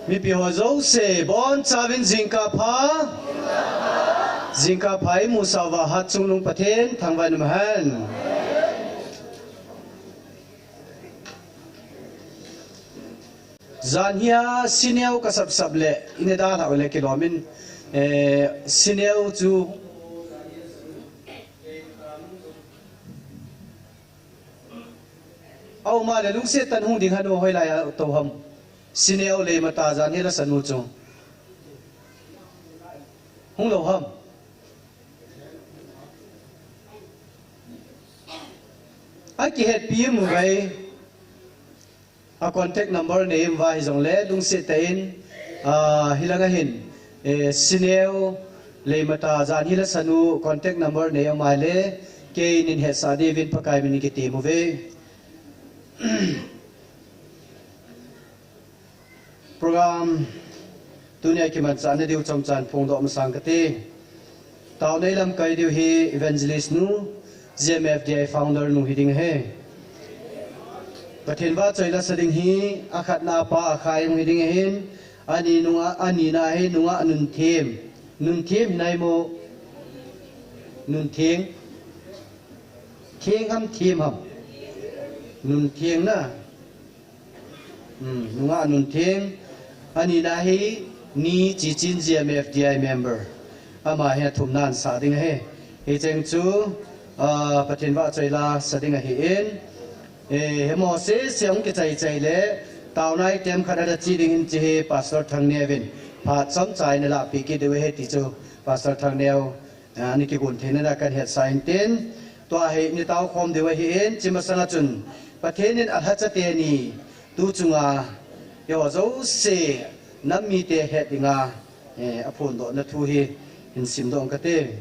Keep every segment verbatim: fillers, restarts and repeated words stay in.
Mipi ho jouse, bonchauvin jingkah pha. Jingkah pha imu sauva hatchungnung Pathen thangvah in umhen. Jan hia sineo kasapsap le, ina dalhah le kilomin, eh, sineo chu Auma le lungset tah in hung ding hanu hoilai a tou ham. Sineo Leimata Janhila Sanu chu. Hung lou ham. Akihetpi mu vai. A contact number nei um va hijongle lungset tah in, ah, hilanga hin, eh, sineo Leimata Janhila Sanu contact number nei um ahile, kei nin hetsah diuvin Pakai minin kitem uve. Program tunia kimanchahna diu chomchan phongdoh masang kate. Taona ilamkai diu hi evangelist nu, G M F D I founder nu hiding ahi. Pathen vahchoi lasa ding hi, akhatna pa Akhai hiding ahin, ani nunga, anina hi nunga Nunthem. Nunthem hinai mo? Nuntheng. Theng ham, them ham? Nuntheng na. Hmm, nunga Nuntheng, anina hi Ni Chichin G M F D I member. Ama hi athumna ansah ding ahi. Hicheng chu, ah, Pathen vahchoi lasa ding ahin. Eh, hemo sese hung kichai chai le, taona item khat ada chi ding in chi hi Pastor Thangneo vin. Phat chomcha in alahpeh kit diu ahi ti chu Pastor Thangneo. Ah, ani kigon theina dia kahin hetsah in tin, tua hi ina tao khom diu ahin, chi masanga chun, Pathen in alhacha teni, tu chunga, eiho jouse, nam mite het dinga, eh, aphondohna thu hi, hin simdoh kate.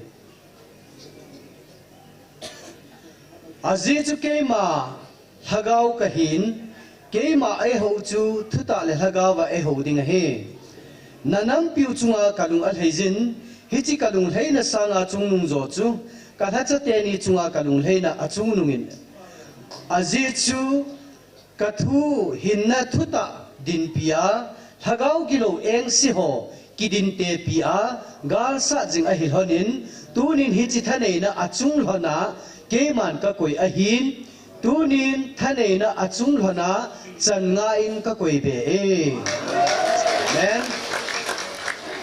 Ajeh chu keima, Lhagao kahin, keima eihou chu thutah le lhagao a eihou ding ahi. Na nampiu chunga kalung alheiyin, hiche kalunglheina sanga chungnung jo chu, kalhacha teni chunga kalunglheina achungnungin. Ajeh chu, kathu hinna thutah dinpia, lhagao gilou engse ho, kidintepi a, galsat jing ahi lhonin, tunin hiche thaneina achung lhona, keiman kakoi ahin, tunin thaneina achung lhona, chan nga in kakoi be e. Amen.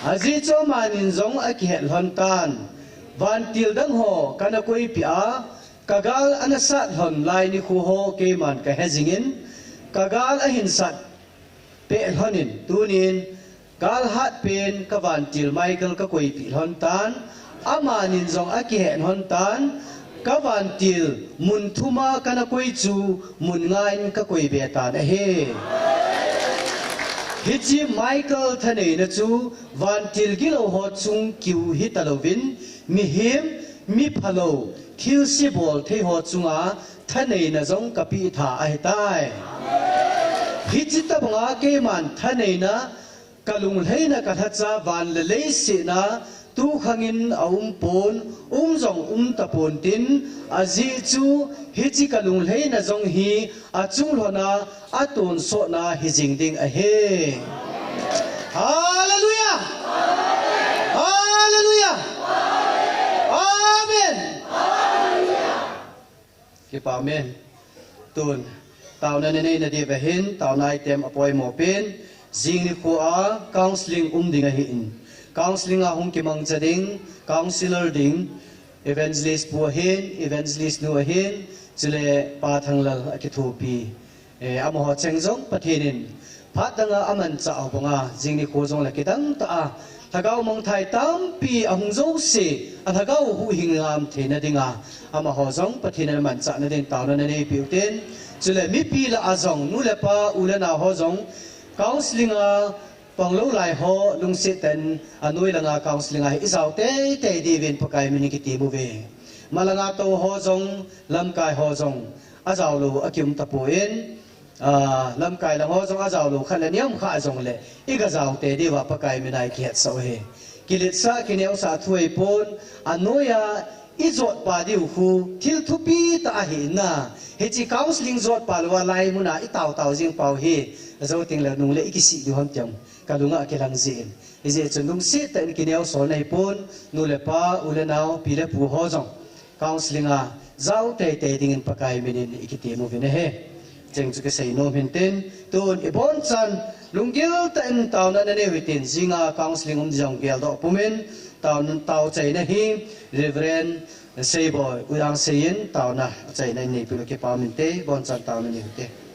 Ajeh chu amanin jong akihet lhon tan, vantil dang ho kana koipeh a, kagal ana sat lhon lai nikho ho keiman kahe jingin, kagal ahin sat peh lhonin, tunin, gal hatpen kavantil Michael kakoipeh lhon tan, amanin jong akihet lhon tan, kavantil mun thuma kana koi chu mun nga in kakoi be tan ahi. Hiche Michael thaneina chu vantil gilou ho chung kiu hitalouvin, mihem, miphalou, thilse bol thei ho chunga thaneina jong kapeh tha ahitai. Hiche tobanga keiman thaneina, kalunglheina kalhacha van le leiset a tukhangin aumpon, um jong umtapon tin, ajeh chu hiche kalunglheina jong hi achung lhona atonsotna hijing ding ahi. Hallelujah! Hallelujah! Amen! Kipa amen. Tun, taona nanei nadiuva hin, taona item apoimo pen, jing nikho a counseling um ding ahin. Counseling a hung kimangcha ding, counselor ding, evangelist pu ahin, evangelist nu ahin, chule Pa Thanglal akithopi. Eh, amaho cheng jong Pathen in phat danga amanchah u banga, jing nikho jongle kidang tah a, lhagao mangthai tampi ahung jouse, alhagao huhhing ngam theina dinga, amaho jong Pathen in amanchahna din taona nanei piu tin, chule mipi lah a jong, nu le pa, u le nao ho jong, counseling a, Panglou lai ho, lungset tah in, anoi langa counseling a hi ijao teitei diuvin Pakai minin kitem uve. Malanga tou ho jong, lamkai ho jong, ajao lou akium tapon, ah, lamkai lang ho jong ajao lou khat le ni um kha jongle, iga jao tei diuva Pakai mina ikihetsah u ahi. Kiletsah, kineosah thu ahipon, anoiya, ijotpa diu khu thil thupi tah ahi na. Hiche counseling jotpa louva lai muna itao tao jing pau hi, ajou tengle nungle ikisih diu ham ti jong kalunga akilang jin. Hijeh chun lungset tah in kineo sol nahipon, nu le pa, u le nao, pi le pu ho jong counseling a jao teitei dingin Pakai minin ikitem uvin ahi. Cheng chu kisei nom hintin, tun ibonchan lunggil tah in taona nanei uhitin, jinga counseling um jong geldoh pumin, tao, tao chaina hi Reverend Seiboi, U Dangsei in taona achaina in neipeh u kipah minte, bonchan taona nei uhite.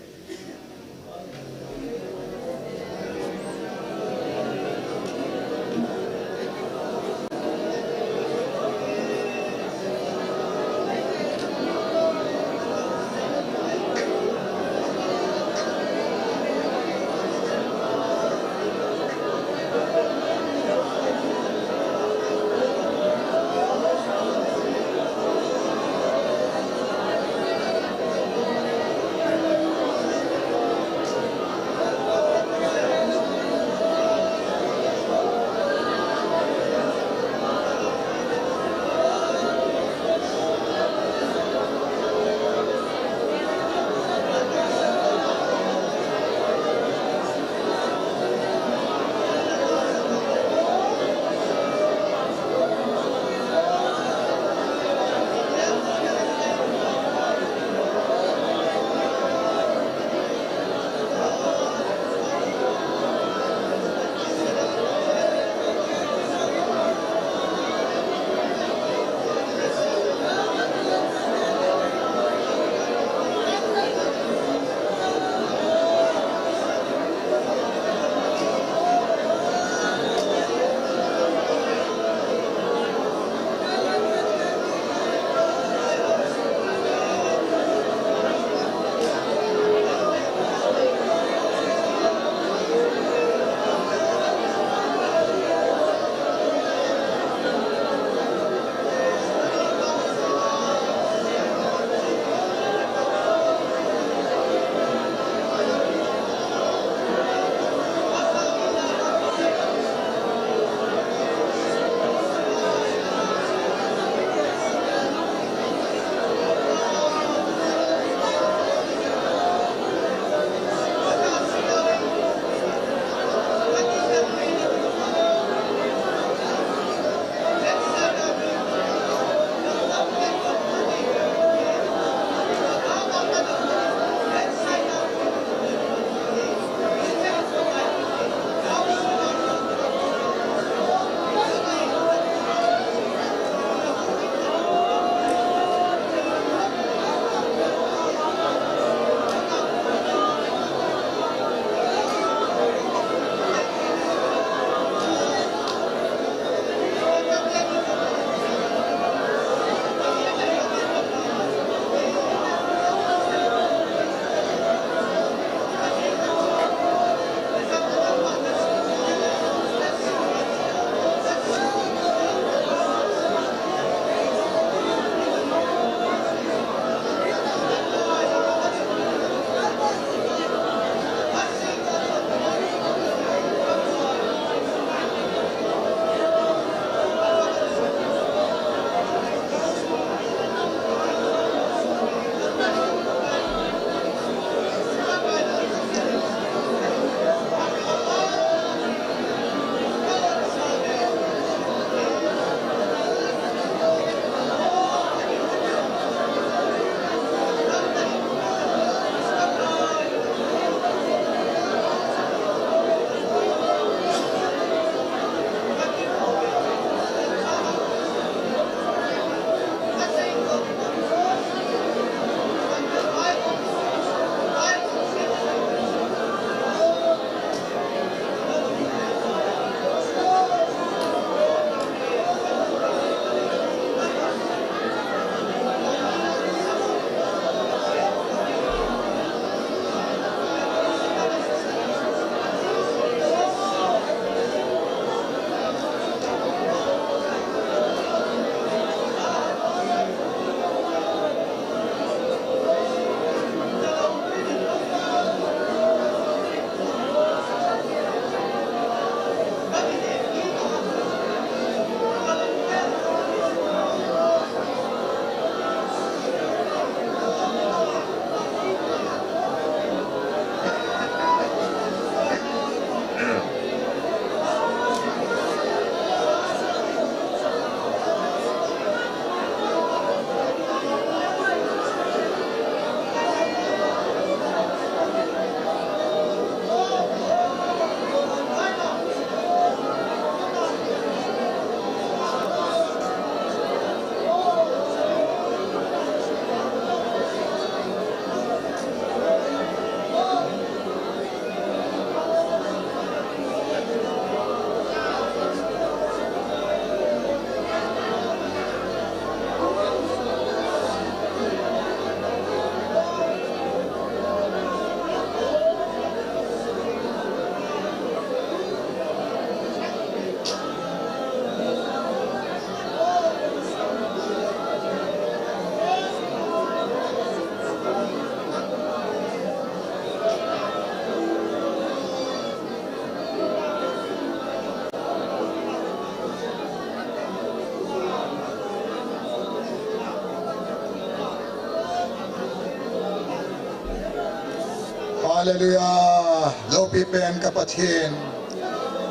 Hallelujah. Loupi pen ka Pathen,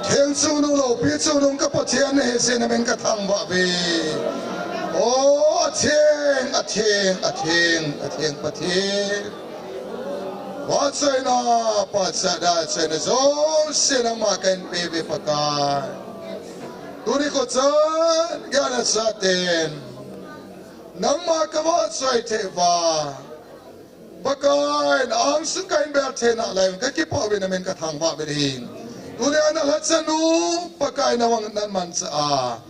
theng chungnung loupi chungnung ka Pathen nahi jeh in namin ka thangvah uve. O, atheng, atheng, atheng, atheng Pathen. Vahchoina, pachatna, choina jouse nangma kahin pe uve Pakai. Tuni kho chan geiya nachaten nangma ka vahchoi thei uva, Pakai, na angsunga kahin bel theina lai un ka kipah uve, namin ka thangvah uve. Tunia na lhacha nu, Pakai, na vang na manchah a,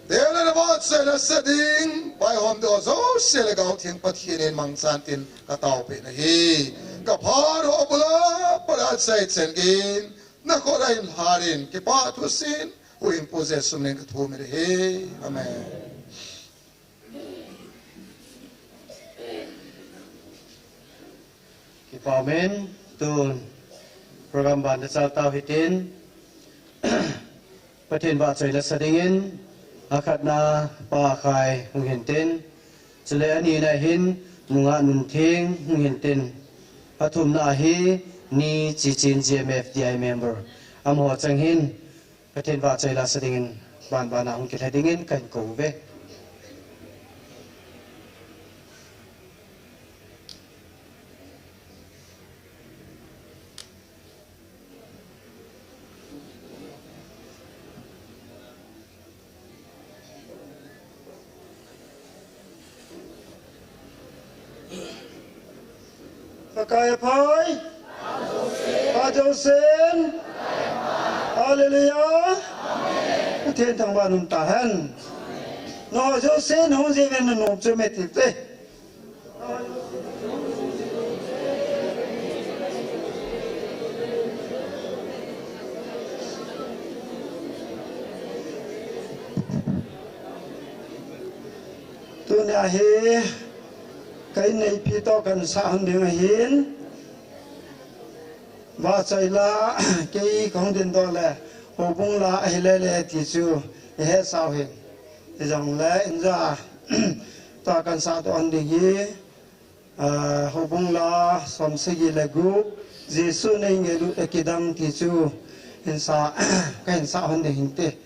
tele na vahchoi lasa ding, vaihom ding jouse le Gautheng Pathen in mangchan tin ka taopeh nahi. Ka phat ho bula, phat a chai chen geiyin, na khut a hin lhan in, kipah thusim, Huhhingpu Jesu min in ka thum e nahi. Amen. Kipah umin, tun program ban da chal tau hitin, Pathen vahchoi lasa dingin, akhatna Pa Khai hung hintin, chule anina hin Nungah Nuntheng hung hintin, athumna hi Ni Chichin G M F D I member, amaho chang hin, Pathen vahchoi lasa dingin, banban a hung kilha dingin kahin kou uve. Pakai aphai. Pa jousen. Hallelujah. Pathen thangvah in um tahen. Nangho jousen hung jing uvin nanom chu me ti te. Tunia hi ka inneipi toh kahin sah hon ding ahin. Vahchoi la, kei kahung dingdoh le, houbung la ahi lele ti chu, i hetsah u hin. Hijongle, inja, tua kahin sahdoh hon ding hi, ah, houbung la, som sagi le gup, Jesu nei ngailut a kidang ti chu, hin sa, kahin sah hon ding hinte.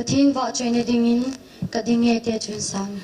Thing vah choina dingin ka ding e te chun sang.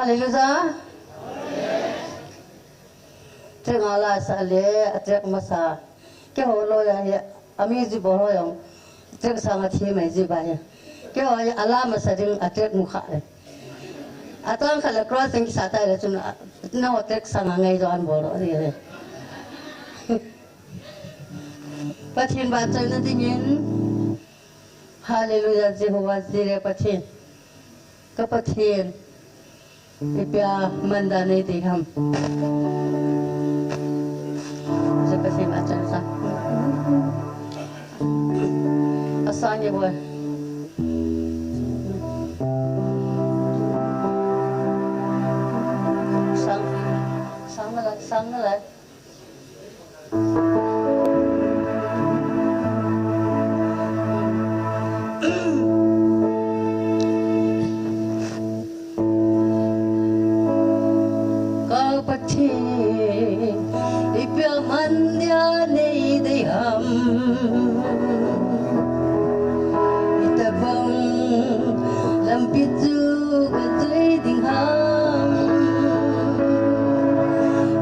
Hallelujah. Track nga la sa le, a track masa. Keiho loi a hi, a music bol ho jong. Track sang a thi mai ji ba hi. Keiho hi a la masa ding a track mu kha le. A tang kha le cross ding kisa tai le chun a, na ho track sang a ngai jo an bol lo ji le. Pathen vahchoina dingin. Hallelujah, Jehovah Jireh Pathen. Ka Pathen. Ipi a mandan nei dei ham. Jehovah Jireh Pathen vahchoina sa. Asang ye boy. Sang, sang na lai, sang na lai. Ka Pathen, ipi a mandan nei dei ham. Itobang lampi chu ka jui ding ham.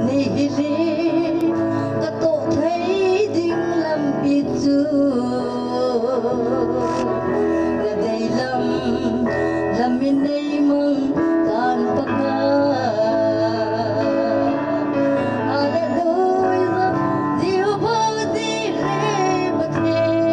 Nei hi le ka toh thei ding lampi chu. Na dei lam, lam in nei mang tan Pakai. Hallelujah, Jehovah Jireh Pathen.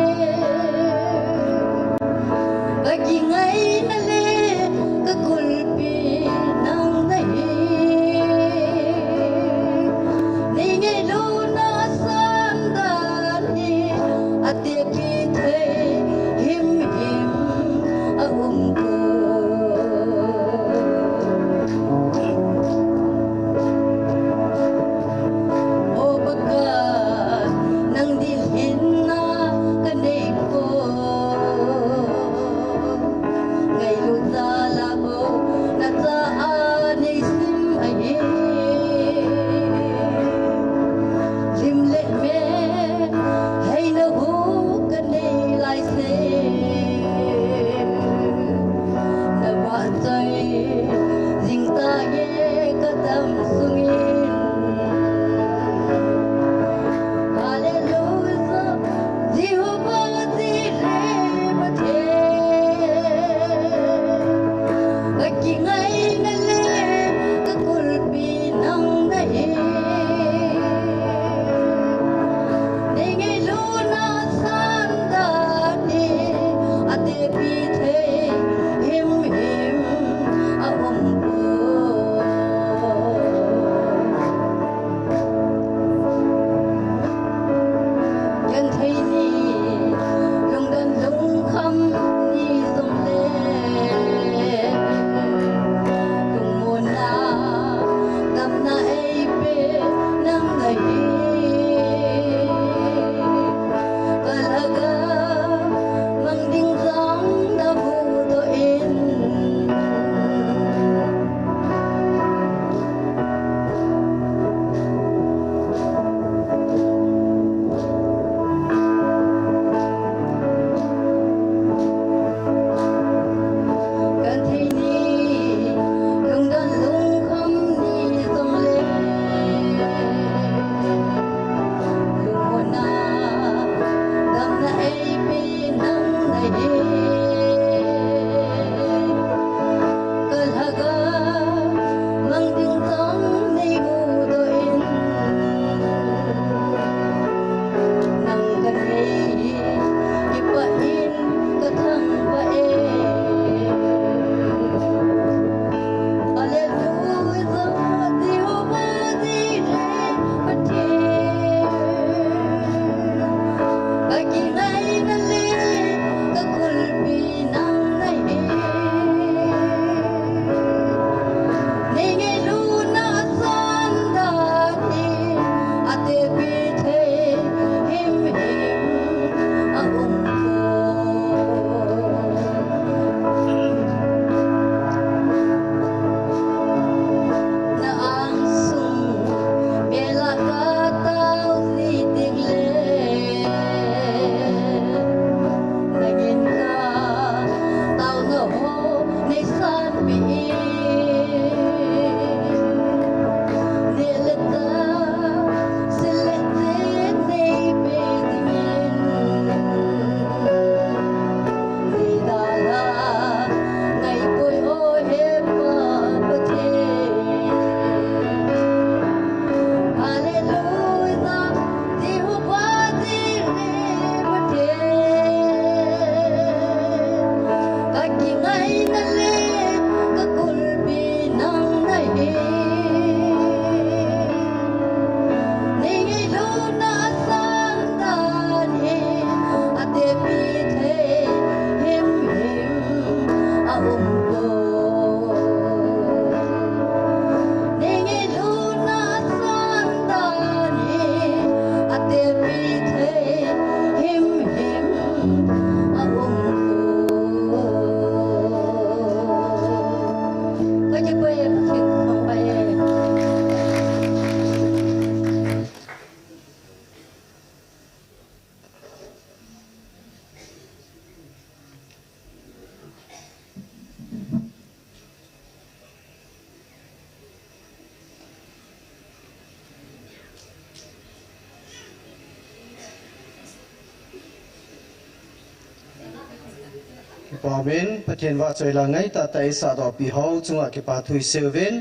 Pau min Pathen vahchoi la ngai tah tah eisah doh pi ho chunga kipa thu isei uvin,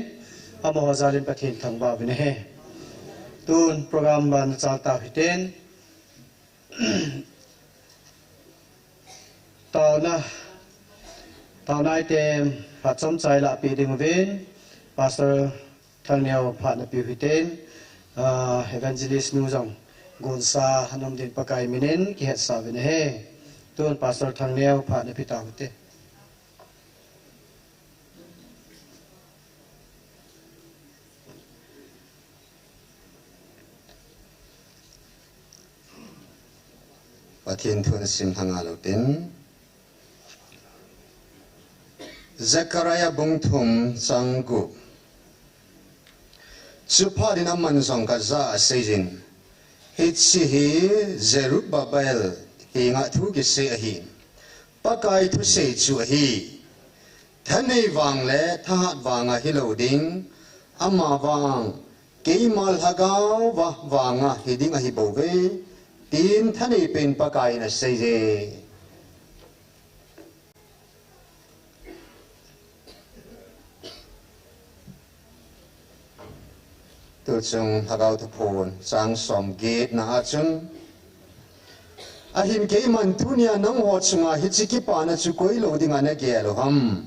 amaho jal in Pathen thangvah uvin ahi. Tun program ban chal tau hiten. Taona, taona item phat chomcha ilah peh ding uvin, Pastor Thangneo phat napeh u hiten, ah, Evangelist nu jong gonsa anom din Pakai min in kihetsah uvin ahi. Tun Pastor Thangneo phat napeh tau hite. Pathen thu nasim lhang a lou tin. Zechariah bung thum chang gup. Chuphat in aman jong kajah a aseiyin, hiche hi Zerubbabel henga thu kisei ahi. Pakai thusei chu ahi. Thanei vang le thahat vanga hilou ding, ama vang, keima lhagao va vanga hiding ahi bouve, tin thanei pen Pakai in aseiye. Tuchung Lhagao Thuphon chang somget na a chun, ahin keiman tunia nangho chunga hiche kipana chu koi lou dinga nagel u ham?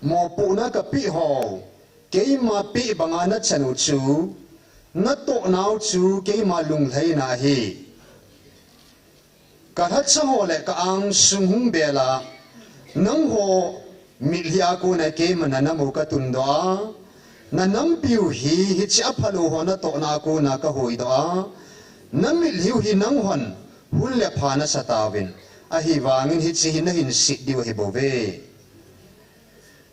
Mopohna kapeh ho, keima peh banga nachan u chu, natoh nau chu keima lunglhaina ahi. Kalhacha ho le ka-angsung hung bel a, nangho mitlhi a kona keiman nanam u katundoh a, nanampiu hi hiche aphalou ho natohna a kona kahuhdoh a, namitlhiu hi nanghon hun le pha nasa tauvin, ahivangin hiche hi nahin set diu ahi bouve.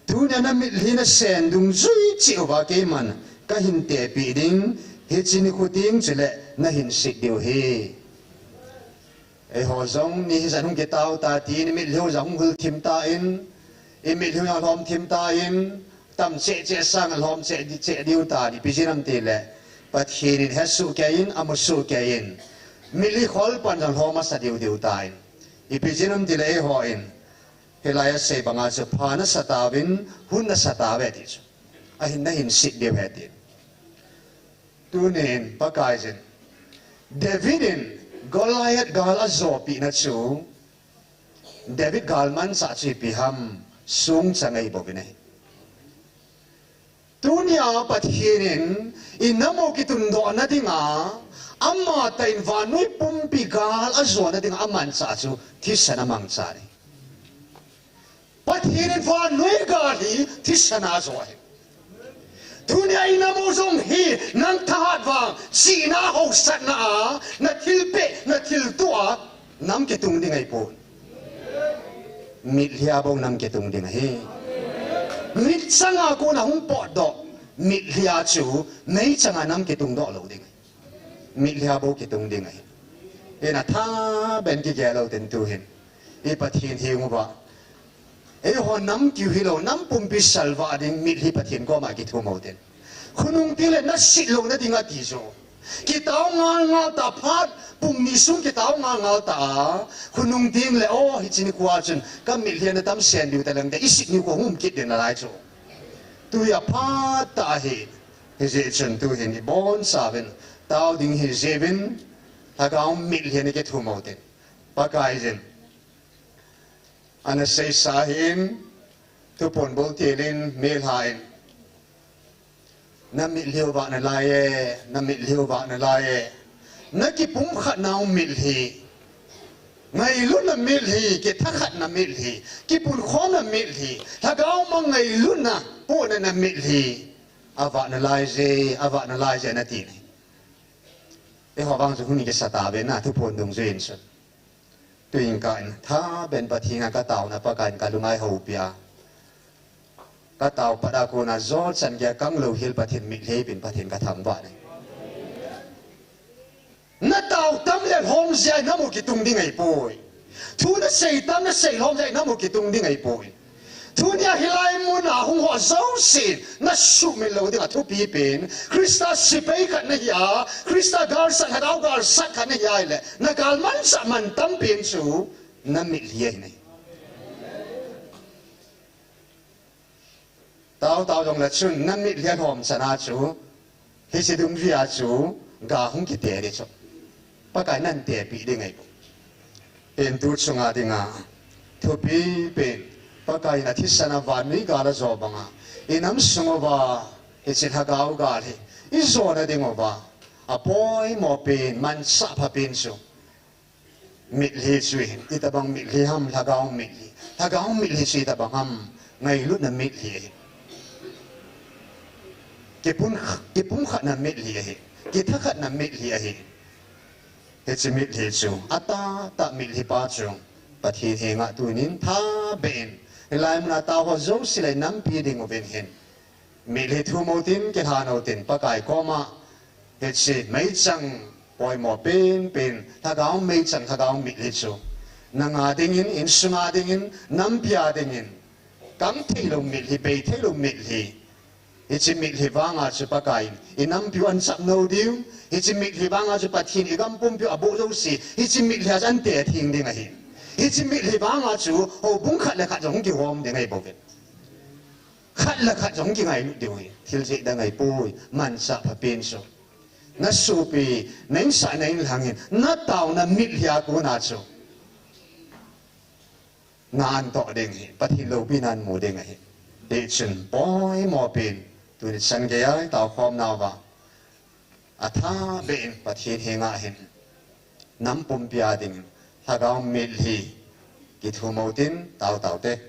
Tunia namitlhi nasen dungjui cheh uva keiman kahin tepeh ding, hiche nikho teng chule nahin set diu ahi. Eiho jong ni hijat hung kitao ta tin, imitlhiu jong hung hul thim tan, imitlhiu jong lhom thim tan, tam cheh cheh sang lhom cheh di, cheh diu tan, ipi jeh ham itile Pathen in hesoh keiyin, amusoh keiyin, mitlhi khol pan jong lhom asa diu diu tan, ipi jeh ham itile eihon hilai a asei banga chu pha nasa tauvin, hun nasa tauve ti chu. Ahin nahin set diu ahi ti. Tunin Pakaiyin David in Goliath gal ajopeh na chu, David galmanchah chu ipi ham, songcha ngai bouvin ahi. Tunia Pathen in inam u kitundoh na dinga, amatah in vannoi pumpi gal ajo na dinga amanchah chu thisan amangchan ahi. Pathen in vannoi gal hi thisan a ajo ahi. Tunia inam u jong hi nang thahat vang, chihna hausatna a, nathilpeh, nathilto a, nam kitung ding ahipoi. Mitlhi a bou nam kitung ding ahi. Mit changa kona hung potdoh mitlhi a chu meichanga nam kitungdoh lou ding ahi. Mitlhi a bou kitung ding ahi. Hina thaben kigel u hitin tuhin, i Pathen heng uva, eiho nam kiu hilou, nam pumpi salvah ding mitlhi Pathen koma kithum u hitin. Khonung teng le naset lou na ding ati jo. Kitao ngal ngal ta phat, pung ni sung kitao ngal ngal ta a, khonung teng le, o, hiche nikho a chun kamitlhi a nadam sen diu taleng te, iset nikho hung um kit ding nalai chu. Tuhi aphat tah ahi. Hijeh chun tuhin ibonchauvin tao ding ahi jeh uvin, lhagao mitlhi a nakithum u hitin. Pakaiyin ana seisa ahin, Thuphon boltil in melha in, namitlhi u vah nalai e, namitlhi u vah nalai e. Nakipumkhat nau mitlhi, ngailutna mitlhi, kithakhatna mitlhi, kipunkhomna mitlhi, lhagao ma ngailutna, pohnatna mitlhi avah nalai je, avah nalai je nati ahi. Eiho vang chu hung kisa tauve na, Thuphon dungjuiyin chun. Tuin ka in thaben Pathen a kataona Pakaiyin kalung a eihoupi a, katao pat a kona jolchan geiya kanglou hel Pathen mitlhi eipeh in Pathen kathangvah e. Natao tam le lhom jeh a inam u kitung ding ahipoi. Thu nasei tam nasei lhom jeh a inam u kitung ding ahipoi. Tunia hilai muna hung ho jousen nasuhmil lou dinga thupi pen, Christa sepai khat nahi a, Christa galsat, lhagao galsat khat nahi a ahile, nagalmanchah mantam pen chu namitlhi ahi nahi. Tao tao jongle chun na mitlhi a lhom chana chu, hiche dungjuia chu ga hung kite ding chu. Pakai nan tepi ding ahi. Pen tu chunga dinga thupi pen, Pakai in athisan a vannoi gal ajo banga, inam sung uva hiche lhagao gal hi ijona ding uva apoimo pen, manchah pha pen chu mitlhi chu ahin. Itobang mitlhi ham? Lhagao mitlhi. Lhagao mitlhi chu itobang ham? Ngailutna mitlhi ahi. Kipun, kipumkhatna mitlhi ahi. Kithakhatna mitlhi ahi. Hiche mitlhi chu, atahtah mitlhi pa chu Pathen henga tunin thabeh in, hilai muna tao ho jouse le inampi ding uvin hin, mitlhi thum utin, kilhan utin, Pakai koma hiche meichang poimo penpen, lhagao meichang, lhagao mitlhi chu nanga dingin, insunga dingin, nampia dingin, kam theilou mitlhi, bei theilou mitlhi. Hiche mitlhi vanga chu Pakai in inampiu anchap nou diu. Hiche mitlhi vanga chu Pathen igam pumpiu aboh jouse hiche mitlhi a chu ante theng ding ahi. Hiche mitlhi vanga chu houbung khat le khat jong kihom ding ahibouve. Khat le khat jong kingailut diu ahi. Thil jeh dang ahipoi, manchah pha pen chu. Na sopi, na insah, na inlhang hin, na taona mitlhi a kona chu na antoh ding ahi, Pathen loupina namu ding ahi. Hichun poimo pen, tuni chan geiya itao khomnauva athabeh in Pathen henga hin, nam pumpia dingin lhagao mitlhi kithum utin, tao tao te.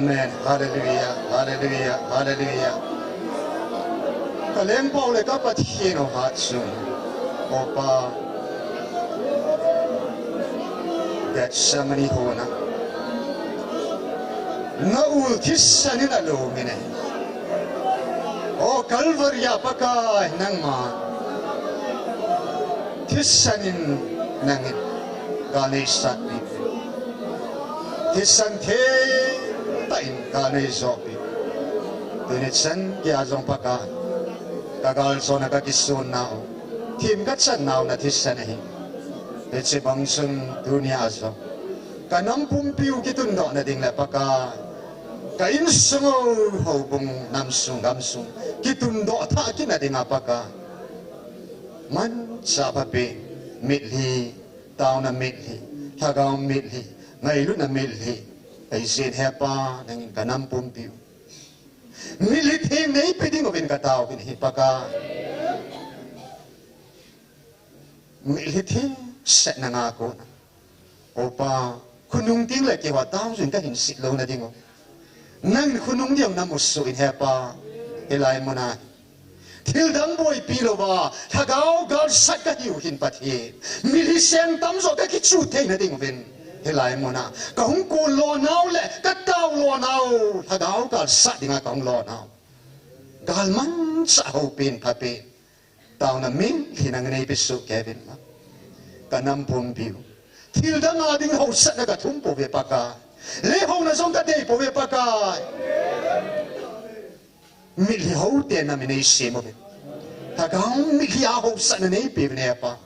Amen. Hallelujah. Hallelujah. Hallelujah. Ka lengpau le ka Pathen u hatchungnung. O Pa, Gethsemane hon a na ul thisan in alom in ahi. O Calvary a Pakai, nangma thisan in nangin ka neisat pi. Thisan thei tah in ka neijo pi. Tuni chan geiya jong Pakai, ka galjona ka kisun nau, thim ka chan nau na thisan ahi. Hiche bang chun tunia jong ka nam pumpi u kitundoh na ding le Pakai, ka insung u, houbung, namsung, gamsung kitundoh thah kit na dinga Pakai, manchah phapen mitlhi, taona mitlhi, lhagao mitlhi, ngailutna mitlhi, eijin he Pa, nangin ka nam pumpi u mitlhi theng neipe ding uvin ka tao kit ahi Pakai. Mitlhi thengsetna nga kona, O Pa, khonung teng le keiho tao jin ka hin sit lou na ding u, nangin khonung ding na musoh in he Pa, hilai muna thildang boipi louva lhagao galsat ka hiu hin Pathen, mitlhi seng tamjo ka kichu thei na ding uvin, hilai muna ka hung kon lo nau le ka tao lo nau, lhagao galsat dinga ka hung lo nau, gal manchah houpen phapen, taona mitlhi nangin neipe soh kei uvin lang, ka nam pumpi u. Thildang a ding hausatna ka thum pouve Pakai. Leihouna jong ka dei pouve Pakai. Mitlhi hou tena mi neisem uvin. Lhagao mitlhi a hausatna neipe uvin he Pa.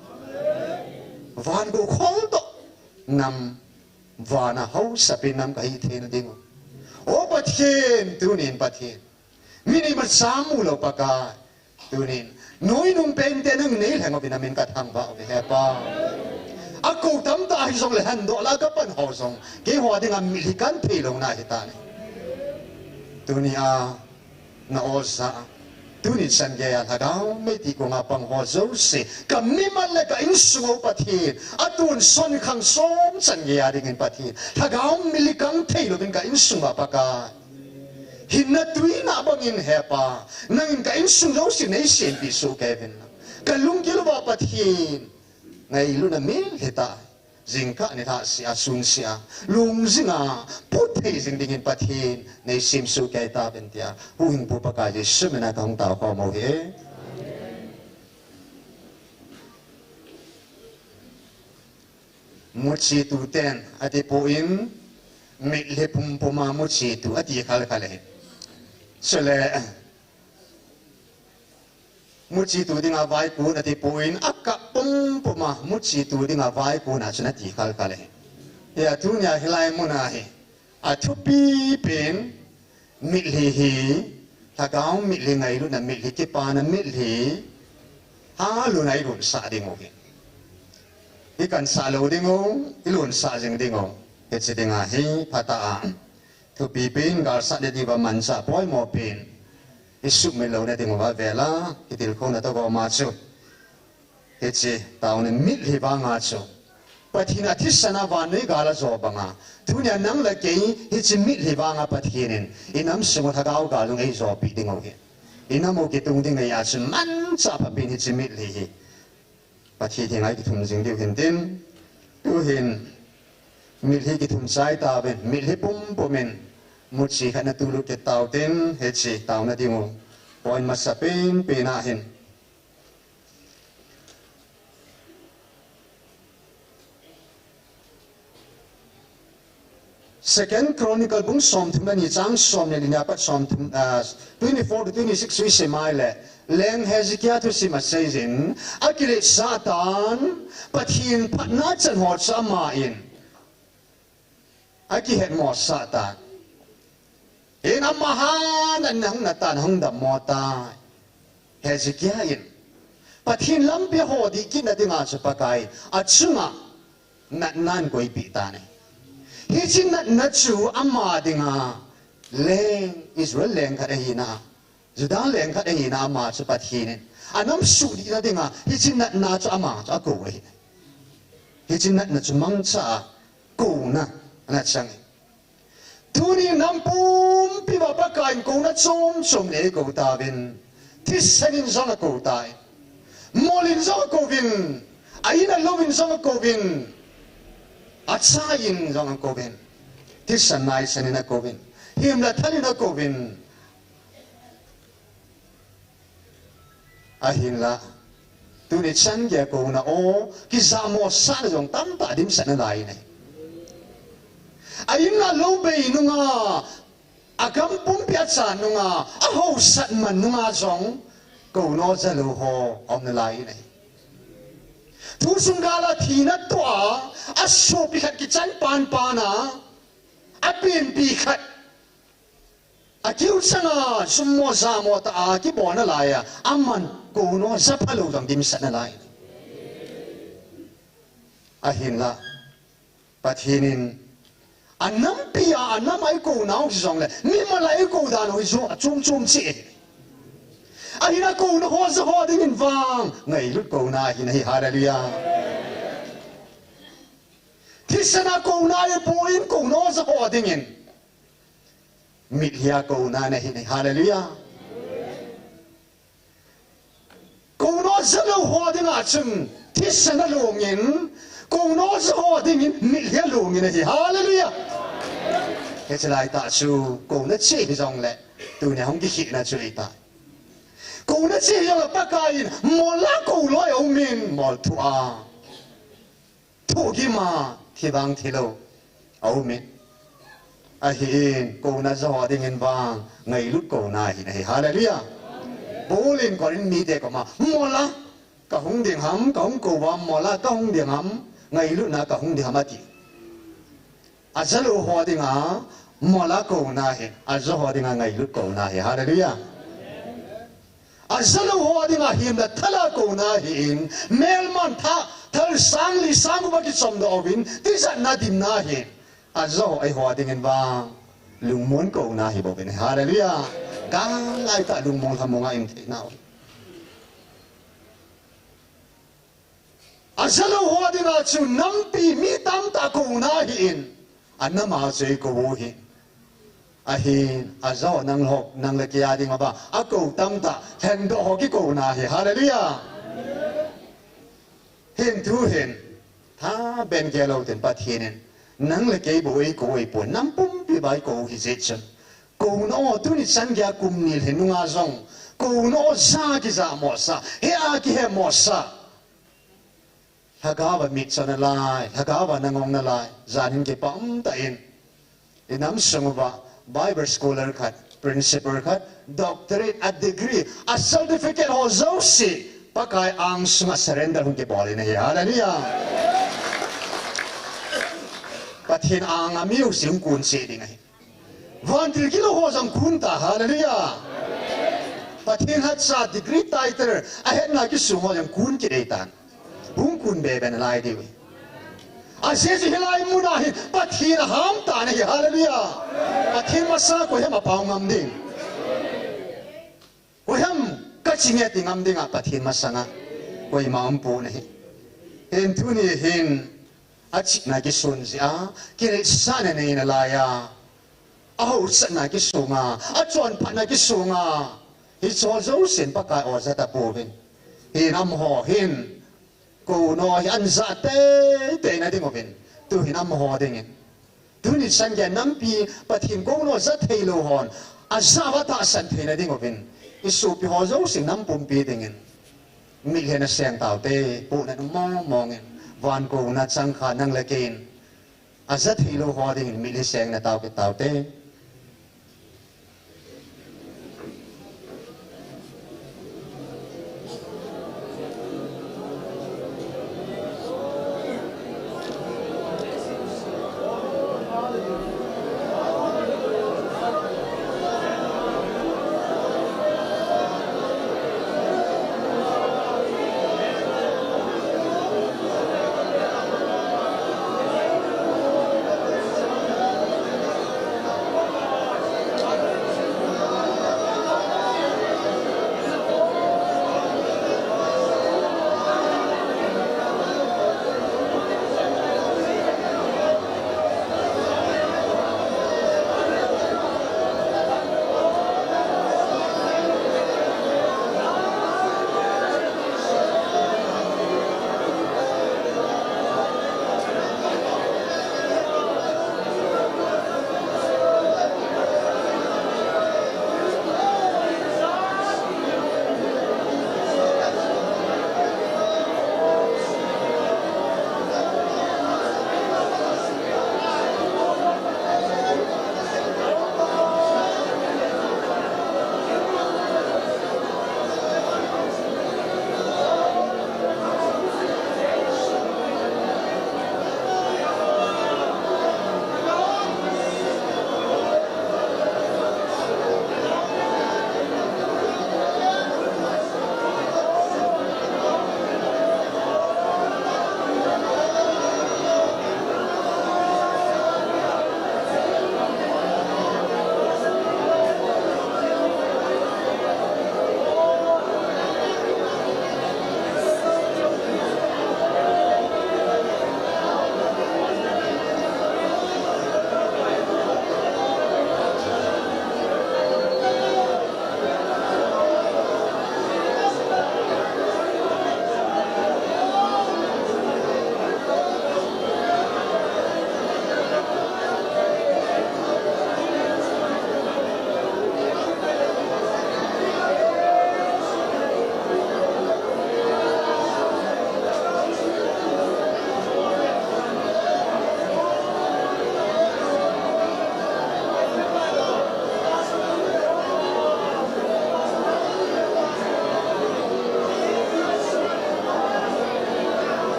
Van gou khol toh nam, van a hausapi nam ka hi thei na ding u, O Pathen, tunin Pathen, mi nei masa mu lou Pakai, tunin noinung pente nangin neilheng uvin namin ka thangvah uve he Pa. Akou tamtah hijongle lhandoh lah a ka pan ho jong keiho dinga mitlhi kan thei louna ahitan ahi. Tunia na oja, tuni chan geiya lhagao mitlhi konga pang ho jouse, ka mimal le ka insung u Pathen, atonsot khang som chan geiya dingin Pathen, lhagao mitlhi kang thei louvin ka insung uva Pakai, hinna tuina bangin he Pa, nangin ka insung jouse neisempi soh kei uvin lang, ka lunggil uva Pathen, ngailutna mitlhi tah, jingkah nilhah sea, sun sea, lungjinga put thei jing dingin Pathen neisemsoh kei tauvin tia, Huhhingpu Pakai Jesu mina ka hung tao khom u ahi. Muchi tuten atipoi, mitlhi pumpuma muchi tu ati khalkhal ahi. Chule muchi tu dinga vaikun atipoi, akap pumpuma muchi tu dinga vaikun a chun ati khalkhal ahi. Hia tunia hilai muna hi athupi pen mitlhi hi, lhagao mitlhi, ngailutna mitlhi, kipana mitlhi, halun a ilonsah ding u hi. Ikansah lou ding u, ilonsah jing ding u. Hiche dinga hi phatah a thupi pen, galsat le diuva manchah poimo pen isuhmil louna ding uva vela kitilkhouna toh goma chu, hiche taona mitlhi vanga chu Pathen a thisan a vannoi gal ajo banga, tunia nang le kei hiche mitlhi vanga Pathen in inam sungu lhagao gal hung eijopi ding u hi. Inam u kitung ding ngeiya chu manchah phapen hiche mitlhi hi Pathen henga ikithum jing diu hintin, tuhin mitlhi kithum chai tauvin, mitlhi pumpumin muchi khat na tulut kit tautin, hiche taona ding u point masapen pena hin Second Chronicle bung somthum le ni chang som le ni apat somthum, ah, twenty-four to twenty-six chu isim a ahile, Leng Hezekiah thusim aseijin, akiletsah tan, Pathen phatna chan ho chu aman akihetmosah tan. Hin amaha natna hung natan, hung dammo tai. Hezekiah in Pathen lampi ho dih kitna dinga chu Pakai achunga natna akoipeh tan ahi. Hiche natna chu ama dinga leng, Israel leng khat ahina, Judah leng khat ahina ama chu Pathen in anam sudihna dinga hiche natna chu ama chu akou ahi. Hiche natna chu mangcha a kouna ana chang ahi. Tuni nam pumpi uva Pakaiyin kouna chom chom nei kou tauvin. Thisan in jong akou tai. Mol in jong akouvin. A in a lou in jong akouvin. Achai in jong akouvin. Thisan naisan in akouvin. Himna thal in akouvin. Ahinla, tuni chan geiya kouna o, kijamo sahna jong tamtah dimset nalai ahi. A in a lou bei nunga, a gam pumpi a chan nunga, a hausat man nunga jong, kouna o jalou ho aum nalai ahi. Thu sung gal a thina toh a, a sopi khat kichan pan pan a, a penpi khat. A kiu changa sum mo ja mo tah a kibol nalai a, aman kouna o ja phalou jong dimset nalai. Ahinla, Pathen in a nampi a, a nam a i kou nau hijongle, mimal a i kou dan u hi jong achom chom cheh. Ahin a kouna ho ja ho dingin vang ngailut kouna ahi, hallelujah. Thisan a kouna ahipoi, kouna ho ja ho dingin. Mitlhi a kouna ahi, hallelujah. Kouna o jalou ho dinga chun thisan along in, kouna o ja ho dingin mitlhi along in ahi, hallelujah. Hiche lai tah chu kouna cheh hijongle, tunia hung kikhehna chu ahitai. Kouna cheh hijongle Pakaiyin mol a kou loi aum in, mol thu a. Thu gim a, thi vang thi lou aum in. Ahin, kouna ja ho dingin vang ngailut kouna ahi, hallelujah. Paul in Corinth mite koma, mol a kahung ding ham, kahung kou uva mol a kahung ding ham, ngailutna kahung ding ham ati. A jalou ho dinga mol a kouna ahin, a ja ho dinga ngailut kouna ahi, hallelujah. A jalou ho dinga himna thal a kouna ahin, melman tha, thal sang li sang uva kichom doh uvin, tijatna dimna ahin, a ja ho eiho dingin vang lungmon kouna ahi bouvin, hallelujah. Gal lai tah lungmong lhamong a i um thei nau. A jalou ho dinga chu nampi mi tamtah kouna ahin, a nam a chu eikou u ahi. Ahin, a ja ho nang le kei a dinga ba, akou tamtah, lhengdoh ho kikouna ahi, hallelujah. Hin thu hin, tha ben gel lou ten Pathen in, nang le kei bou eikou u ahipoi, nam pumpi uva eikou u ahi jeh chun. Kouna o tuni chan geiya kum ni lhin nunga jong, kouna o ja kijamo sah, he a kihe mo sah. Lhagao a mitcho nalai, lhagao a nangong nalai, jan hin kipa um tah in. I nam sung uva, Bible scholar khat, principal khat, doctorate, a degree, a certificate ho jouse, Pakai ang sunga surrender hung kibol in ahi, hallelujah. Pathen ang a mi jouse hung kun cheh ding ahi. Vantil gilou ho jong kun ta, hallelujah. Pathen hatcha degree title, a hetna kisung ho jong kun kit ding ahitan. Hung kun be be nalai diu. Ajeh chu hilai mun a hin Pathen aham tan ahi, hallelujah. Pathen masanga koi ham apao ngam ding. Koi ham kachi nge ti ngam ding a Pathen masanga koima umpon ahi. Hin tuni hin achihna kisun jeh a, kireitsahna nei nalai a, ahausatna kisong a, achonphatna kisong a, hiche ho jousen Pakai o ja tapouvin. Hin amaho hin, kouna o hi ahin ja teitei na ding uvin, tu hin amaho dingin. Tuni chan geiya nampi Pathen kouna o ja thei lou hon, aja uva tahsan theina ding uvin. I sopi ho jousen nam pumpi dingin. Mitlhi in aseng taute, pohna um mong mong in. Van kouna chang kha nang le kei in. Aja thei lou ho dingin mitlhi seng na tao kit taute.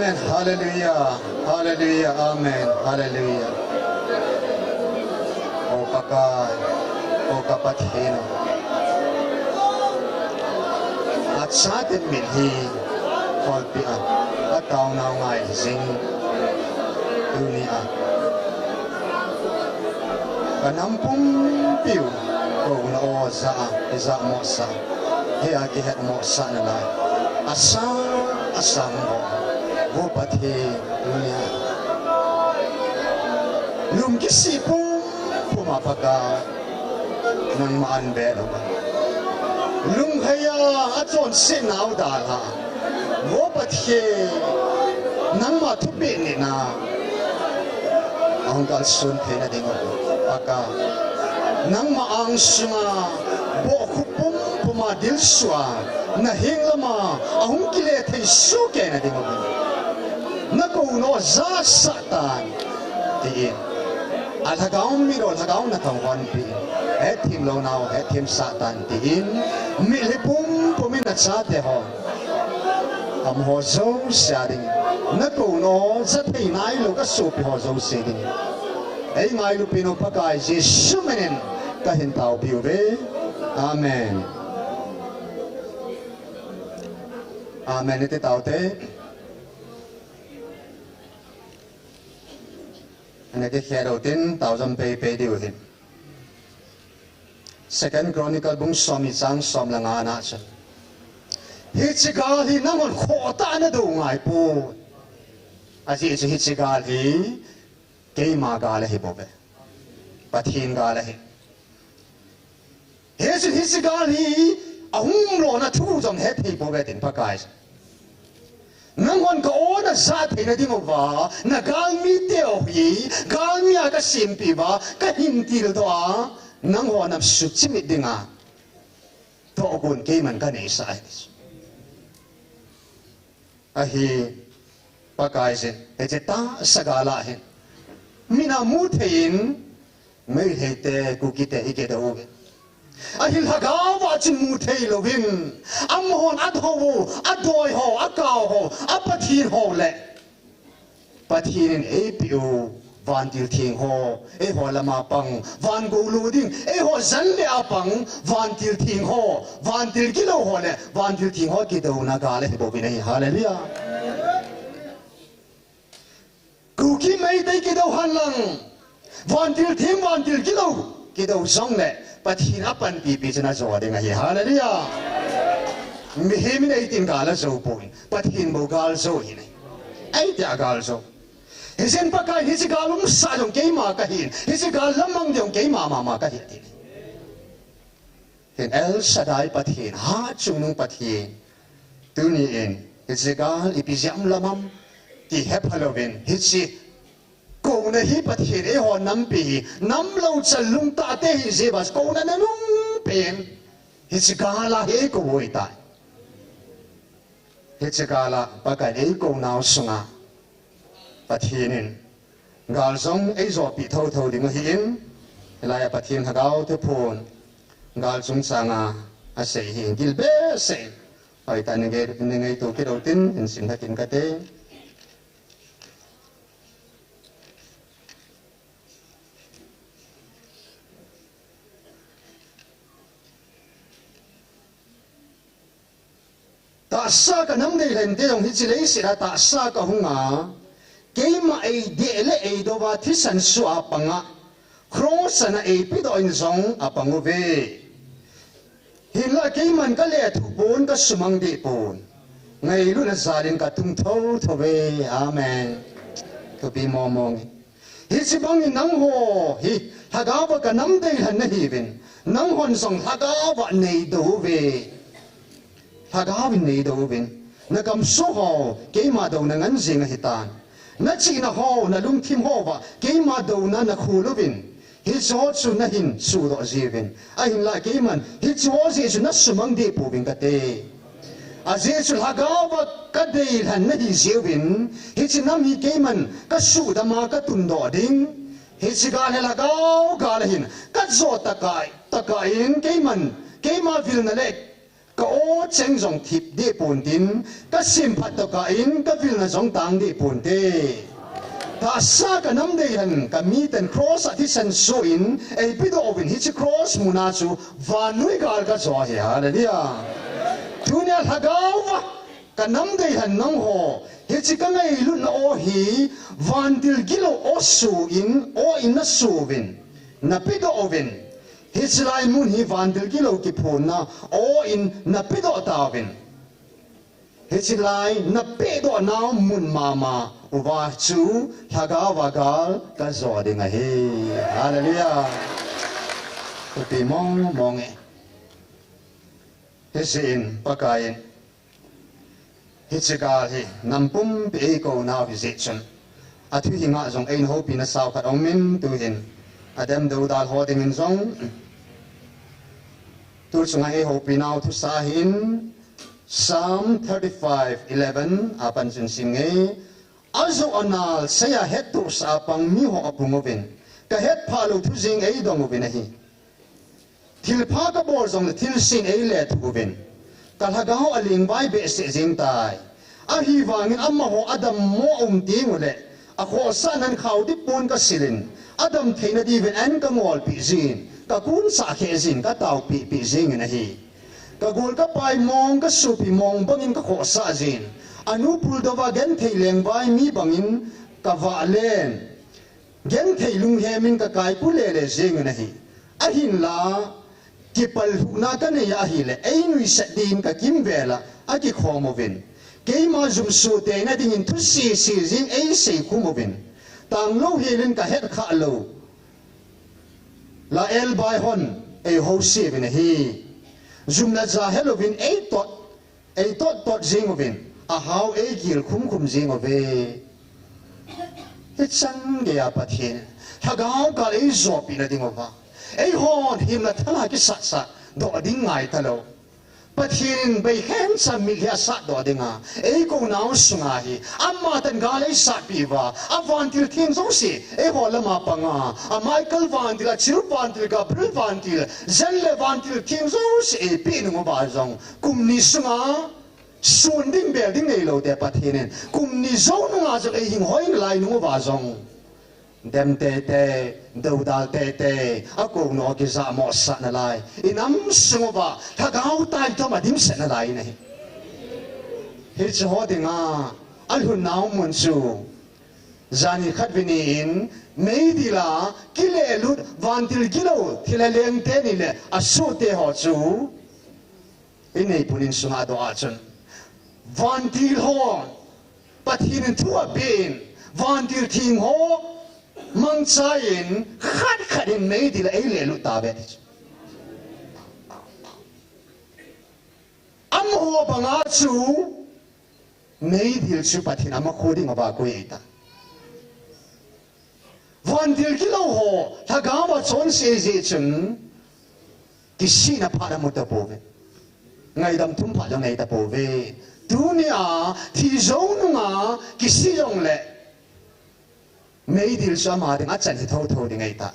Hallelujah, hallelujah, amen, hallelujah. O Pakai, O ka Pathen. Achaten mitlhi kholpeh a, ataonau ngai jing. Tunia ka nam pumpiu kouna o ja a, ijat mosah, hia kihet mosah nalai. Asang, asang mo. Vo Pathen, tunia lum kisih pumpum a Pakai, nangma an be lou. Lunghei a, achonsetnau dalha. Vo Pathen, nangma thupeh nina ahung kalson theina ding u. Pakai, nangma angsunga bohkhup pumpum a dilsu a, naheng lama ahung kile thei sohkei na ding u. Nakouna u jasah tan, tin. Alhagao mit u, lhagao nathang honpeh in. Hethem lounau hethem sah tan, tin. Mitlhi pumpum in nachate ho, amaho jouse a ding, nakouna u ja thei nailou ka sopi ho jouse ding, eingailu peh u Pakai Jesu minin kahin taopiu ve. Amen. Amen. Iti taute. Ana kikhen u tin, taojom peipei diu ahi. Second Chronicle bung som ni chang som le nga na chu, hiche gal hi nanghon khohtah a nadou ngai poi. Ajeh chu hiche gal hi keima gal ahi bouve. Pathen gal ahi. Hichun hiche gal hi ahung umlona thu jong hethei pouve tin Pakai. Nanghon ka o najah theina diuva, nagalmi teu hi, galmi a kasempeh uva, kahin tildoh a, nanghon nam suchimit dinga tohgon keiman kaneisah ahi. Ahi, Pakaiyin, hiche tahsa gal a hin, mina mu thei in, Meitei te, Kuki te, ikidou uve. Ahin lhagao a chun mu thei louvin, amahon adou u, adoi ho, akao ho, apathen ho le Pathen in eipeh u vantil theng ho, eiho lama pang, van gou lo ding, eiho jan le a pang, vantil theng ho, vantil gilou ho le vantil theng ho kidouna gal ahi bouvin ahi. Hallelujah. Kuki Meitei kidou henlang, vantil theng, vantil gilou kidou jongle, Pathen apanpipi chun ajo ding ahi. Hallelujah. Mihem in eitin gal ajo poi. Pathen bou gal jou ahi. Eiti a gal jou. Hijeh in Pakai, hiche gal umsah jong keima kahi. Hiche gal lamang jong keima mama kahi, ati. Hin El Shaddai Pathen, Hatchungnung Pathen. Tuni in, hiche gal ipi jeh a um lam am ti hepha louvin, hiche kouna hi Pathen eiho nampi hi, namlou chalungtah te hi jeh a kouna nanung pen, hiche gal a hi eikou u ahitai. Hiche gal a Pakai in eikounau sunga Pathen in gal jong eijopeh thotho ding ahin, hilai a Pathen Lhagao thuphon gal chungchang a asei hi gil behseh in, hoitah in nei, nei ngaito kit u tin, hin sim lhah in kate. Tahsa ka nam deilhen te jong hiche leiset a tahsa kahung a, keima eideh le eidou a thisan soh a pang a, cross a na eipedoh in jong apang uve. Hinlah keiman kalethuh pon, kasumang deh pon, ngailutna jal in katung thotho uve. Amen. Thupi mong mong e. Hiche bang in nangho hi lhagao a ka nam deilhen nahiuvin, nanghon jong lhagao a neidou uve. Lhagao in neidou uvin, nakam sung ho keima douna ngan jing ahitan. Nachihna ho, nalungthim ho uva keima douna nakhol uvin, hicheho chu nahin suhdoh jiuvin. Ahinlah keiman hicheho jeh chun nasumang deh pouving kate. Ajeh chu lhagao a ka deilhen nahi jeh uvin, hiche nam hi keiman kasuhdam a katundoh ding. Hiche gal hi lhagao gal ahin, kajo tah a, tah a in keiman, keima vilna le Ka aw cheng jong thip deh pontin, ka simphat tokah in ka vilna jong tang deh ponte. Tahsa ka nam deilhen ka miten cross a thisan soh in eipedoh uvin hiche cross muna chu vannoi gal ka jo ahi. Hallelujah. Tunia lhagao va ka nam deilhen nangho hiche ka ngailutna aw hi vantil gilou aw suh in, aw in na suh uvin, na pedoh uvin. Hiche lai mun hi vantil gilou kiphonna aw in na pedoh tauvin. Hiche lai na pedoh nau mun mama uva chu lhagao va gal ka jo ding ahi. Hallelujah. Thupi mong mong e. Hiche in Pakai in hiche gal hi nam pumpi eikou nau hi jeh chun, athu hi ngah jong eina houpi na sao khat aumin, tuhin adem dodal ho dingin jong tu chunga eihoupinau thusa ahin, Psalm thirty-five eleven apan chun sim nge, ajoh anal seiya hettohsah a pang miho apung uvin, ka hetphah lou thu jeng eidong uvin ahi. Thilpha kabol jongle thilse in eilethuh uvin, ka lhagao alingvai behseh jeng tai. Ahivangin amaho adammo aum tenguleh, akhohsahnan khaotipon kasilin, adam theina diuvin an kangolpeh jin, kakunsah kheh jin, kataopeh peh jengin ahi. Kagol kapai mong, kasopi mong bangin kakhohsah jin, anu puldouva genthei lengvai mi bangin kavahlen, genthei lunghemin kakaipu lele jengin ahi. Ahinla, kipallhuhna kanei ahile, einuisat din kakimvela akikhom uvin, keima jumsoh teina dingin thusese jeng eiseikhum uvin, tanglou helin kahetkhah lou la elbai hon eihouse uvin ahi. Jumle ja helouvin eitot, eitot tot jeng uvin, ahao eigil khum khum jeng uve. Hichan geiya Pathen lhagao gal eijopina dinguva, eihon himna thala kisatsah doh ding ngai talou, Pathen in beikhen cham mitlhi asatdoh dinga eikou nau sunga hi, ama tah in gal eisatpeh uva, avantil theng jouse eiho lama panga, a Michael vantil, a Chirup vantil, Gabriel vantil, janle vantil theng jouse eipeh nunguva jong, kum ni sunga sun ding bel ding neilou te Pathen in kum ni jou nunga jong eihinghoi nalai nunguva jong, dem teitei, dodal teitei, akou nau kijahmohsah nalai, inam sunguva lhagao taitom adimset nalai in ahi. Hiche ho dinga alhun nau mun chu, jani khatvei ni in meidil a kilelut vantil gilou thilha leng teni le asohte ho chu inneipun insunga adoh a chun, vantil ho Pathen in thu apen, vantil theng ho mangchan khat khat in meidil a eilelut tauve ti chu. Amaho banga chu meidil chu Pathen amakho dinguva koi eita. Vantil gilou ho lhagaova chonse jeh chun kisihna phat amu tapouve. Ngaidam thum phat jong nei tapouve. Tunia thi jou nunga kisih jongle meidil chu ama dinga chan hi thotho ding eita.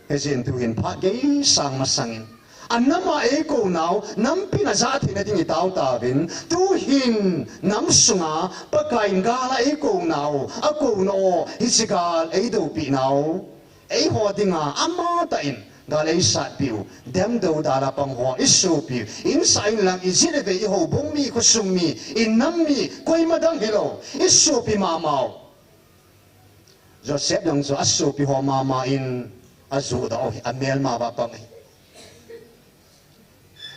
Hijeh in tuhin phat geisang masangin, anama eikou nau nampin ajah theina ding itaotauvin, tuhin nam sunga Pakai in gala eikou nau, akouna o, hiche gal eidoupeh nau, eiho dinga amatah in gal eisatpeh u, demdou dala pang ho isopiu, insah inlang, ijet ivei, ihoubung mi, khosung mi, inam mi, koima dang hilou, isopi mamau. Joseph jong chu asopi ho mama in ajohdoh u ahi, amelma uva pang ahi.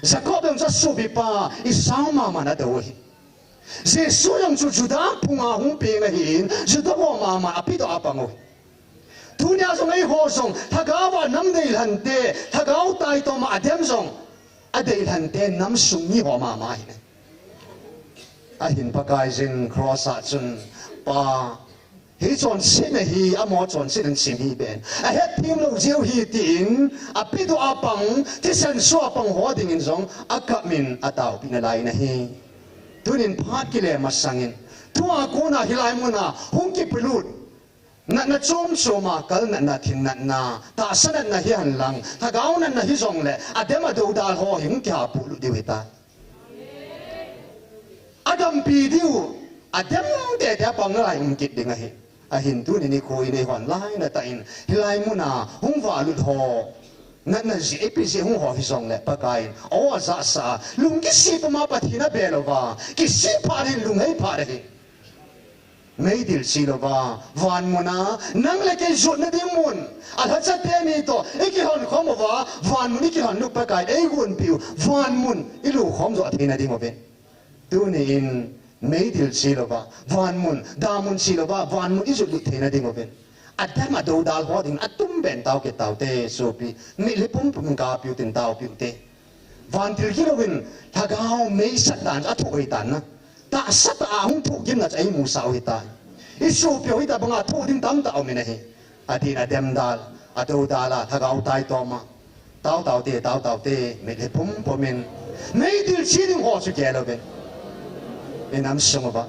Jacob jong chu asopipa Esau maman adou u ahi. Jesu jong chu Juda phunga hung peng ahin, Juda ho maman apedoh a pang u ahi. Tunia jong eiho jong lhagaova nam deilhante, lhagao taitoma adem jong, adeilhante namsung miho mama ahi. Ahin Pakaiyin cross a chun, Pa, hiche chonsetna hi amaho chonsetna in sim hih ben, ahetthemlou jeh u ahi tin, apedoh a pang, thisan soh a pang ho dingin jong akapmin ataopeh nalai in ahi. Tunin phat kile masangin, tua kona hilai muna hung kipelut natna chom choma, kal natna, thin natna, tahsa natna hihen lang, lhagao natna hijongle, adem adoudal ho hi hung kihapohlut diu ahitai. Dampi diu, adem tete a pang lai um kit ding ahi. Ahin tuni nikho in eihon lainatah in hilai muna hung valut ho, natna jeh eipeh jeh hung ho hijongle Pakaiyin aw ajahsah a, lung kisih puma Pathen in abel uva, kisih phat in lunghei phat ahi. Meidil che louva, van muna nang le kei jotna ding mun, alhacha teni toh ikihon khom uva, van mun ikihon lut Pakaiyin eigonpeh u, van mun ilut khom joh theina ding uvin. Tuni in meidil che louva, van mun, damun che louva, van mun ijot lut theina ding uvin. Adem adoudal ho ding, atum ben tao kit taute, sopi. Mitlhi pumpum kapiu tin taopiu te. Vantil gilouvin, lhagao meisat dan athoh hitan na. Tahsa tah a hung thoh gimna chu eimusah u hitai. Isopi u hitobanga thoh ding tamtah aumin ahi. Adin adem dal, adoudal a, lhagao taitom a. Tao taute, tao taute, mitlhi pumpum in. Meidil che ding ho chu gel uvin. Inam sung uva.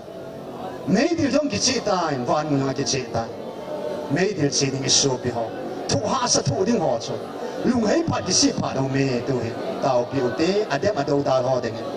Meidil jong kiche tan, van mun jong kiche tan. Meidil che ding isopi ho. Thoh hahsa thoh ding ho chu. Lunghei phat kisih phat aume tuhin. Taopiu te, adem adoudal ho dingin.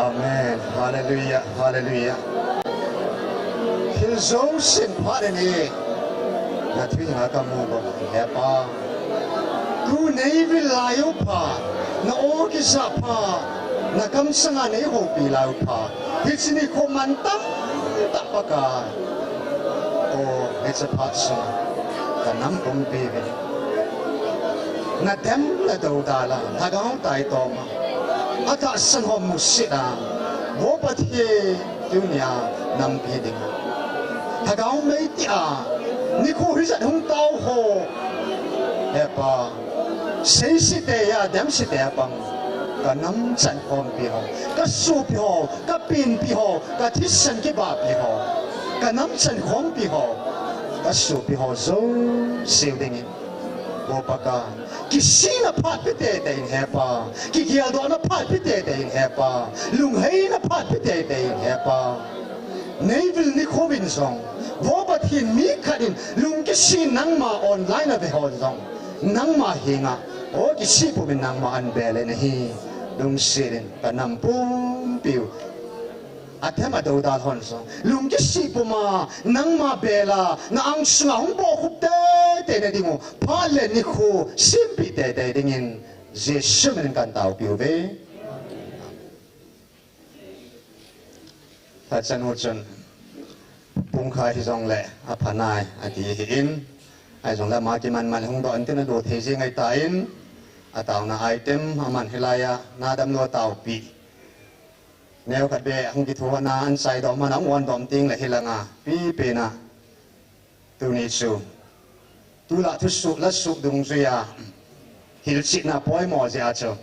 Amen. Hallelujah. Hallelujah. Thil jousen phat in, na thuhing a kamu bou, He Pa. Tu neivil lai u pha, na aw kija pha, na kamsanga neihoupi lai u pha. Hiche nikho mantam tah Pakai. O, hiche phat sunga kanam khompi uvin. Nadem nadoudal a, lhagao taitom a, atahsan ho musit a, Vo Pathen, tunia nampi ding. Lhagao mei tia, nikho hijat hung tao ho, He Pa, seisite a, demsite a pang, kanam chan khompi ho, kasopi ho, kapenpi ho, kathisan kibahpi ho, kanam chan khompi ho, kasopi ho jouse dingin, Vo Pakai, kisihna phat pe teitei in He Pa, kigeldohna phat pe teitei in He Pa, lungheina phat pe teitei in He Pa. Neivil nikho in jong, Vo Pathen, Pathen mi khat in lungkisi nangma online a ve ho jong, nangma henga, o kisih pumin nangma ahin bel in ahi. Lungset in ka nam pumpiu, athem adoudal hon jong, lungkisi puma nangma bel a, na angsunga hung bohkhup teitei na diu, phat le nikho simpeh teitei dingin, Jesu min in kahin taopiu ve. Lhachanu chun, pungkha hijongle aphanai, ati ahin, ahijongle ama kiman man hung doh in tin alo thei jeng ahitan, ataona item aman hilai a, na damlou taopi. Neokhat beh hung kithohna, anchai dom man a hung on dom tengle hilanga, pipen a. Tuni chu, tulai thusoh lasuh dungjuia hilchetna poimo jeh a chu,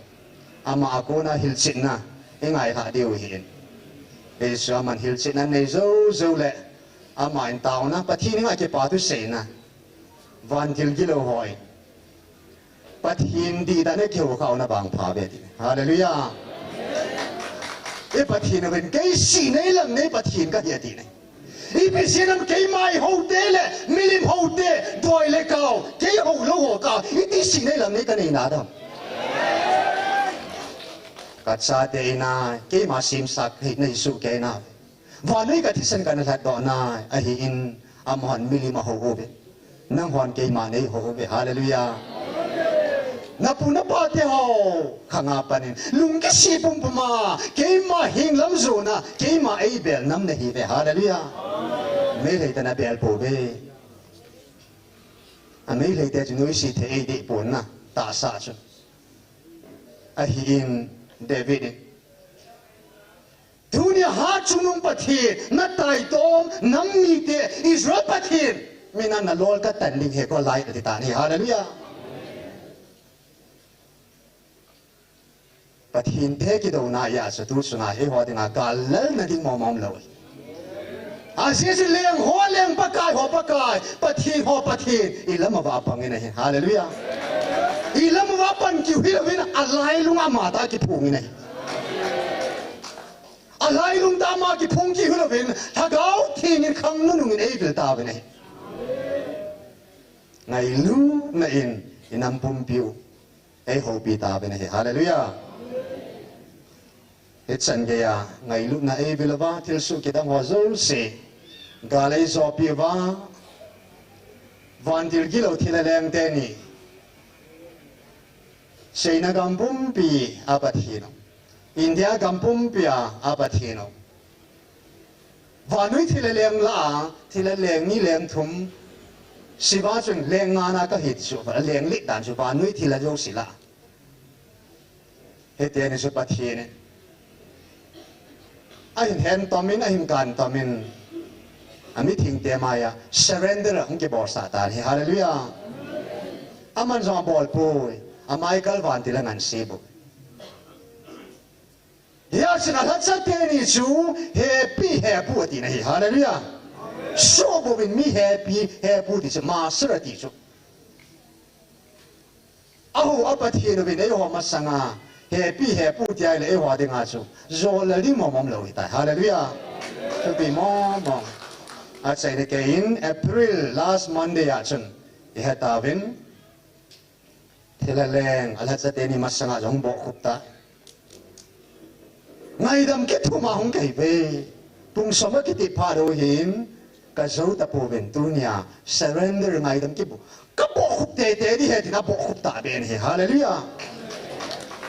ama a kona hilchetna ingailhah diu ahin. Hichu aman hilchetna nei jou joule, ama in taona, Pathen henga kipa thuseina, vantil gilou hon Pathen dihtah in kihoukhah u na vangpha uve ati. Hallelujah. I Pathen uvin, kei sihnei lam nei Pathen kahi ati nai. Ipi jeh ham, keima eihoute le milim houte, doi le kao, kei houlou ho ka, iti sihnei lam nei kanei nadam. Kachate ina, keima semsa kahi nai suh kei na. Vannoi kathisan kana lhatdoh nai, ahin, amahon milim ahou uve. Nanghon keima neihou uve. Hallelujah. Napu napate ho khanga panin, lungkisi pumpuma, keima heng lam jona, keima eibel nam nahiuve. Hallelujah. Meitei te nabel pouve. A Meitei te chu noise thei eideh pon na, tahsa chu. Ahin, David in, tunia Hatchungnung Pathen, nataitom nam mite, Israel Pathen mina nalol katan ding ahi, ko lai ati tan ahi. Hallelujah. Pathen te kidouna a chu tu chunga eiho dinga gal lelna ding mong mong lou. Ajeh chu leng ho leng, Pakai ho Pakai, Pathen ho Pathen, ilam uva pang in ahi. Hallelujah. Ilam uva pan kit u hilouvin, alailung a ama tah a kiphong in ahi. Alailung tah a ama kiphong kit u hilouvin, Lhagao Theng in khang nunung in eivil tauvin ahi. Ngailutna in inam pumpiu eihoupi tauvin ahi. Hallelujah. Hichan geiya ngailutna eivil uva, thilsoh kidang ho jouse gal eijopi uva, vantil gilou thilha leng teni, China gam pumpi a Pathen u, India gam pumpi a, a Pathen u. Vannoi thilha leng lah a, thilha leng ni leng thum, Shiva chun leng nga na kahi ti chu, leng li dan chu vannoi thilha jouse lah a. Hiteni chu Pathen in ahin hen tomin, ahin kan tomin, amithengte maiya surrender a hung kibolsah tan ahi. Hallelujah. Aman jong abol poi, a Michael vantil a ngansi bou. Hijeh chun alhacha teni chu hepi hepu ati na ahi. Hallelujah. Soh bouvin mi hepi hepu ti chu, master ati chu. Aho a Pathen uvin eiho masanga hepi hepu ti ahile eiho dinga chu jol lel ding mong mong lou ahitai. Hallelujah. Thupi mong mong. Achaina keiyin April last Monday a chun ihet tauvin, thilha leng alhacha teni masanga jong bohkhup ta. Ngaidam kithum a hung kahiuve. Pung som akiti phat uhin kajou tapouvin, tunia surrender, ngaidam kibu, kabohkhup teitei ding ahi tin abohkhup tauvin ahi. Hallelujah.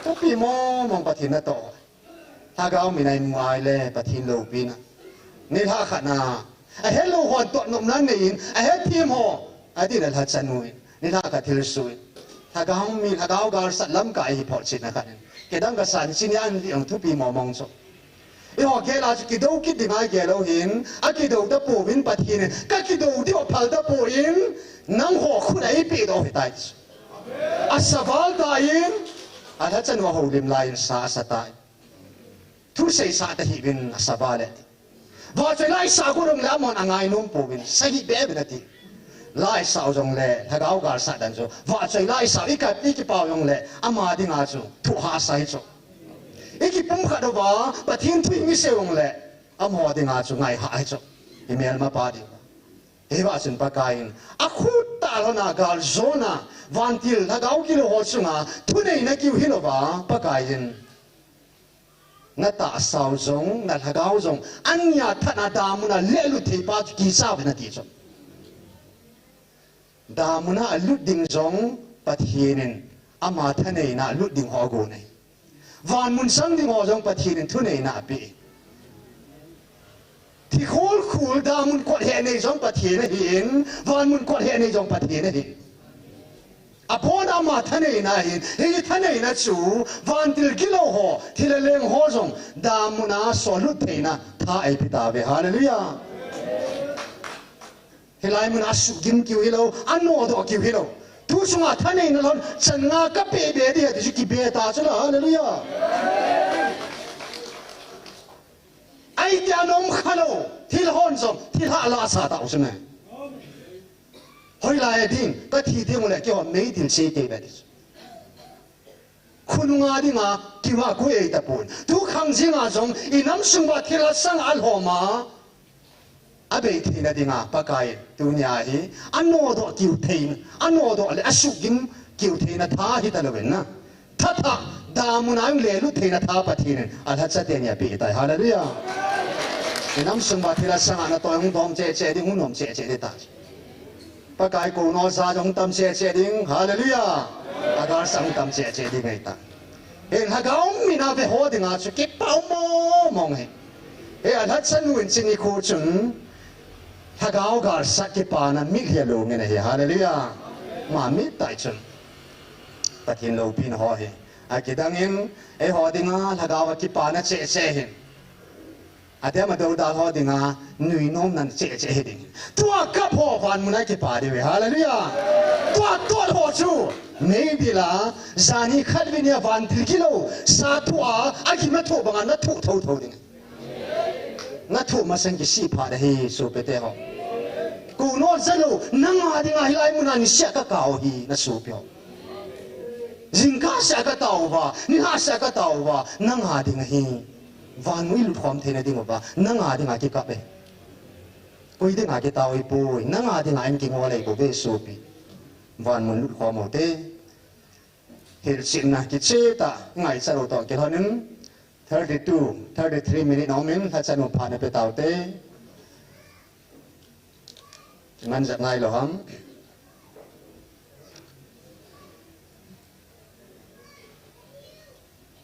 Thupi mong mong, Pathen natoh. Lhagao min a imu ahile Pathen loupina. Nilhah khat na, ahelou hon toh nopna neiyin, ahethem ho adin a lhachanu in, nilhah khat thilsoh in, Lhagao mi, Lhagao galsat lamkai hi photchetna khat in, kidang kasan, chuni a an dih ang thupi mong mong chu. Eiho gel a chu kidou kit dinga igel u hin, akidou tapouvin, Pathen in kakidou diu aphal tapon, nangho khut a eipehdoh ahitai ti chu. Asa val tan, alhachanu ahoulim laiyin sa asa tan. Thusei sah tahih uvin, asa val e ati. Vahchoi la isah got jongle amahon angainom pouvin, sa hih beh uvin ati. La isah u jongle, Lhagao galsat dan chu, vahchoi la isah u, ikat, ikipah u jongle ama dinga chu thuhahsa ahi chu. Ikipumkhat uva Pathen thu imisei u jongle amaho dinga chu ngaihah ahi chu. Imelmapa dinga. Hiva chun Pakaiyin, akhut tah lhona galjona, vantil lhagao kilou ho chunga thuneina kiu hilouva, Pakaiyin, natahsau jong, nalhagao jong, ania thahatna damuna lelut thei pa chu kicha uvin ati chu. Damuna alut ding jong Pathen in ama thaneina lut ding ho agon ahi. Vanmun sang ding ho jong Pathen in thuneina apeh. Thi khol khol damun kot heh nei jong Pathen ahin, vanmun kot heh nei jong Pathen ahin. Abon ama thaneina ahin, hiche thaneina chu, vantil kilou ho, thilha leng ho jong, damuna solut theina tha eipe tauve. Hallelujah. Hilai muna asuhgim kiu hilou, anodoh kiu hilou. Thu chunga thaneina lhon, chan nga kapeh be ding ahi ti chu kibe ta chu la, hallelujah. Ahi ti anom khalou, thil hon jong, thilha la sa tau chu ne. Hoilai a ding, kathi ding ule kihon meidil sei kei be ti chu. Khonunga dinga, kiva koi ei tapon. Tukhang jinga jong, inam sunguva thilha sang alhoma. Abei theina dinga, Pakai, tunia hi, anodoh kiu theina, anodoh le asuhgim kiu theina tha hita louvin na. Thatha, damuna jong lelut theina tha Pathen in, alhacha teni apeh tai. Hallelujah. Inam sunguva thilha sanga natoi hung dom cheh cheh ding, hung nom cheh cheh ding ta. Pakai kounoja jong tam cheh cheh ding. Hallelujah. Agalsat jong tam cheh cheh ding ahitai. Hin lhagao mina ve ho dinga chu kipah mong mong ahi. Hi alhacha nu in chuni khu chun lhagao galsat kipana mitlhi along in ahi. Hallelujah. Ama mit tai chun Pathen loupina ho hi. Akidang in eiho dinga lhagao a kipana cheh cheh hin. Atem a doudal ho dinga, nuinom nan cheh cheh hi ding. Tua kap ho vanmuna kipa diu ve. Hallelujah. Tua tot ho chu, meidil a, jani khat vin a vantil kilou, sa thu a, agim a thu banga nathu thotho ding. Nathu masang kisih pha ding ahi, sopite ho. Kounoja lou, nanga dinga hilai muna niseh a kakao hi, nasopi ho. Jingkah seh a katao uva, nilhah seh a katao uva, nanga ding ahi. Vanmun ilut khom theina diuva, nanga dinga kikap e. Koi dinga kitao ahipoi, nanga dinga in kingol ahibouve sopi. Vanmun lut khom u te. Hilchetna kicheh tah, ngaichat u toh kilhon in, thirty-two, thirty-three minute aum in, lhacha nu phat nape tau te. Ngan jat ngai lou ham.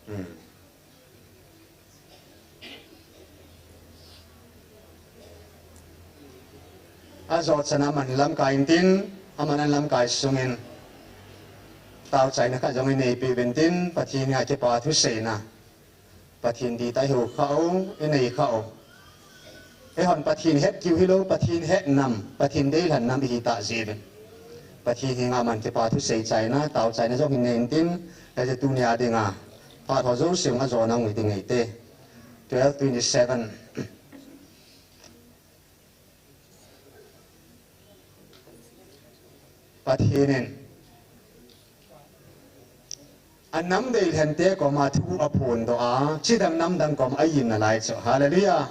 Hmm. Ajo chan a aman lamkai intin, aman lamkai sungin. Taochaina khat jong ineipi uvintin, Pathen a kipa thuseina. Pathen dihtah ihiu khah u, inei khah u. Eihon Pathen het kiu hilou, Pathen het nam, Pathen deilhen nam ihi tah jeh uvin. Pathen henga aman kipa thusei chaina, taochaina jong hin nei intin, hiche tunia dinga. Phat ho jouse hung ajo nau ngai ding ahi te. Twelve twenty-seven. Pathen in anam deilhen te koma thu aphondoh a, chidang namdang koma aimna lai chu. Hallelujah.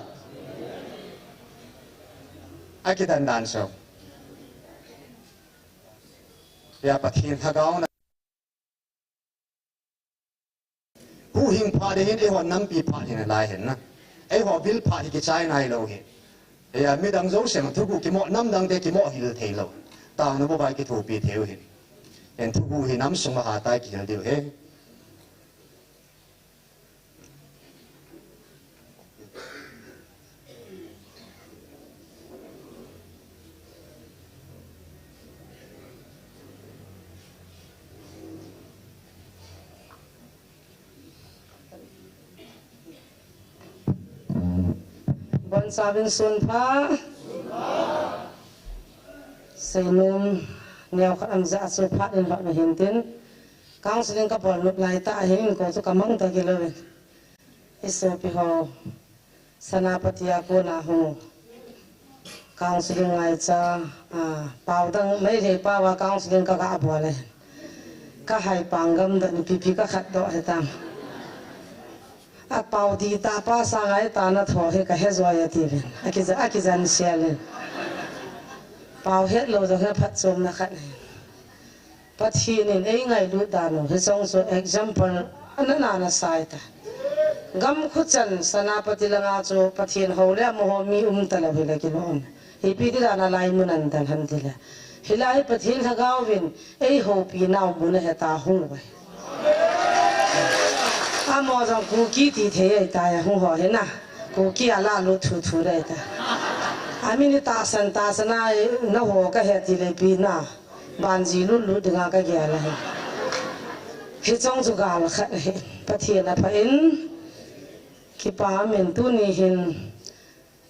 Akidan dan chu. Hia Pathen lhagao na Huhhing phat hi hin, eiho nampi phat hi nalai hin na. Eiho vil phat hi kichai nailou hi. Eia, midang jousen thuguh kimo, namdang te kimo hil theilou. Taona bou vai kithopi thei u hin. Hin thuguh hi nam sung a hatah a kihil diu hi. Boncha uvin sunpha. Seinom neokhat aum jeh a chu phat in lhon ahin tin. Counseling kabol nop lai tah ahin, ko chu kamang ta kilou in. I sopi ho, Senapati a kona hung u. Counseling ngaicha, a, pao dang Meitei pao a counseling kaga bol e. Kahai pang gam dan pipi kakhat doh hitam. A pao dihtah pa sanga itah na tho hi kahe joi ati uvin. Akija, akijan sial in. Pau het lou jong hi phatchomna khat ahi. Pathen in ei ngailut dan u, hicheng chu example ana na na sai ta. Gam khuchan Senapati langa chu Pathen hou le amaho mi um talou hile kilom. Ipi ti dan a lai mun an dal ham tile. Hilai hi Pathen Lhagao vin ei houpi nau mun ahi ta hung vai. Amaho jong Kuki ti thei ahi ta ya hung ho hi na. Kuki a la lut thu thu dai ta. Amin hi tahsan tahsan a na ho ka he ti le pi na. Banji lut lut dinga ka gel ahi. Hicheng chu gal khat ahi. Pathen apha in kipa min tuni hin.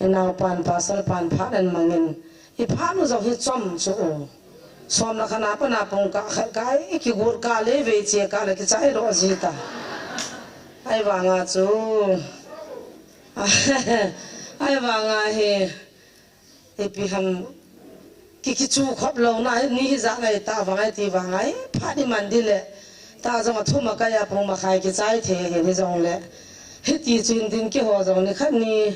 Inaupan pasal pan phat an mangin. Iphat u jong hi chom chu u. Somna khat na pana pung ka khat ka i kigur ka le vei che ka le kichai lo ji ta. Ahivanga chu. Ahivanga hi. Ipi ham ki kichu khop louna ni hi ja ngai ta vang ai ti vang ai. Phat i man di le. Ta jong a thum a kai a pung ma khai kichai thei hi ni jong le. Hiti chun din kiho jong ni khat ni.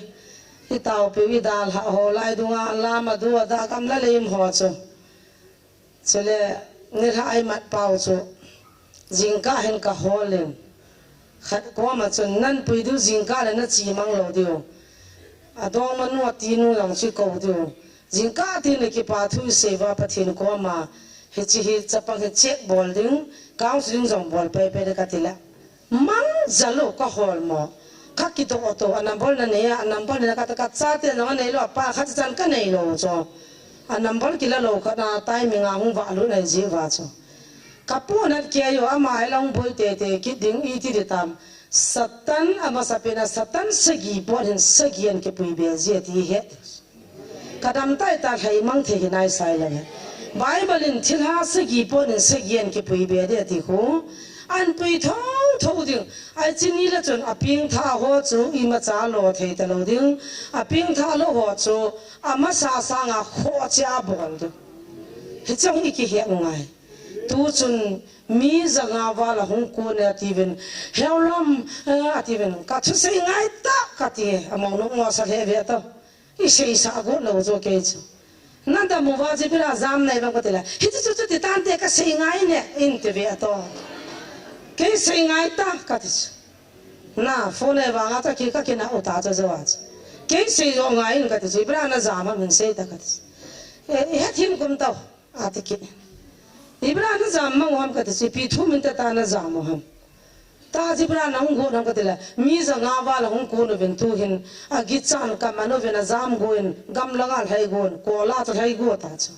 I taopiu i dalha ho lai dunga lam a du a da kam la leim ho chu. Chule nilhah a i mat pau chu jingkah hin ka hol in. Khat koma chun nan pui diu jingkah le na chi mang lou diu. A dongmanu a tinu jong chu i kou diu. Jingkah tin le kipa thu i sei uva Pathen koma hiche hi chapang hi check bol ding, counselling jong bol pei pei le ka ti le. Mang jal u ka hol mo. Ka kidoh to, a number na nei a, a number na ka, ka chate na nei lou, a pa khat chan ka nei lou cho. A number kila lou khat na timing a hung va lu nei ji va cho. Ka pu na ke yo ama ai long boi te te ki ding i ti di tam. Satan ama sapena Satan sagi po hin sagi an ke pui be ji ti he. Ka dam tai ta lhai mang thei hi nai sai le. Bible in thilha sagi pon in sagi an kipui be de ti khu. An pui tho tho ding. Ai chini le chun a ping tha ho chu i ma cha lo thei ta lo ding. A ping tha lo ho chu a ma sa sa nga kho che a bon ding. Hi chang i ki he ngai. Tu chun mi za nga va la hung ko ne a ti vin. Heu lam, eh, a ti vin. Ka thu sei ngai ta ka ti. A mo no ngo sa le ve ta. I seisa got lou chu kei chu. Na dam uva chu ipi la jam nai vang ka ti le. Hiti chu chu ti tante ka sei ngai ne in ti ve a to. Kei sei ngai ta ka ti chu. Na phone e vang a ta ki ka kina u ta chu jo a chu. Kei sei jo ngai in ka ti chu. Ipi la na jam a min sei ta ka ti chu. E, i het him kum tau. A ti kit. Ipi la na jam mang u ham ka ti chu, ipi thu min ta ta na jam u ham. Ta ipi la na hung got ham ka ti le, mi za nga va la hung kun u vin tu hin, a gichan ka man u vin a jam gon, gam langa lhai gon, kola chu lhai go ta chu.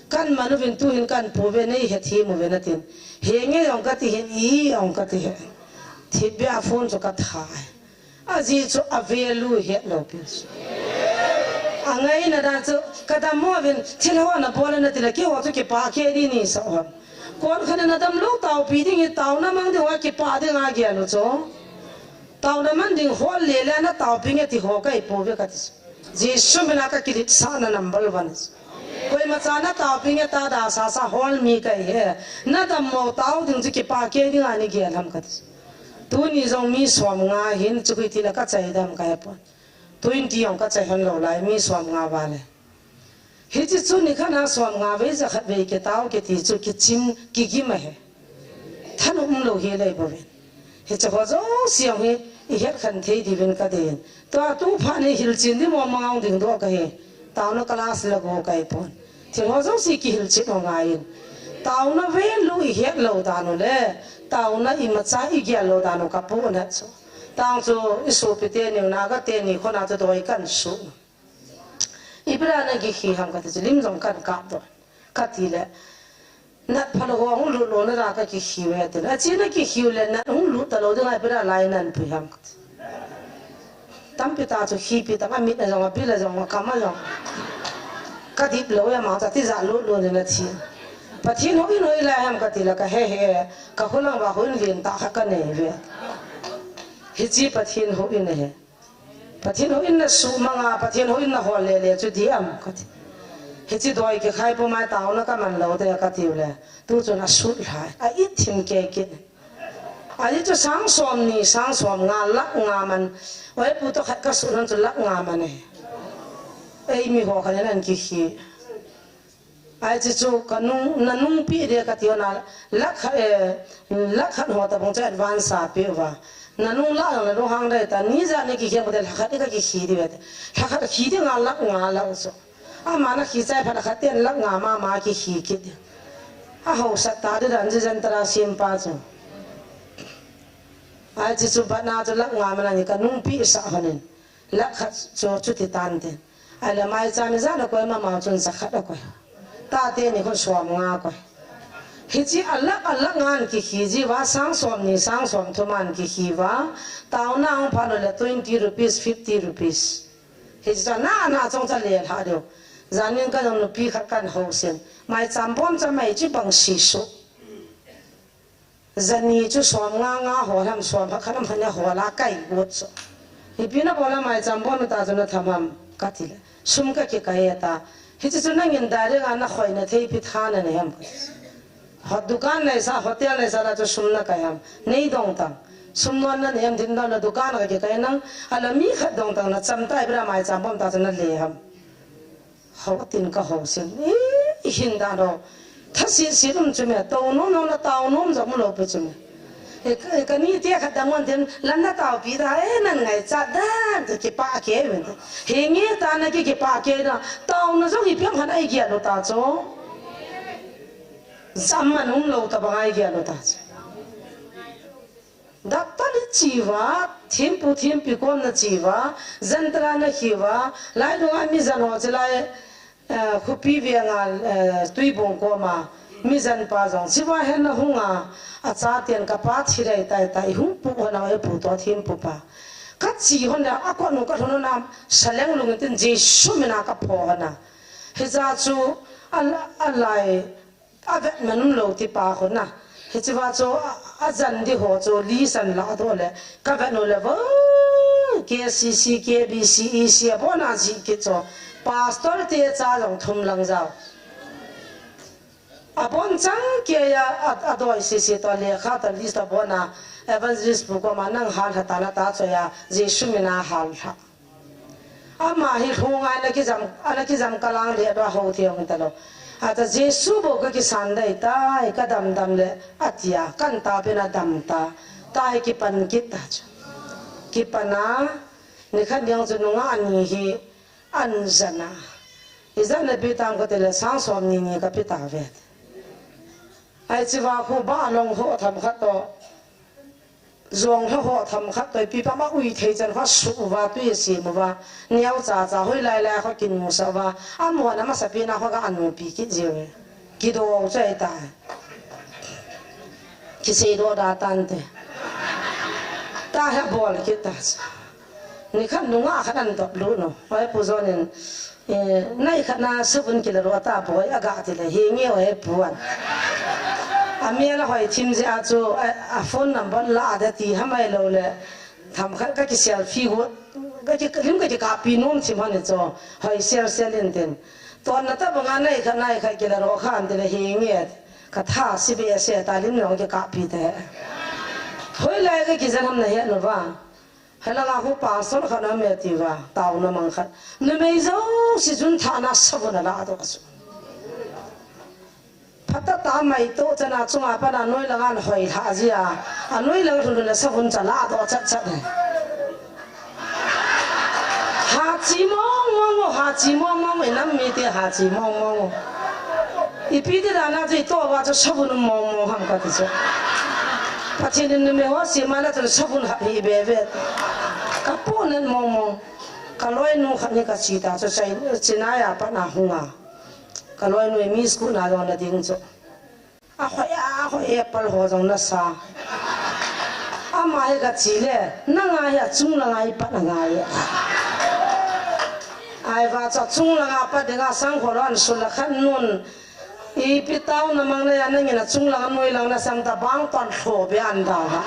Kan man u vin tu hin kan pu ve nei het hi mu ve na tin. He nge jong ka ti hin i jong ka ti he. Thip be a phone chu ka tha. Ajeh chu a value het lou pi chu. A ngaina dan chu ka dam mo vin thil ho na bol na ti le keiho chu kipa kei di ni sa hon. Kon khan na dam lou taopi ding i taona mang ding a kipa ding a gel u chu. Taona man ding hol le le na taopi nge ti ho kai po ve ka ti chu. Jesu mina ka kilit sa na number one. Koima cha na taopi nge ta da sa sa hol mi kai he. Na dam mo tao ding chu kipa kei ding a ni gel ham ka ti chu. Tuni jong mi som nga hin chu kiti la ka chai dam ka he pon. Twenty jong ka chai hon lou lai mi som nga va le. Hichi chu ni khat na som nga vei za khat vei ke tao ke ti chu kichim kigim a he. Than um lou hi lei bo vin. Hichi ho jo siang hi i het khan thei di vin ka den. Tua tu pha ni hil chin di mo mang ding do ka he. Tao na class la go kai pon. Thil ho jouse kihilchet u ngaiyin. Taona ven lu i het lou dan u le, taona i macha i gel lou dan u ka pu na chu. Tang chu i sopi teni u, Naga teni khona chu doi kan su. Ipi la na kikhi ham ka ti chu lim jong kan kap doh. Ka ti le, nat phalou ho hung lut lou na la ka kikhi ve ti le. A chi na kikhi u le nat hung lut ta lou ding a ipi la lai nan pui ham ka ti. Tampi ta chu khipi tang a mit a jong, a bil a jong, a kam a jong. Ka dip lou e, ma ta ti ja lut lut in a thi. Pathen houin hoilai ham ka ti la ka he he, ka khulang va houin lien ta kha ka nei ve. Hichi Pathen houin he. Pathen houin na su manga, Pathen houin na hol le le chu di am ka ti. Hichi doi kikhai po mai taona ka man lou te ka ti u le. Tu chun a sut lhai, a it thim ke kit. Ahi chu sang som ni, sang som nga, lakh nga man. Oi, pu to khat ka su nan chu lakh nga man e. Ei mi ho khat nan kikhi. Ai chi chu ka nung, na nungpi de ka ti na, lakh khat, eh, lakh khat ho tabang chu advance a pe uva. Na nung la na lunghang dai ta, ni ja ni kikhen ko de lakh khat ka kikhi di ve. Lakh khat khi di nga lakh nga la chu. Ama na khi chai phat khat ten lakh nga mama kikhi kit. A hausat ta di dan ji jan tara sim pa chu. Ai chi chu bana chu lakh nga mana ni ka nungpi sa hanin. Lakh khat chu chuti tan te. Ai la mai cha mi ja na koi mama chun sa khat a koi. Ta te ni ko som nga koi. Hichi a lakh a lakh ngan kikhi ji va sang som ni sang som thu man kikhi va. Tau na ang pha lo le twenty rupees, fifty rupees. Hichi cha na na chong cha le lha deu. Janin ka jong nupi khat kan ho sen. Mai cham bom cha mai chi bang si su. Jani chu som nga nga ho lam som pha khat lam pha nia ho la kai got so. Hipi na bola mai cham bom ta chu na tham ham ka ti le. Sum ka kikai ta. Hichi chu nangin direct a na khoi na thei pi tha na ne ham ka ti. Ho dukan nei sa, hotel nei sa la chu sum na kai ham. Nei dong tang. Sum non na ne ham din dong na dukan ka kikai nang. Ala mi khat dong tang na cham tai bra mai cham bom ta chu na le ham. Ho tin ka ho sin. I, i hin da no. Tha si si um chu me. Tau nom nom na tau nom jong lo pu chu me. E ka, e ka ni te khat dang wan ten lam na tau pi da, e nan ngai cha da, te ki pa ke me. He nge ta na ki ki pa ke da. Tau na jong i piang han ai gia lo ta chu. Jam man um lo ta bang ai gia lo ta chu. Doctor ni chi va, thimpu thimpi kom na chi va, jantara na khi va, lai dunga mi jan ho chi lai, eh, khupi ve nga, eh, tui bong kom a, mi jan pa jong, chi va hen na hung a, a cha tian ka pa thi rai tai tai, hung pu hon a, e pu to thimpu pa. Ka chi hon a, a ko nu ka hon na, saleng lung tin Jesu mina ka pho hon a. Hi ja chu, a la, a lai, A vet man um lo ti pa khun na. Hichi va chu a, a jan di ho chu li san la do le. Ka vet no le vo. K C C, K B C, E C a bon a ji ki chu. Pastor te cha jong thum lang jao. A bon chang ke ya a, a doi si si to le kha ta list a bon a evangelist bu ko ma nang hal ha ta na ta cho ya Jesu mina hal ha. Ama hi lhung a ana kijam, ana kijam kalang le do ho thei hong ta lo. Ata Jesu bo ka kisan dai tai, ka dam dam le atia, kan ta pen a dam ta, tai kipan kit ta chu. Kipan a, ni khat niang chu nunga ani hi an jana. I jana pi tang ko te le sang som ni ni ka pi ta ve. Ai chi va khu ba long ho tham khat to. Jong ho ho tham khat toi pi pa ma ui thei chan kha su va tui si mu va. Niau cha cha hoi lai lai kha kin mu sa va. A mu na ma sa pi na kha ka anu pi ki jiu. Ki do chai ta. Ki sei do da tan te. Ta ha bol ki ta. Ni khan nunga khan an top lu no. Oi pu jonin. Eh, nai khat na sabun kila ro ta poi, aga ti le, hi nge o he puan. A mi la hoi thim je a chu, a, a phone number la da ti ha mai lo le. Tham khat ka ki selfie go, ka ki lim ka ki ka pi nom thim han cho, hoi sel sel in tin. Ton na ta banga nai khat nai khat kila ro khan ti le, hi nge, ka tha si be se ta lim no ki ka pi te. Hoi lai ka ki jan ham na he no va. Helanga khu pastor khat na me ti va, tau na mang khat. Numei jouse chun thana sabun ala do ka chu. Phata ta mai to chana chunga pana noi langa na hoi lha ji a. A noi lang thun na sabun cha la do chat chat. Ha chi mong mong, ha chi mong mong, inam mi te ha chi mong mong. Ipi ti dan a chu i to va chu sabun um mong mong ham ka ti chu. Pathen in numei ho sema la chu sabun hap hi be ve. Ka pu nen mong mong. Ka loinu khat ni ka chi ta chu chai, Chennai a pat na hung a. Ka loinu mi school na jong na ding chu. A hoi a, a hoi apple ho jong na sa. Ama hi ka chi le, na ngai a chung la ngai pat na ngai. Ai va cha chung la nga pat de nga sang ho lo an sul la khan nun. Ipi tau na mang na ya na ngin a chung lang noi lang na sang ta bang ton thlo be an da ha.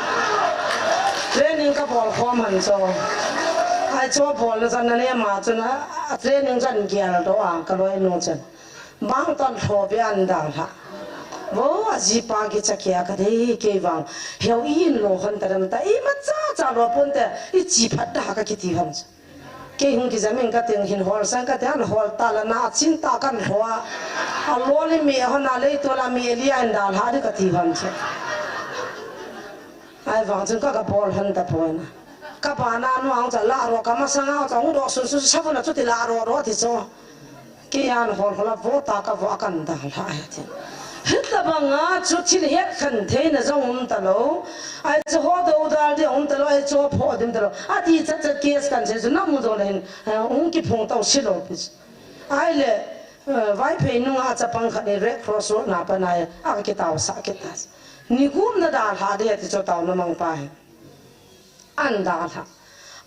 Training ka bol khom han cho. Ai cho bol na chan na ne ma chu na training chan gel do a ka loinu chan. Bang ton thlo be an da ha. Vo a ji pa ki cha kia ka dei ke vang. Heu in lo hon ta dam ta i ma cha cha lo pon te i chi phat da ka ki ti ham. Kei hung kijam in kati, hin hol sang kati, an hol ta la na chin ta kan hol a. A lo li mi hon a lei to la mi li an dal ha di kati hon che. Ai vang chun ka ka bol han ta poi na. Ka ba na nu ang cha la ro ka ma sang ang cha u do sun sun sa bu na chu ti la ro ro ti cho. Kei an hol hol a vo ta ka vo kan dal ha ai ti. Hita banga chu thil het khan theina jong um ta lo. Ai chu ho do dal di um ta lo, ai chu pho dim ta lo. A ti chat chat case kan se chu na mu jong le hin, eh, ung ki phong tau si lo pi. Ai le, eh, Vaiphei nunga chapang khat ni Red Cross Road na pa na a ki tau sa ki ta. Ni gum na dal ha di ti chu tau na mang pa he. An dal ha.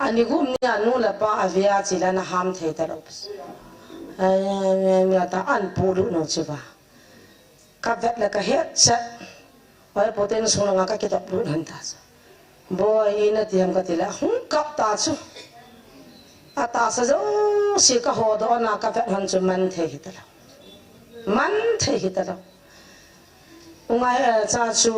A ni gum ni a nu le pa a via chi la na ham thei ta lo pi. Ai, ai, ai, ai, ta an pu lu no chi ba. Ka vet le ka het chet. Oi, poten sung nga ka kitop lut han ta chu. Boi, i na ti ham ka ti le, hung kap ta chu. A ta sa jo si ka ho do na ka vet han chu man thei hi ta lo. Man thei hi ta lo. U ngai, eh, cha chu,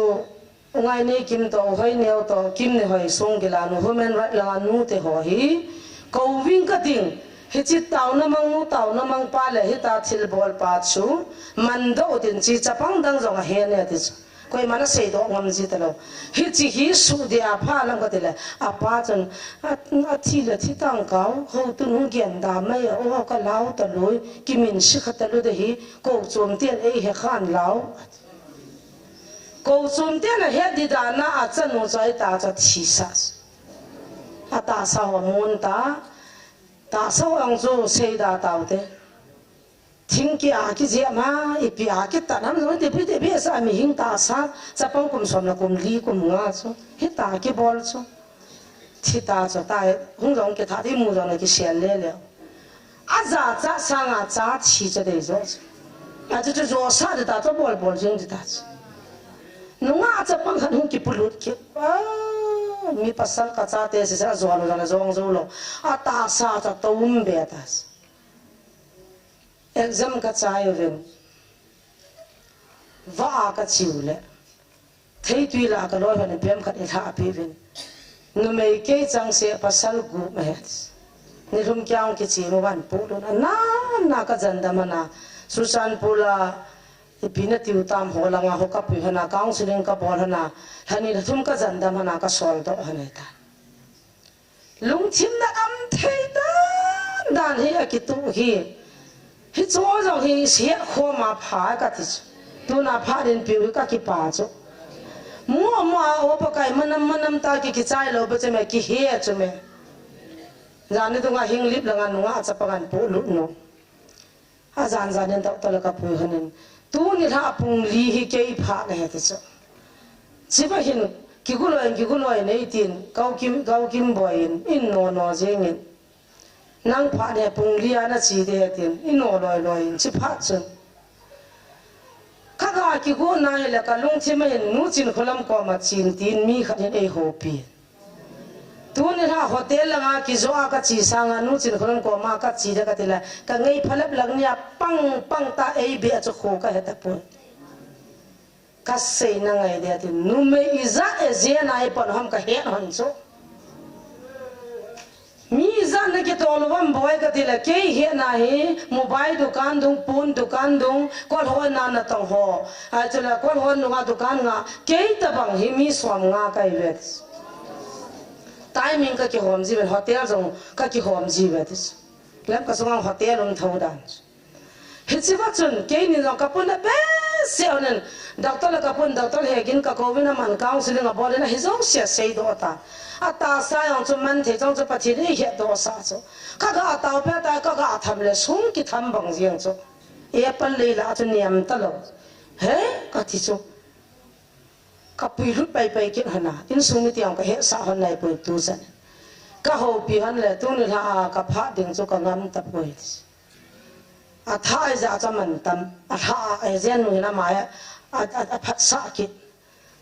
u ngai nei kim to, hoi neo to, kim ni hoi sung gila nu, human right langa nu te ho hi. Ko ving ka ding, hi chi tau na mang nu, tau na mang pa le, hi ta thil bol pa chu. Man do tin chi chapang dang jong a he ne ti chu. Koima na sei doh ngam ji ta lo. Hichi hi su dia pha lam ka ti le. A pa chun, a, a thi le thi tang kau, ho tu nu gen da mai, o ka lau ta lui, ki min si kha ta lu de hi, ko chom tian ei he khan lau. Ko chom tian a he di da na a cha nu choi ta cha thi sa. A ta sa ho mun ta, ta sa ho ang chu sei da tau te. Thing ki a ki jia ma, i pi a ki ta nam jong te pi te pi sa mi hing ta sa, chapang kum som na kum li kum nga chu. Hi ta ki bol chu. Thi ta chu ta, hung jong ki tha di mu jong na ki sial le le. A ja cha sa nga cha thi cha dei jo chu. A chu chu jo sa de ta chu bol bol jing de ta chu. Nunga chapang khat hung ki pulut ki. Ah, mi pasal ka cha te si sa jo na jong jo lo. A ta sa cha to um be ta chu. Exam ka chai uvin. Va a ka chiu le. Theitui la ka loi hon pem khat i lha pi uvin. Numei kei chang se pasal gu ma het. Ni lhum kyang ki chi mo van pu lun. Na, na ka jan dam hana. Susan pula i pi na tiu tam ho langa ho ka pi hana. Counseling ka bol hana. Hani thum ka jan dam hana ka sol do hana ta. Lungthim na am thei dan dan hi a kitu hi. Hi chu jong hi siat khom a pha ka ti chu. Tuna pha din piu hi ka kipa chu. Mua mua o pa kai manam manam ta ki kichai lo ba chu me ki he chu me. Jani tunga hing lip langa nunga chapang an pu lut no. A jan jan in doctor le ka pui hanin. Tuni lha pung li hi kei pha le he ti chu. Chiba hin kiguloi, kiguloi nei tin, kau kim, kau kim boi in, in no no jeng in. Nang pha le pung li a na chi de he tin, in no loi loi in, chi pha chun. Ka ga kigu na hi le ka lungthim a hin nu chin kholam koma chin tin mi khat hin ei hopi. Tuni lha hotel langa kijo a ka chi sanga nu chin kholam koma ka chi de ka ti la ka ngei phalap lang nia pang pang ta ei be a chu kho ka he ta pun. Ka sei na ngai de ti numei i ja e je na i pon ham ka he hon chu. Mi ja na ki tol vam boi ka ti la kei he na hi mobile dukan dung pun dukan dung kol ho na na tong ho. Ai chu la kol ho nunga dukan nga kei ta bang hi mi som nga kai vet. Timing ka kihom ji vet, hotel jong ka kihom ji vet. Lam ka sungang hotel um tho dan. Hichi va chun, keini jong ka pun a behseh unin, doctor le ka pun, doctor hegin ka kou vin aman counseling a bol in ahi jouse a sei doh ta. A tahsa jong chu man thei jong chu Pathen in ei het doh sah chu. Ka ga tao pet a, ka ga tham le sung kitham bang jeng chu. Apple lei lah chu niam ta lo. He, ka ti chu. Ka puilut pai pai kit hon a, insung mite jong ka hetsah hon nai poi tu chan. Ka houpi hon le, tuni lha a ka phat ding chu ka ngam ta poi. A tha a ja cha man tam, a tha a jen nu hin ama a, a, a, a phatsah kit.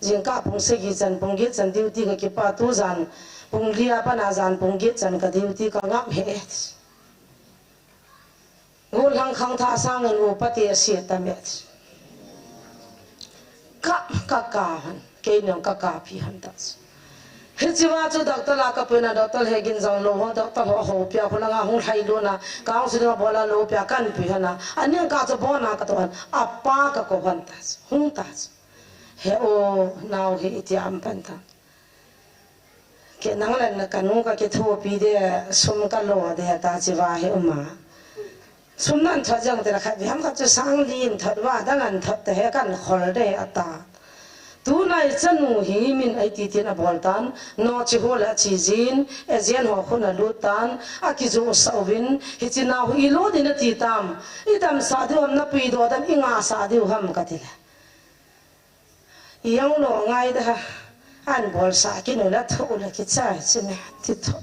Jingkah pung sagi chan, pung get chan duty ka kipa tu jan, pung li a pat a jan pung get chan ka duty ka ngam he. Gollhang khangthah sangin upa te a sia ta met. Ka, ka ka han, kei nang ka ka pi han ta. Hichea chu doctor la kapuina, doctor he gin jong lou ho, doctor ho houpi a, khulanga hung lhai lona, counseling a bola lou pi a, kanpui hana. Aning ka chu bona kato han, apa kakou han ta chu, hung ta chu. He o, nao he iti am pan ta. Ke nang len na kanu kakithopi de, sum kalo de ta chiva he uma. Sum nan thot jang te la khat vei ham khat chu sang li in thot va, dang an thot te he kan khol de ata. Tulai chanu hi min ai ti tin abol tan, no chi ho la chi jin, agent ho khun alut tan, akijo sa uvin, hichi nao hi lo din ati tam, i tam sa diu ham na pui do dan i nga sa diu ham kati le. Iyang lo ngai da ha. An bol sa ki nu la tho la ki cha chi me ti tho.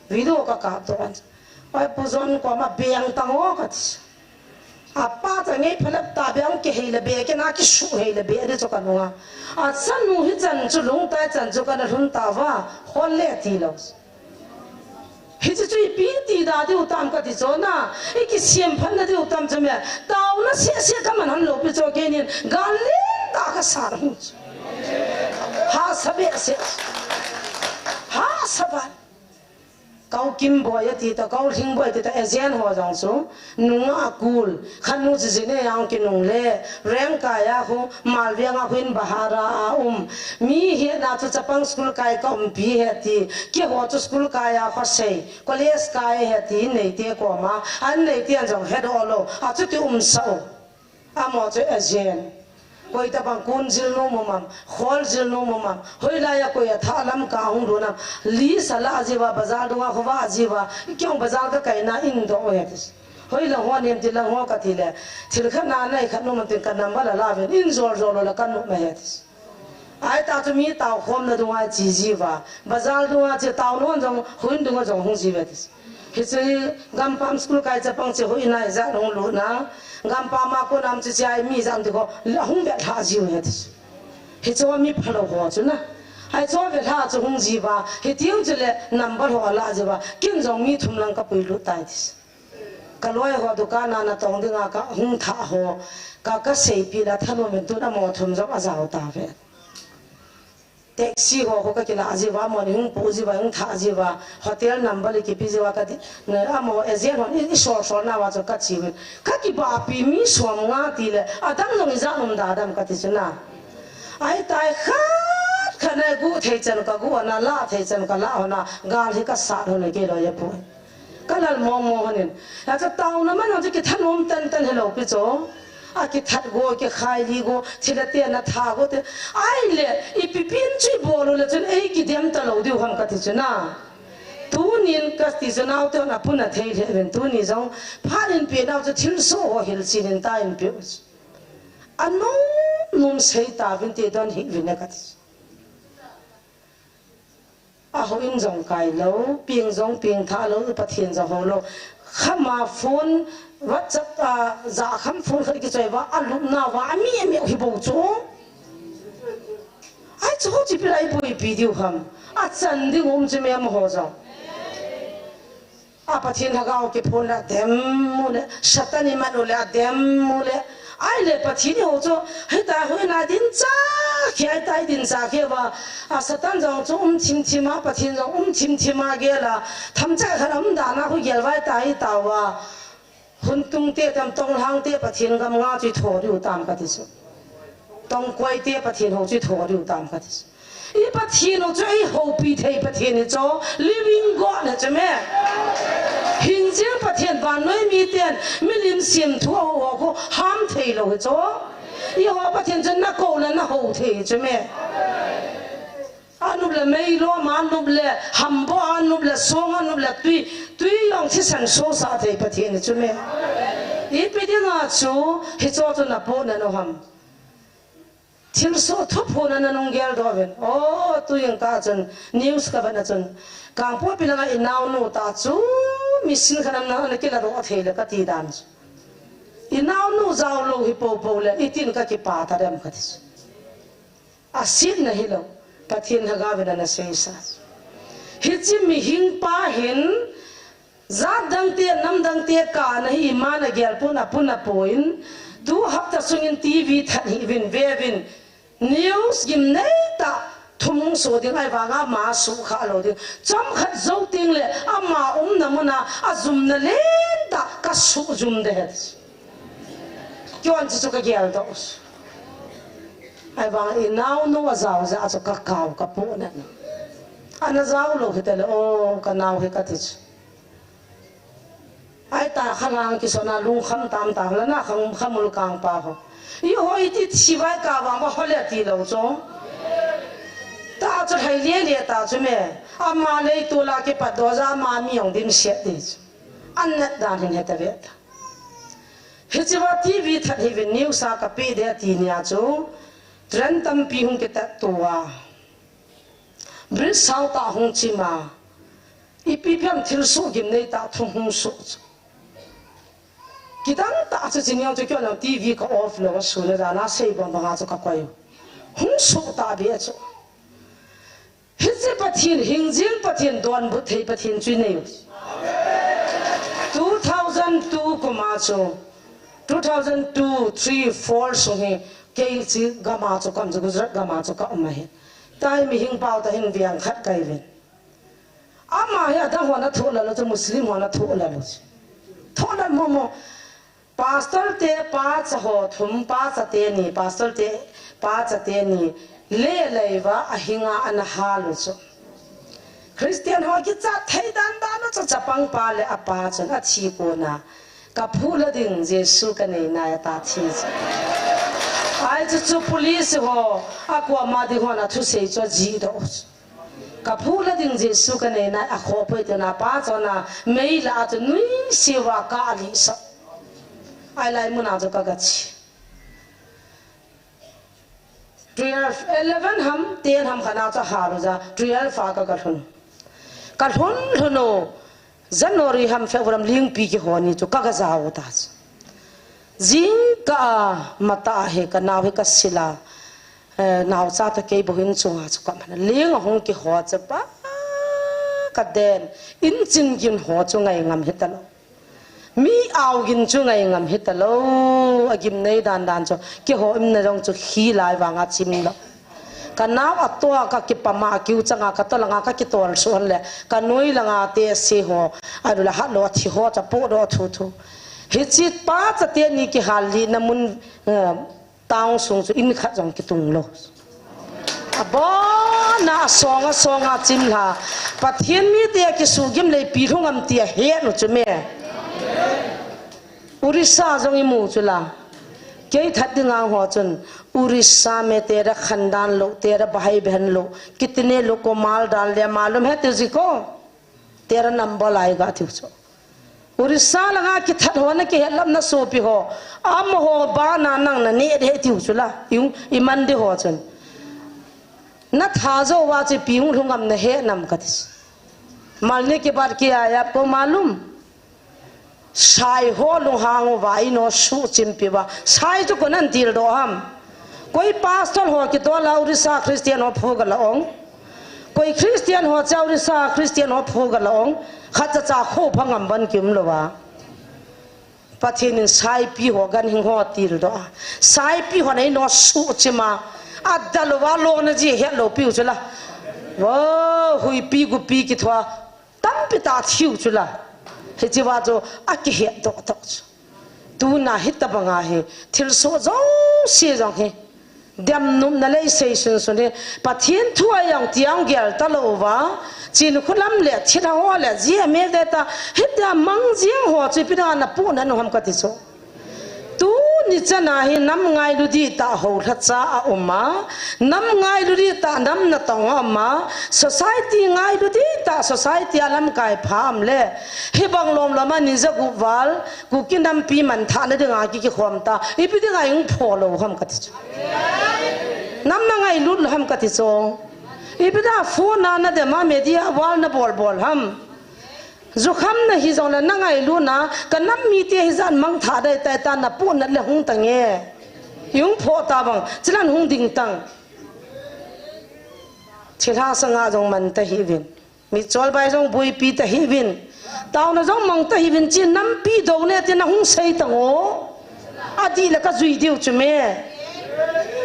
Video ka kap to an. Oi pu jon ko ma biang tang o ka ti. Apa ta ngai phalap ta biang ki hei la be ki na ki su hei la be de cho ka nu nga. A chan nu hi chan chu lung tai chan chu ka na lhun ta va. Hol le ti lo. Hichu chu ipi ti da diu tam kati chu na, i kisiam phatna diu tam chu me, taona sese kaman hon lou pi chu kenin, gal lentah kasa hung chu. Hahsa behseh. Hahsa ba. Kau Kim Boi ati ta, kau Hling Boi ati ta, agent ho jong chu. Nunga akul, khanu chu jine yang kinung le, Rengkai a khu, Malviang a khu in bahara a um. Mi hi na chu chapang school kai ka umpi he ti, keiho chu school kai a khosei, college kai he ti, neite koma, an neite an jong hedoh lou, a chuti um sa u. Amo chu agent. Koi tabang kun jil nom um am, khol jil nom um am, hoilai a koi a tha lam ka hung lhun am, li sa la jiuva, bazar dunga khovah jiuva, kei bazar ka kaina in doh u he ti. Hoi lang ho nem ti lang ho kati le. Thil khat na nai khat nom tin ka number la la ven. In jol jol la ka nom he ti. Ai ta chu mi tao khomna dunga chi jiuva. Bazar dunga chi tao non jong huin dunga jong hung jiuva ti. Hichu gampam school kai chapang chi hoi nai ja hung lhun na. Gampam a ko nam chi chi ai mi jam ti ko hung be tha jiu he ti. Hichu mi phalo ho chu na. Ai chu be tha chu hung jiuva. Hitiu chu le number ho la jiuva. Kin jong mi thum lang ka pui lut tai ti. Ka loi ho dukan a na tong dinga ka hung tha ho, ka, ka seipi la thanom in tun amo thum jong a jao ta ve. Taxi ho, ho ka kila jiuva, amo ni hung pu jiuva, hung tha jiuva, hotel number li kipi jiuva ka ti, na amo agent hon i, i sol sol na va chu ka chi ve. Ka kibapi mi som nga ti le, a dang jong i ja um da dam ka ti chu na. Ai tai khat, khat na gu thei chan ka gu na, la thei chan ka la ho na, gal hi ka sa ho na ke lo ya pu. Ka lal mong mong hanin. A chu taona man a chu kithanom tan tan hello pi chu. A kithat go, kikhai li go, thil a te na tha go te. Ai le, ipi pin chu i bol u le chun ei kidem ta lou diu ham ka ti chu na. Tunin ka ti chu nau te na pun a thei le ven tuni jong. Phan in pi nau chu thil so ho hil chin in ta in pi u chu. A nom nom sei ta vin ti don hi vin ka ti chu. A ho in jong kai lou, ping jong ping tha lou, Pathen jong ho lou. Khama phone, WhatsApp a, ja kham phone khat kichoi va, a lupna va, a mi, a mi hi bou chu. Ai chu ho chi pi lai boi pi diu ham. A chan ding um chi me mo ho jong. A Pathen lhagao kiphon le a dem u le, Satan i man u le a dem u le. Ai le Pathen i ho chu, hita hui na din cha, khi ai tai din cha khi va. A Satan jong chu um thim thim a, Pathen jong um thim thim a gel a. Tham cha khan um da na hu gel vai tai ta va. Hun tung te tam tong hlang te Pathen gam nga chu i tho diu tam ka ti chu. Tong koi te Pathen ho chu i tho diu tam ka ti chu. I Pathen ho chu ei hopi thei Pathen hi chu, living God hi chu me. Hing jing Pathen vannoi mi ten, milim sim thu a ho ho khu ham thei lou hi chu. I ho Pathen chu na ko le na ho thei hi chu me. A nup le mei lom a nup le, hambo a nup le, song a nup le, tui, tui jong thisan so sa thei Pathen hi chu me. Ipi dinga chu, hi chu chu na po na no ham. Thilsoh thuphon a na nung gel doh uvin. O, tu jing ka chun, news ka vet na chun. Kangpokpi langa i naonu ta chu, mission khat ana, ana kila doh thei le ka ti dan chu. I naonu jao lou hi popo le, i tin ka kipa ta dem ka ti chu. A sin na hi lou, Pathen lhagao vin ana sei sa. Hichi mihing pa hin, Jat dang te, nam dang te kana hi ima na gel pon a pon a pon. Tu hapta sungin T V that hi vin ve vin. News gimnei ta, Thum hung so ding, ahivanga ama suh kha lou ding. Chomkhat jou teng le, ama umna muna, ajumna lentah, kasuh jum ding ahi. Keihon chu chu kagel doh. Ahivang inaonu ajao jeh a chu kakao kapohnat. Ana jao lou hita le, o, kanao hi kati chu. Ahita khalang kisona lungkham tamtah, lana khang khamul kangpa ho. Eiho iti thivai kavang ba hole tilou chu. Ta chu lhai lele ta chu me. Ama leitol a kipat doh jeh a ama mi jong dimset ding chu. Anat dan hin heta ve ta. Hichea T V that hiuvin news a kapeh ding ati nia chu. Train tampi hung kitat tua. Bridge sao tah hung chim a. Ipi pi ham thilsoh gimnei tah thu hung soh chu. Kidang tah chu chi neo chu keiho T V ka off lou a sun a jana sei bang banga chu kakoi. Hung soh tah beh chu. Hiche Pathen, hingjing Pathen, donbut thei Pathen chu inei u. Two thousand two kum a chu, two thousand two, three, four sung hi, kei chu gam a chu ka um chu, Gujarat gam a chu ka um ahi. Tua hi mihing pao tah hin veng khat kahiuvin. Ama hi adang hon athoh lal lou chu, Muslim hon athoh lal lou chu. Thoh lal momo. Pastor te pacha ho thum, pacha teni, pastor te pacha teni, le leiva ahinga ana hal u chu. Christian ho kichat thei dan dan u chu, chapang pa le apa chun athi kona, kaphuh lou ding Jesu kanei nai ata thi chu. Ahi chu chu police ho, akoma ding hon athusei chu ajih doh u chu. Kaphuh lou ding Jesu kanei nai, akhoh poi tina pa chona, mei la a chu nuisat uva ka alih sah. Ahilai muna chu kagache. Twelve, eleven ham, ten ham khat na chu ahal u jeh a, twelve a ka, kalhun. Kalhun lhun u, January ham, February ham, lingpi kihon ni chu ka, kajao u ta chu. Jingkah a, matah a hi, kanao hi kasil a, eh, naocha toh kei bou hin chunga chu kaman a. Ling ahung kiho chu pa, kaden, in chin gin ho chu ngai ngam hita lou. Mi ao gin chu ngai ngam hita lou, agimnei dan dan chu, keiho umna jong chu khi lai vanga chim lou. Kanao atoh a kakipam a, akiu chang a, katol langa kakitol suh hon le, kanoi langa te se ho, alou le hat lou, athi ho, chu apoh doh thuthu. Hiche pacha teni kihal lihna mun, eh, Town sung chu in khat jong kitung lou. Abon a, asong asong a chim lha. Pathen mite akisuhgim le ipi lhung am ti ahet u chu me. Orissa jong imu chu la. Kei that ding a ho chun, Orissa mein तेरा खानदान लोग, तेरा भाई बहन लोग, कितने लोग को मार डाल दिया मालूम है तुझी को? तेरा नंबर आएगा tiu chu. Orissa langa kithat ho, na kihet lam na sopi ho. Amaho bana nang na neh ding tiu chu la. Iu, iman ding ho chun. Na tha jou uva chu ipi hung lhung am na he nam kati chu. मरने के बाद क्या है आपको मालूम? Sai ho lunghang uva, in ho suhchimpi uva. Sai chu koiin ahin tildoh ham? Koi pastor ho kitoh la Orissa Christian ho phu gala ong. Koi Christian ho cha Orissa Christian ho phu gala ong. Khat cha cha kho phangam ban kium lou va. Pathen in saipi ho ganhing ho tildoh a. Saipi ho in ho suhchim a. Adalou va lona ji hetlou piu chu la. Wo, huipi gupi kithua. Tampi tah thiu chu la. Hiche va chu akihet doh doh chu. Tuna hitabang a hi thilsoh jouse jong hi. Demnopna le isei sunsun hi. Pathen thu a jong tiang gel talou va. Chinkholam le thilha ho le ji a me de ta. Hitia mang jing ho chu ipi dinga na pohnat u ham kati chu. Tuni chan a hi nam ngailu dihtah ho lhacha a um a, nam ngailu dihtah nam natong a um a, society ngailu dihtah society a lamkai pha um le, hibang lom lom a ni jagup val, Kuki nampi manthahna dinga ki kikhom ta, ipi dinga i hung pho lou ham kati chu. Nam na ngailut lou ham kati chu. Ipi dinga phone a na dem a media val na bol bol ham. Jukham na hi jong le na ngailutna, ka nam mite hijat mangthah dai tai ta na pohnat le hung tange. I hung pho ta bang, chilan hung ding tang. Thilha sanga jong man ta hih uvin. Mitchol bai jong buipi ta hih uvin. Taona jong mang ta hih uvin, chi nampi dou ne ti na hung sei tang o. Adih le ka jui diu chu me.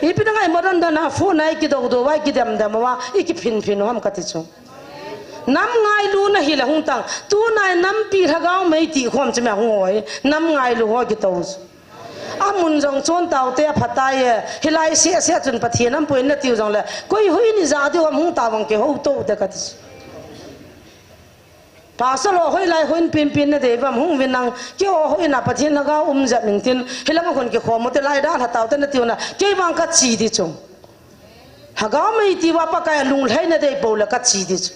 Ipi dang ai modern dan a phone a i kidou dou a, i kidem dem a, i kiphin phin u ham kati chu. Nam ngailuna hi la hung tang. Tunai nampi lhagao mei ti khom chu mei hung hoi. Nam ngailu ho kitou chu. Amun jong chon taute aphatai e. Hilai se se chun Pathen ampui na tiu jong le. Koi hoi ni ja diu ham hung ta vang kihou tou te kati chu. Pastor ho hoilai hon pin pin na dei vam hung vin nang, keiho hoi na Pathen lhagao um jep in tin, hilanga hon kikhom u te lai da lha tau te na tiu na, kei vang ka chi di chu. Lhagao mei ti va Pakai a lunglhai na dei pou le ka chi di chu.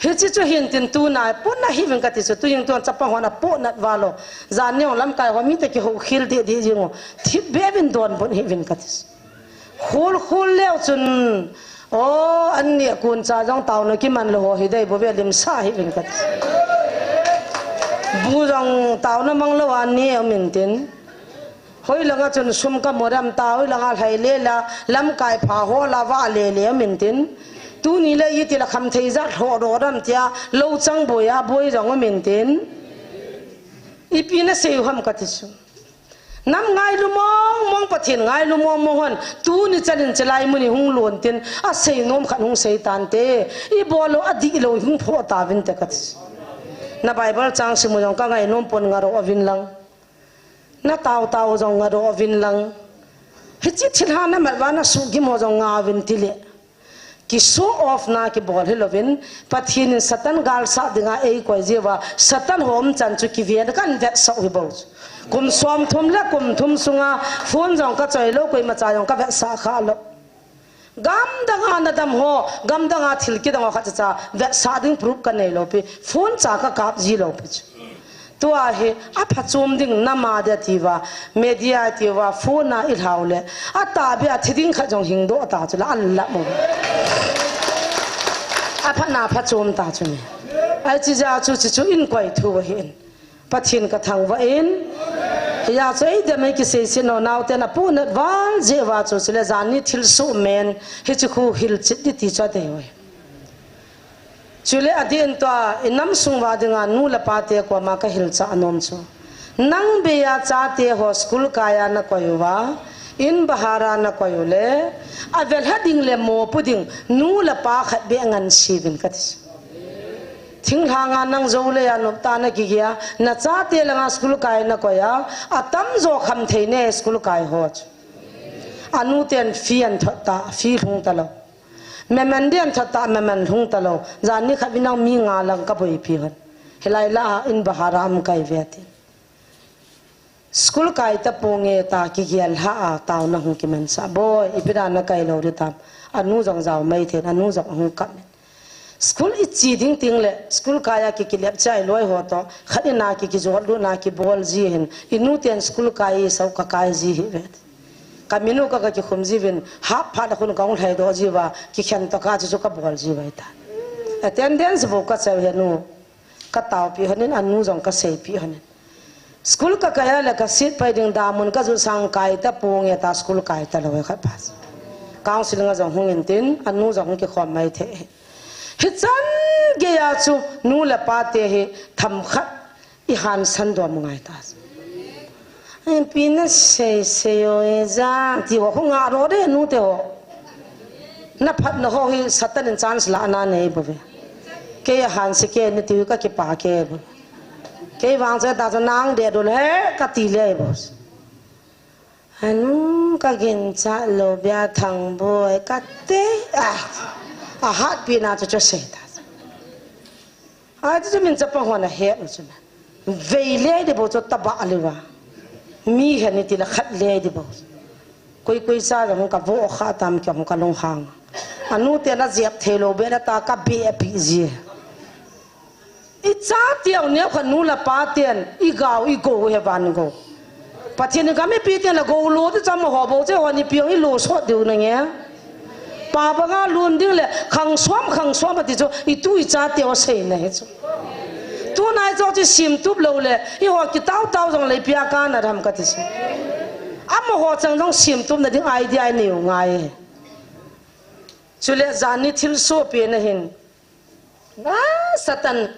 Hichi chu hin tin tu na, pon na hi vin ka ti chu, tu jing tuan chapa hon a po nat va lo. Jan ni hong lamkai ho mi te kihou khil di di jing u. Thip be vin don bon hi vin ka ti chu. Khul khul leu chun, o, an ni a kun cha jong tauna kiman lo ho hi dei bo ve lim sa hi vin ka ti. Bu jong tauna mang lo an ni um in tin. Hoi langa chun sum ka mo dam ta, hoi langa lhai le la, lamkai pha ho la va le le um in tin. Tuni le i ti la kham thei jat ho do dam tia, lo chang boi a boi jong um in tin. Ipi na sei u ham ka ti chu. Nam ngailu mong mong, Pathen ngailu mong mong hon, tuni chan in chelai mun hi hung lon tin, a sei nom khat hung sei tan te, i bol lo a di lo hung pho ta vin te ka ti. Na Bible chang sim u jong ka ngai nom pon nga ro a vin lang. Na tau tau jong nga ro a vin lang. Hichi thil ha na mat va na su gim ho jong nga vin ti le. Ki show off na kibol hi lovin, Pathen in Satan gal sa dinga ei koi jiu va, Satan ho um chan chu kiven kan vetsah u hi bou chu. Kum som thum le kum thum sunga phone jong ka choi lo, koima cha jong ka vetsah kha lo. Gam dang a na dam ho, gam dang a thil kidang ho khat cha cha vetsah ding proof ka nei lo pi, phone cha ka kap ji lo pi chu. Tua hi a phachom ding nam a dia ti va, media ti va, phone a i lhau le, a ta be a thi ding khat jong hing do ta chu la an la mo. A pha na phachom ta chu ni. Ai chi ja chu chi chu in koi thu hin. Pathen ka thangvah in. Hiya chu ei dem ei kisei sin no nau te na pu nat val je va chu chule jan ni thil su men hi chu khu hil chit di ti chu a dei oi. Chule a din tua, i nam sung va dinga nu le pa te koma ka hilchah nom chu. Nang beiya chate ho school kaiya na koi uva, in bahara na koi u le, a velha ding le mopu ding, nu le pa khat beh ngan sivin ka ti. Thinglhanga nang jou le a nop ta na kigia, na chate langa school kai na koi a, a tamjo kham thei ne school kai ho chu. A nu ten fee an thot ta, fee lhung ta lo. Memen den thot ta, memen lhung ta lo. Jan ni khat vinang mi nga lang ka boipi hon. Hilai la a in bahara am kai ve ti. School kai ta ponge ta kigel ha a tauna hung kiman sa. Boi, ipi dan na kai lo di tam. A nu jong jao mai then, a nu jong hung kap. School i chi ding ting le, school kai a ki kilep chai loi ho to. Khat i na ki kijot lu na ki bol ji hin. I nu ten school kai i sau ka kai ji hi ve. Ka minu ka, ka kikhum jiuvin, hap phat a khun ka hung lhai doh jiuva, kikhen toh ka chu chu ka bol jiuva ta. Attendance bou ka cheu he nu, ka taopi honin, a nu jong ka seipi honin. School ka kai a le ka seat pai ding damun ka jut sang kai ta ponge ta school kai ta lo he khat pa. Counseling a jong hung in tin, a nu jong hung kikhom mai thei. Hichan geiya chu nu le pa te hi tham khat i hansan dom ngai ta. Ai, pi na sei sei o e ja, ti ho, ho nga ro de nu te ho. Na phat na ho hi Satan in chance la na nei bo ve. Kei a hanse ke ni ti ka kipa ke bo. Kei vang che ta chu nang de dol he ka ti le bo. Anu ka ginchat lou bia Thangboi ka te a, a hatpi na chu chu sei ta. A chu min chapa hon a het u chu na. Vei le di bo chu taba le va. Mi he ni ti la khat le di bo. Koi koi sa la hung ka vo kha tam ki hung ka lunghang. Anu te na jep thei lou be na ta ka be a pi ji. I cha teu neu kha nu le pa ten, i gao, i go he van go. Pathen in ka mipi ten la go lo ti cham ho bo che ho ni piong i lo sot diu na nge. Pa banga lun ding le khang som, khang som ati chu, i tu i cha teu sei na he chu. Tunai chu chi sim tup lo le, i ho ki tau tau jong le pia ka na ram ka ti chu. Ama ho chang jong sim tup na ding idea i neu ngai. Chule jan ni thil so pe na hin. Na Satan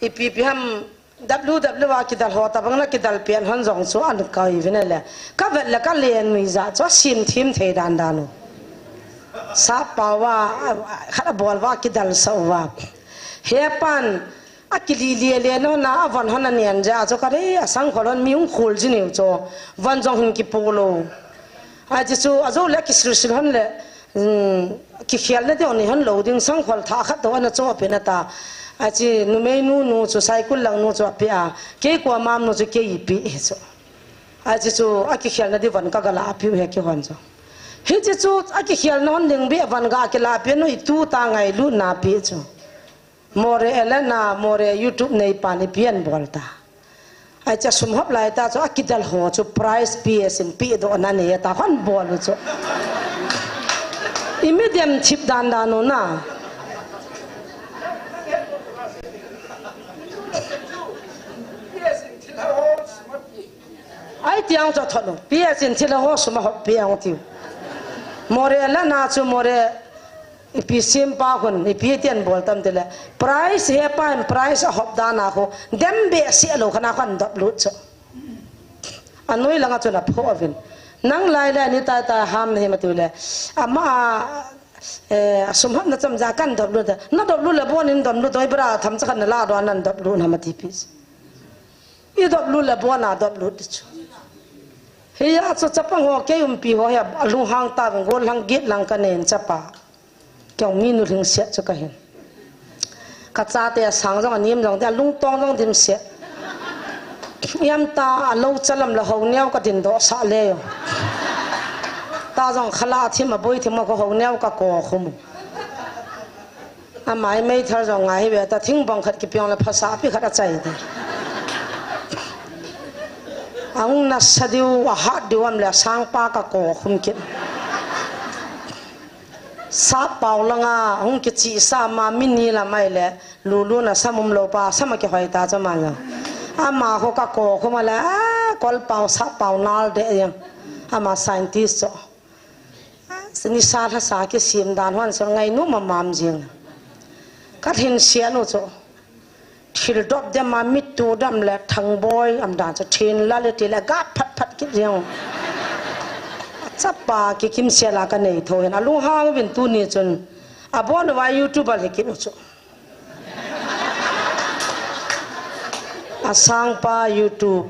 ipi pi ham W W a kidal ho tabang na kidal pian hon jong chu an koi vin le. Ka vet le ka len mi ja chu sim thim thei dan dan u. Sap pau va, khat a bol va kidal sa u va. He pan a kili lia le no na a von hon a nian ja chu ka re a sang khol hon mi hung khul ji niu chu. Von jong hin ki pu lo. A ji chu a jo le ki sil sil hon le. Ki khial na deu ni hon lo ding sang khol tha khat to ana cho pe na ta. A ji numei nu nu chu sai kul lang nu chu a pe a. Kei kua mam nu chu kei pi e chu. A ji chu a ki khial na di van ka gala a piu he ki hon chu. Hi ji chu a ki khial na hon ding bi van ga ki la pi nu i tu ta ngai lu na pi chu. More Elena, More YouTube nei pa ni pian bol ta. Ai cha sum hop lai ta chu a kidal ho chu prize P S in pi do na ne ta hon bol u chu. I mi dem thip dan dan u na. Ai tiang cho thot no. P S in thil ho sum a hop pi ang tiu. More la na chu more ipi sim pa hun ipi tian bol tam tile. Price he pa in price a hop dan a ho. Dem be si a lo khana khan dop lut cho. A noi langa chun a pho avin. Nang lai lai ni tai tai ham na hi ma tile. Ama a, eh, a sum hop na cham ja kan dop lut. Na dop lut le bon in dop lut oi bra tham cha khan na la do nan dop lut na ma ti pi. I dop lut le bon a dop lut ti chu. Hiya chu chapang ho kei umpi ho he a lunghang ta veng gol hang git lang ka nen chapa. Kei mi nu hling siat chu ka hin. Ka chate a sang jong a nim jong te a lungtong jong dim siat. Iam ta a lo chalam le ho neo ka din do sa le yo. Ta jong khala thim a boi thim a ko ho neo ka ko khum. Amai mei thar jong ngai hi ve ta thing bang khat ki piang le phasa pi khat a chai de. Ang na sa diu a hat diu am le sang pa ka ko khum kit. Sa pau langa hung ki chi sa ma min ni la mai le lu lu na sa mum lo pa sa ma ki hoi ta cha ma lo. Ama ho ka ko khum a le a kol pau sa pau nal de yang. Ama scientist cho. Ni sa lha sa ki sim dan hon so ngai nu ma mam jing. Ka thin sia nu cho. Thil dop de ma mit tu dam le thang boi am dan cho thin la le ti le ga phat phat ki jing. Chapa ki kim sia la ka nei tho hin a lu ha vin tu ni chun. A bon wa YouTube a le ki nu cho. A sang pa YouTube.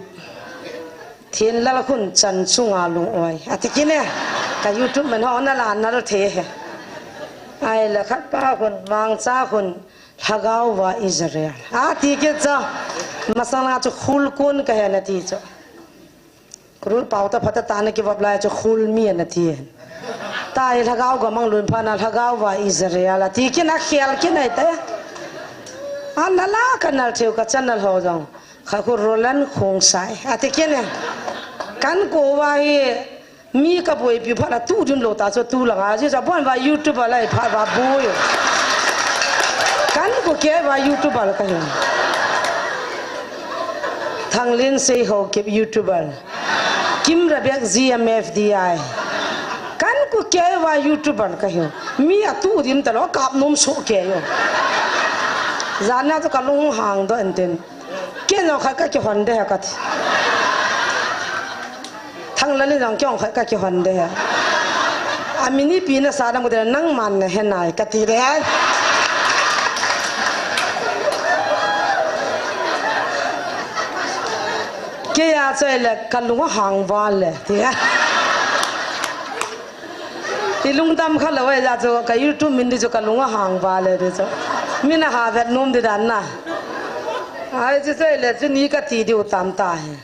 Thinlal khun chan chunga lung oi. A ti kine. Ka YouTube man ho na la na lo the he. Ai la khat pa khun mangcha khun lhagao va Israel. A ti ke cha. Masang la chu khul kun ka he na ti cho. Kru pau ta phata ta na ki vap lai chu khul mi na ti. Ta i lhagao ga mang lun pha na lhagao va Israel. A ti ke na khial ke na ta. A na la ka na theu ka chan na ho jong. Kha khu Roland Khongsai. A ti kine. Kan ko va hi mi ka boi pi pha la tu dim lo ta cho tu la nga ji sa bon va YouTube la pha va boi. Kan ko ke va YouTube la ka hi. Thanglin sei ho ke YouTuber. Kim Rabek G M F D I. Kan ko ke va YouTuber ka hi. Mi a tu dim ta lo kap nom so ke yo. Zana to ka lung hang do enten. Kei jong khat ka kihon de he ka ti. Thanglal in jong kei jong khat ka kihon de he. A mi ni pi na sa na mu de nang man na he nai ka ti de he. Kei a choi le ka lung a hang val le ti he. I lungdam kha lo e ja chu ka YouTube min di chu ka lung a hang val le di chu. Min a ha vet nom di dan na. Ai chu choi le chu ni ka ti diu tam ta he.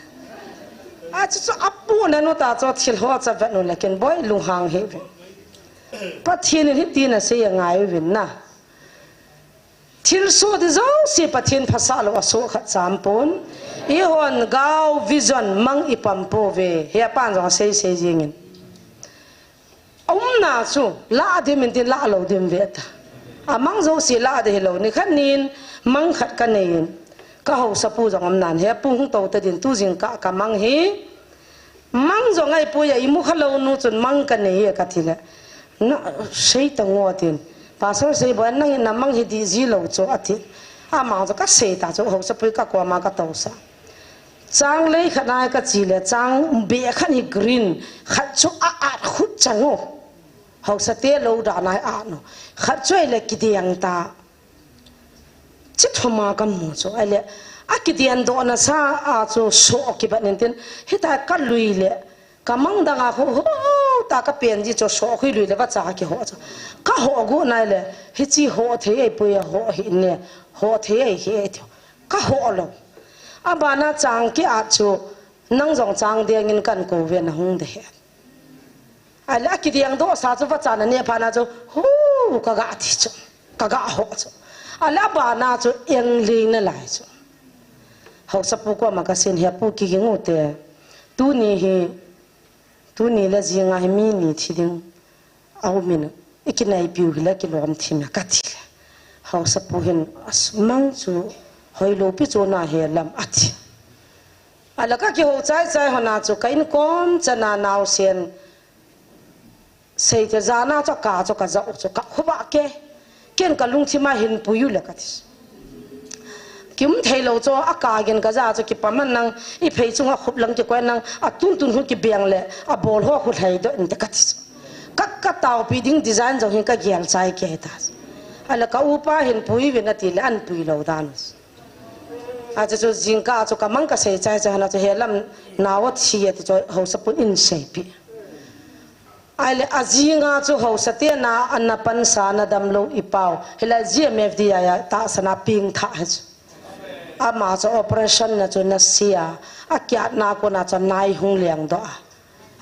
A chu chu a pu na nu ta chu thil ho cha vet nu le ken boi lung hang he ve. Pathian in hiti na sei a ngai vin na. Thil so di jouse Pathian phasa lo a so khat cham pon. I hon gao vision mang i pam po ve. He a pan jong sei sei jing in. Umna chu la dim in tin la lo dim ve ta. A mang jouse la di hi lo ni khat nin mang khat ka nei in. Ka hausa pu jong um nan he pu hung to ta din tu jing ka ka mang hi. Mang jong ai pui a i mu kha lo nu chun mang ka nei e ka ti le. Na sei ta ngo tin. Pastor sei bo nang in na mang hi di ji lo chu a ti. Ama chu kasei ta chu, haosapu ka koma ka tousah. Chang lei khat nai kachi le, chang beh khat hi green, khat chu a at khut chang u. Haosa te lou dan a hi at u. Khat chu ahile kideng ta. Chi thoma kamu chu. Ahile, a kideng doh nasa a chu soh kibat in tin, hita kalui le, kamang dang a hu, hu, ta kapen ji chu soh hui lui le vacha kiho chu. Kaho gu nai le, hichi ho thei ahipoi a ho hi ne, ho thei ahi e ti. Kaho lou. Abana chang ki at chu, nang jong chang deng in kan kou ve nahung de he. Ahile, akideng doh sa chu vacha na ne phat na chu, hu, kaga ti chu, kaga ho chu. Ahile, abana chu eng lei nalai chu. Haosapu koma kasei in, he pu kiging u te. Tuni hi, tuni le jinga hi mi ni thi ding. Aum in, ikinaipiu hile kilom thim e kati le. Haosapu hin, as mang chu, hoilou pi chu nahe lam ati. Ahile kakiho chai chai hon a chu, ka inkom chan a naosen. Seite jana chu ka chu kaja u chu ka khuba ke. Ken kalungthim a hin pui u le kati. Kium thei lou chu a ka gin kaja chu kipaman nang i phei chunga khup lang kikoi nang a tun tun hu kibeng le a bol ho khu lhai doh inte kati. Ka, kataopi ding design jong hin kagel chai ke ta. Ahile ka upa hin pui vin ati le an pui lou dan. Achu chu jingkah chu kamang kasei chai chai hon a chu he lam nao thi ati chu haosapun in seipi. Ahile, ajing a chu haosa te na, ana pansa na damlou i pau. Hilai G M F D I a tahsan a pengtha hi chu. Ama chu operation na chu nase a, akiat na kona chu nai hung leng doh a.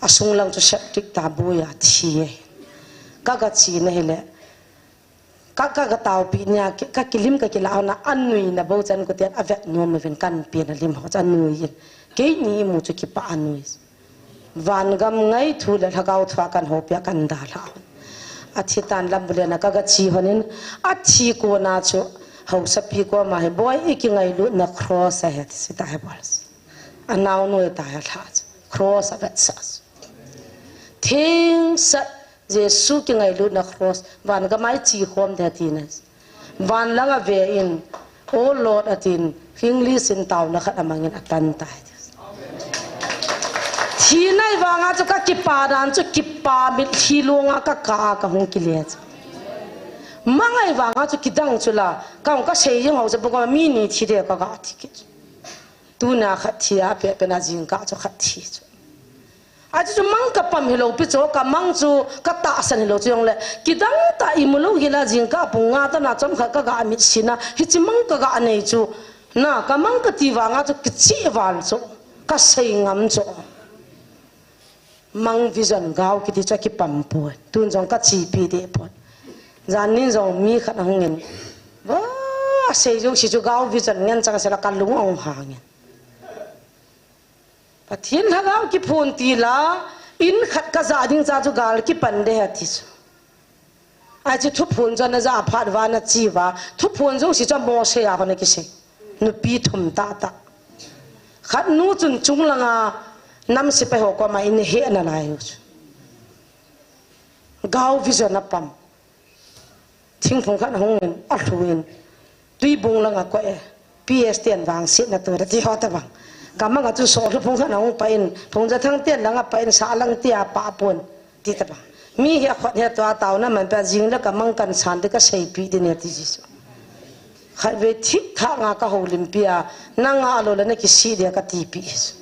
Asung lang chu septic ta bui a thi e. Ka, kachi na hile. Ka, ka, kataopi nia, ka, kakilim kakilah hon a, anui na bou chan kuten avet nom uvin kan pi na lim ho chu anui in. Keini imu chu kipah anui. Vangam ngaithu le lhagao thu a kan houpi a kan dalha. Athi tan lam bule na ka, kachi hon in, athi kona chu, haosapi koma hi, boi ikingailutna cross ahi, ati sita he bol. Anaonu ta he lha chu, cross avet sa chu. Theng sat Jesu kingailutna cross, vangam a ichi khom de tina. Van lang a ve in, "Oh Lord," atin, English in taona khat amang in atan tai. Thina i vang a chu kakipa dan chu kipa mitlhi long a ka ka a kahung kile chu. Mang a i vang a chu kidang chu la, kahung kasei jing ho chu bung a mi ni thi de kaga thi kit. Tuna khat thi a, pe, pe na jingkah chu khat thi chu. Achu chu mang kapam hilou pi chu, kamang chu katahsan hilou chu jongle. Kidang ta imu lou hila jingkah pung nga tana chomkhat kaga mit sina, hichi mang kaga nei chu. Na, kamang kati vang a chu kichi val chu, kasei ngam chu. Mang vision gao kiti chu akipam poi. Tun jong kachipi de poi. Jan nin jong mi khat ahung in. Ba, sei jouse chu gao vision ngen chang sela kalung ahung hang in. Pathen lhagao kiphon tila, in khat kaja ding cha chu gal kipan de ati chu. Achu thuphon chu ana ja phat uva ana chi uva, thuphon jouse chu Mose a hon a kisei. Nupi thum tah tah. Khat nu chun chunglang a nam sepai ho koma in he ana lai u chu. Gao vision apam. Thingphung khat ahung in, alhu in, tuibung lang a koi e, P S ten vangsetna tu da ti ho tabang. Kamang a chu soh lhu phung khat ahung pa in, phung ja thang ten lang a pa in, sa lang ti a pa pon, ti tabang. Mi hi akhut hi tua taona man pa jing le kamang kan san de kaseipi de ne ti ji chu. Khatvei thik thak nga kahoulimpi a, nang a lou le na kisi de katipi chu.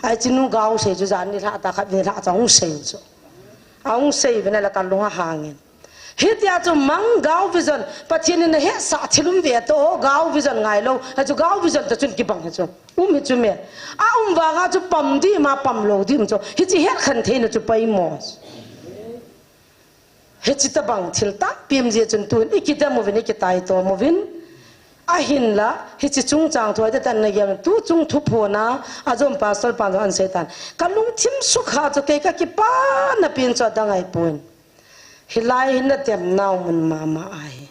Ai chu nu gao sei chu jan ni lha ta khat ni lha cha hung sei chu. Ahung sei vena la kalung ahang in. Hitia chu mang gao vision, Pathen in ahetsah thil um ve to, gao vision ngailou, hichu gao vision ta chun kibang hi chu. Um hi chu me. A um vanga chu pam di ma pam lou di um chu. Hichi het khan theina chu poimo. Hichi tabang thil tampi um jeh chun tun ikidem uvin ikitaitom uvin. Ahinla, hichi chungchang thu a te tan na gel tu chung thuphon a, ajom pastor pan jong ana sei tan. Kalungthim sukha chu kei kakipana pen chu adang ahipon. Hilai hin nadem nau mun mama ahi.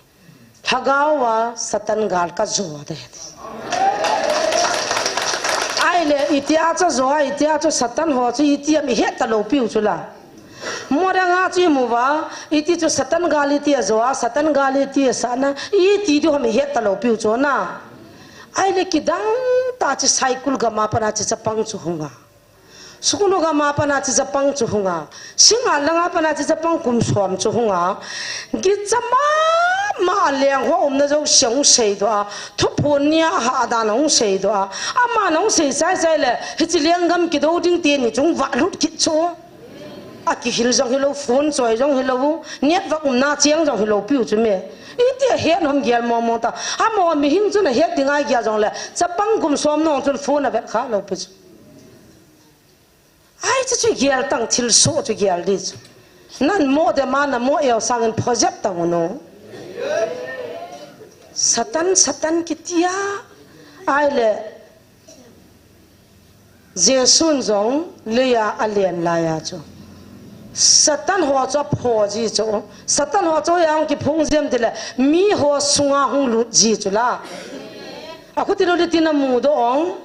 Lhagao a Satan gal kajo de. Ahile, itia chu jo a, itia chu Satan ho chu itiham ihet talou piu chu la. Mo Langa chu imu va, iti chu Satan gal iti ajo a, Satan gal iti asah na, iti diu ham ihet talou piu chu na. Ahile kidang tah chu Saikul gam a pat a chu chapang chu hunga. Sukunu gam a pat a chu chapang chu hunga. Singngat langa pat a chu chapang kum som chu hunga. Gicha mama a leng ho umna jouse hung seidoh a. Thuphon nia hahdan hung seidoh a. Aman hung sei chai chai le, hiche lenggam kidou ding teni chu hung valut kit chu. Akihil jong hilou, phone choi jong hilou, network umna cheng jong hilou piu chu me. Iti ahet ham gel mong mong ta. Amaho mihem chun ahet ding ahi gel jongle, chapang kum som nung chun phone avet kha lou pi chu. Ai chu chu gel tang thilsoh chu gel di chu. Nan mo de ma na mo eo sangin phojep tang u no. Satan, Satan kitia. Ahile Jesun jong leiya alen laiya chu Satan ho chu apho ji chu. Satan ho chu ahung kiphong jiem tile miho sunga hung lut ji chu la. Akhuti lou le tina mudoh ong.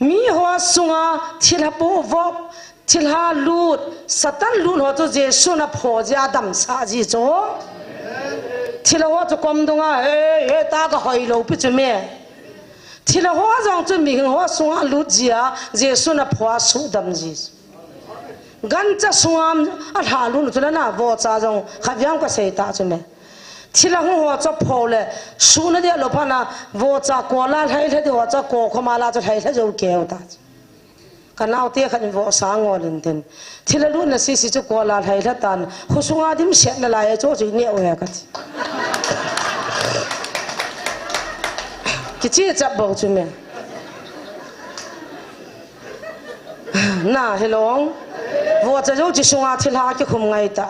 Miho sunga thilha povop, thilha lut, Satan lut ho chu Jesun apho ji a adamsah ji chu. Thilha ho chu kom dunga he, he ta kahoi lou pi chu me. Thilha ho jong chu mihem ho sunga lut ji a, Jesun apho a sudam ji. Gancha sunga alha lut chu la na vohcha jong khatvei kasei ta chu me. Thilha ho chu apho le, suna dia lou phat na, vohcha kola lhai lha di ho chu ko khoma la chu lhai lha jou keu ta. Kanaote khat in vohsa ngol in tin. Thilha lutna sisi chu kola lhai lha tan. Khosunga dimset nalai a chu chu ineh u e kati. Kichi chap bou chu me. Na, hilou. Vohcha jou chi sunga thilha kikhum ngai ta.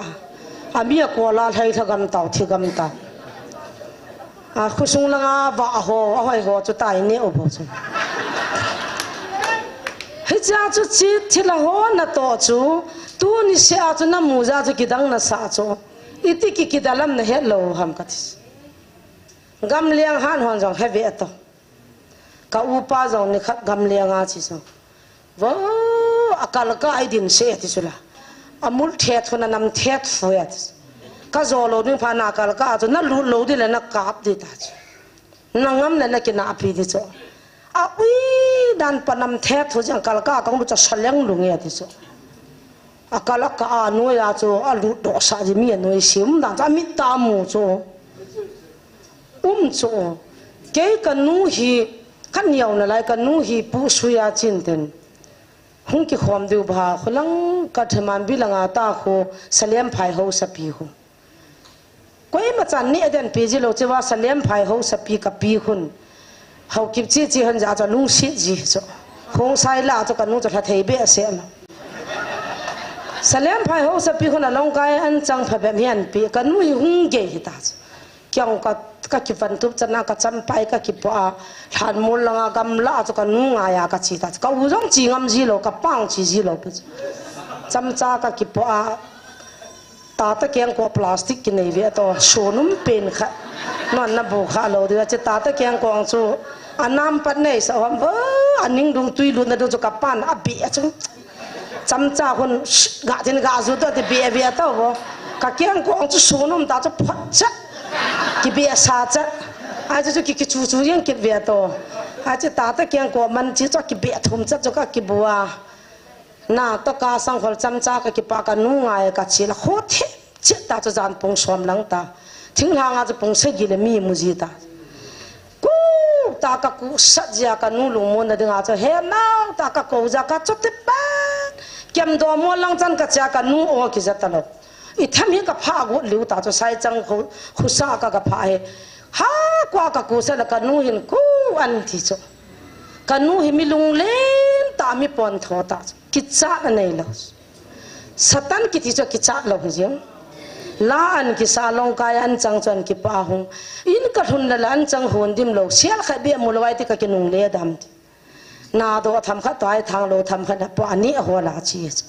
Ami a kola lhai lha gam tau, thi gam ta. A, khosung langa vah ho, ahoi ho chu tai neh u bou chu. Hichea chu chi thilha ho natoh chu, tuni seh a chu namu jeh a chu kidang nasah chu. Iti ki, kidang lam nahet lou ham kati. Gamleng han hon jong heve to. Ka upa jong nikhat gamleng a chi jong. Vo, akal kah a idin seh ti chu la. Amul thet hun anam thet fu e ti chu. Kajo lou ding phat na akal kah a chu nalut lou di le nakap di ta chu. Nangam le nakinahpi di chu. Aui dan pa nam thet fu jeng akal kah a kahung lut chu saleng lung e ti chu. Akal akah a noi a chu alut doh sah di mi anoi sim dan chu amit ta mu chu. Um chu, kei kanu hi, kaneo nalai kanu hi pu suia chin ten. Hung kikhom diu ba, kholang ka theman bilanga ta khu, Salem phai ho sapi khu. Koima chan ni aden pi ji lou, chiva Salem phai ho sapi kapi khun. Haokip chi chi han ja cha lungsit ji chu. Khongsai la chu kanu chu lha thei be se ma. Salem phai ho sapi khun along kai an chang pha bem hian pi, kanu hi hung gei hi ta chu. Kiang ka, ka kivan tup chana ka champai ka kipo a, lhan mol langa gamla chu kanu ngai a kachi ta. Ka u jong chi ngam ji lou, ka pang chi ji lou pi chu. Chamcha ka kipo a, tata kengkoh plastic kinei ve to, sonum pen kha. Non na bu kha lou di, chi tata kengkoh chu, anam pat nei sa hom, vo, aning dung tui lutna dung chu ka pan, a be chu. Chamcha hun, sh-, ga tin ga ju to ti be be to vo. Ka kengkoh chu sonum ta chu phot cha. Ki be sa cha. Ai chu ki, ki chu chu yang ki be to. Ai chu tata kengkoh man chi chu ki be thum cha chu ka ki bua. Na to ka sang hol chamcha ka ki pa kanu ngai kachi la kho the. Chi ta chu jan pung som lang ta. Thinglhanga chu pung sagi le mi mu ji ta. Ku ta ka ku sat jia kanu lungmon na dinga chu he nau ta ka ko ja ka chu ti pa. Kem do mo lang chan ka cha kanu o ki ja ta lo. I tham hi ka pha gu liu ta chu sai chang khu, khusa ka ka pha he. Ha kwa ka ku sa la kanu hin ku an ti chu. Kanu hi mi lunglen ta mi pon tho ta chu. Kichat anei lo. Satan kiti chu kichat lou hi jeng. La an kisa longkai an chang chu an kipa hung. In ka lhun la la an chang hon dim lou. Sial khat bia mu lou ai ti ka kinung le dam ti. Na do tham khat to ai thang lou tham khat na po ani a ho la chi chu.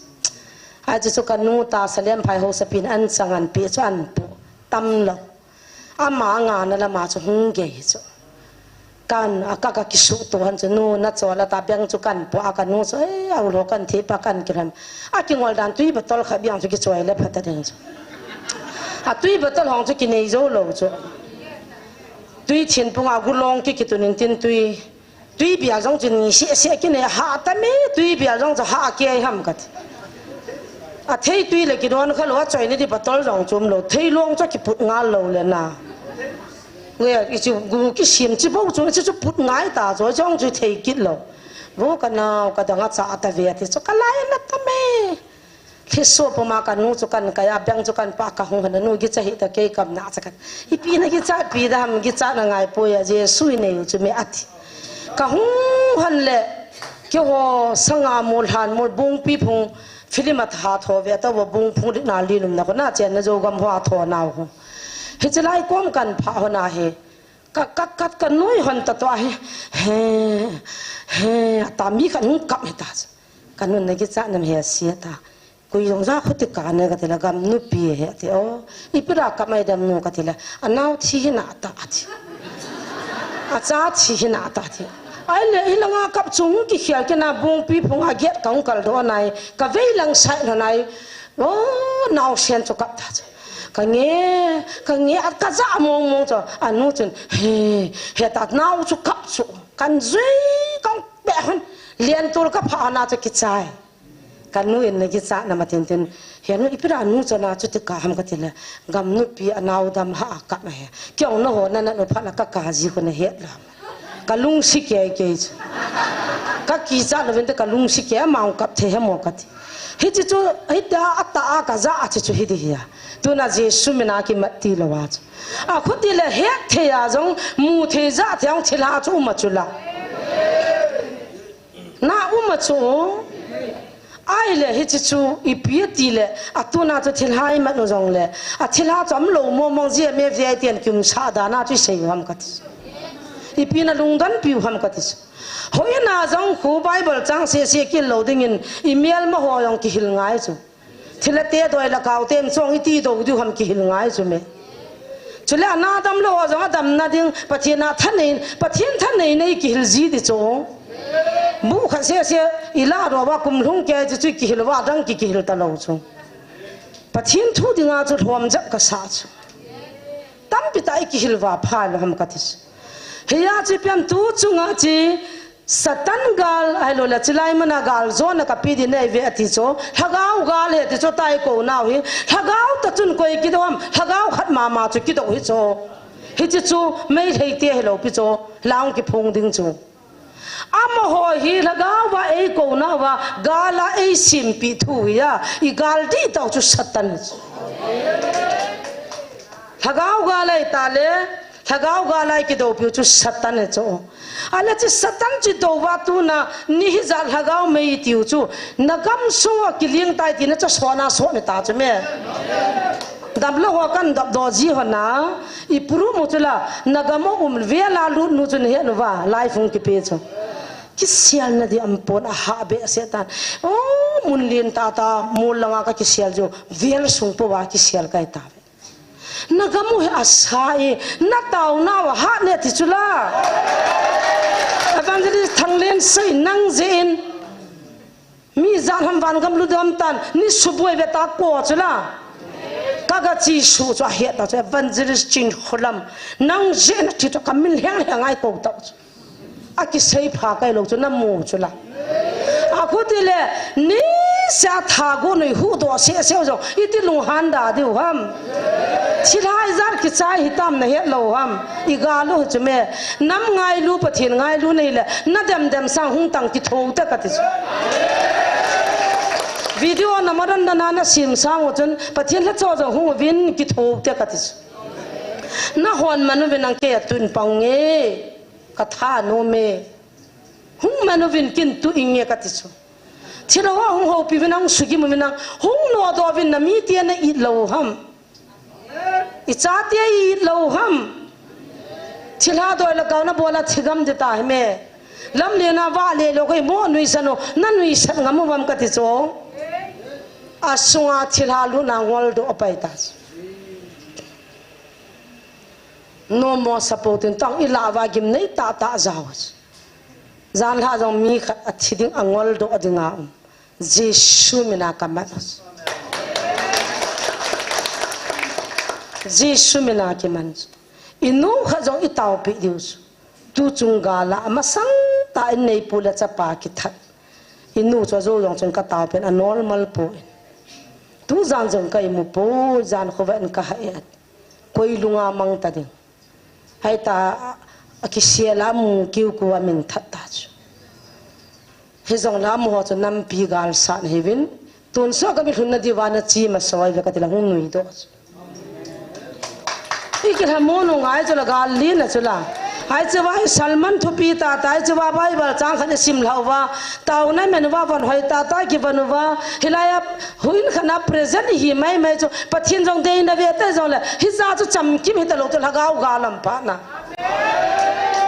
Ai chu chu kanu ta Salem phai ho sapin an chang an pi chu an pu. Tam lou. Ama nga na lama chu hung gei chu. Kan, a ka, ka kisuh to han chu, nu, na chol a ta, beng chu kan po a, ka nu chu, "Eh, a u lo kan thei pa kan kilam." A kingol dan tui bottle khat biang chu kichoi le phat ta ding chu. A tui bottle hong chu kinei jou lou chu. Tui thinpung a gulong ki, kitun in tin tui. Tui bial jong chu ni se se kinei ha ta me, tui bial jong chu ha a kei ham ka ti. A thei tui le kidon kha lou, a choi ni di bottle jong chu um lou, thei long chu kiput ngal lou le na. Nge, i chu gu kisim chi bo chu, i chu chu put ngai ta chu, jong chu thei kit lou. Vo ka nau, ka dang a cha ta ve ti chu, ka lai na ta me. Thliso puma ka nu chu kan kai a, beng chu kan pa, ka hung han a, nu gicha hi ta kei kam na cha kan. Ipi na gicha pi da ham, gicha na ngai poi a, Jesu i nei u chu me a ti. Ka hung han le, keiho sanga mol han mol bungpi phung, film a tha tho ve ta, bungphung ri na li lum na ko na chen na jo gam ho a tho nau ho. Hichi lai kom kan pha ho na he. Ka, ka, ka, ka nui hon ta to a he. He, he, a ta mi ka nung kap he ta. Ka nun na gicha nam he sia ta. Kui jong ja khuti ka ne ka ti la gam nupi he ti o. Ipi ra kap mai dam nu ka ti la. A nau thi hi na ta ti. A cha thi hi na ta ti. Ai le hi la nga kap chung ki khia ki na bungpi phung a giat ka ung kal do nai. Ka vei lang sai lo nai. O, nau sen chu kap ta chu. Ka nge, ka nge, a ka ja mong mong chu. A nu chun, he, he ta nau chu kap chu. Kan jui, kan pe han. Lian tul ka pha na chu kichai. Ka nu in na kicha na ma tin tin. He nu ipi ra nu chu na chu ti ka ham ka ti le. Gam nupi a nau dam ha a kap na he. Kiong na ho na na nu pha na ka ka ji ko na he la. Ka lungsi kei kei chu. Ka kicha lo vin te ka lungsi kei, amau kap the he mo ka ti. Hichi chu, hita a ta a ka ja a chi chu hi di hi a. Tuna Jesu mina kimat ti lo a chu. A khuti le het thei a jong, mu thei ja thei jong thilha chu um a chu la. Na um a chu. Ai le hichi chu, ipi a ti le, a tuna chu thilha i mat nu jong le. A thilha chu am lo mo mong jia me via i tian kium sa da na chu i sei u ham ka ti. Ipi na lungdon piu ham ka ti chu. Hoi na jong khu Bible chang se se kil lo ding in, i mial ma ho jong kihil ngai chu. Thilha te doi la kau tem chong i ti do diu ham kihil ngai chu me. Chule a na dam lo ho jong a dam na ding, Pathian a thanei, Pathian thanei nei kihil ji di chu. Bu kha se se, i la ro wa kum lhung ke chu chu kihil wa dang ki kihil ta lo chu. Pathian thu dinga chu lhom jak ka sa chu. Tampi ta i kihil wa pha lo ham ka ti chu. Hiya chi pian tu chunga chi, Satan gal, ai lo le, chilai mana gal, jona ka pi di nei ve a ti chu. Lhagao gal he ti chu tai ko nau hi. Lhagao ta chun koi kido am, lhagao khat mama chu kido hi chu. Hichi chu, mei thei te he lo pi chu, lang kiphung ding chu. Amaho hi lhagao va ei ko nau va, gal a ei simpi thu hi a, i gal di tau chu Satan hi chu. Lhagao gal ai ta le, lhagao gal ai kido piu chu Satan hi chu. Ale chi Satan chi do va tu na ni hi ja lhagao mei tiu chu. Na gam sunga kiling tai ti na cha sona sona ta chu me. Dam lo ho kan dap do ji ho na. I puru mu chu la. Na gam um ve la lut nu chu ni he nu va. Lai phung ki pe chu. Kisial na di am pon a ha be Satan. O mun lin ta ta mul langa ka kisial jo. Vel sung po va kisial kai ta. Na gam u hi a sa e, na tau nau a hat ne ti chu la. Evangelist Thanglen sei nang je in. Mi ja ham van gam lu dam tan, ni suboi ve ta ko chu la. Ka ga chi su chu a het ta chu Evangelist Chin Kholam. Nang je na ti chu ka min heng heng ai ko ta chu. A kisei pha kai lo chu na mu chu la. A khuti le, ni sia tha gu nui hu do se se jong, i ti lung han da diu ham. Thilha i jar kichai hi tam na het lo ham. I ga lu chu me, nam ngai lu Pathian ngai lu nei le, na dem dem sang hung tang ki tho te ka ti chu. Video na maran na na na sim sang u chun, Pathian la cho jong hung vin ki tho te ka ti chu. Na hon manu vin ang ke tun pang nge. Ka tha nom e. Hung man uvin kin tu inge ka ti chu. Thilha hung houpi uvin hung sugi uvin hung no do uvin na mi tia na it lo ham. I cha tia i it lo ham. Thilha doi la kau na bola thigam de ta hi me. Lam le na va le lo koi mo nui sano na nui sat ngam uvam ka ti chu. A sunga thilha lu na ngol do pai ta chu. Nomo sapo tin tong ilah uva gimnei tahtah jao. Janlhah jong mi khat athi ding angol doh ding a um. Jesu mina kaman. Jesu mina kiman. Inu khat jong itaopi diu. Tu chung gala masang tah in neipu le chapa kithat. Inu chu ajo jong chun kataopi in anormal poi. Tujan jong ka imu poi, jan khovah in kaha e. Koi lunga mang ta ding. Hei ta, akisel a mu kiu ku amin that ta chu. Hijongle amu ho chu nampi galsat nahiuvin. Tonsot kami lhunna diuva nachi masoi ve kati le hung nui doh chu. Ikilhamu nung ai chu la gal lina chu la. Ai chu va i sermon thupi tah tah, ai chu va Bible chang khat isim lhah uva. Taona imen uva, von hoi tah tah kivon uva. Hilai a huin khat na present ihi mai mai chu. Pathen jong deina ve ta jongle. Hijat chu chamkim hita lou chu lhagao ga lam pa na.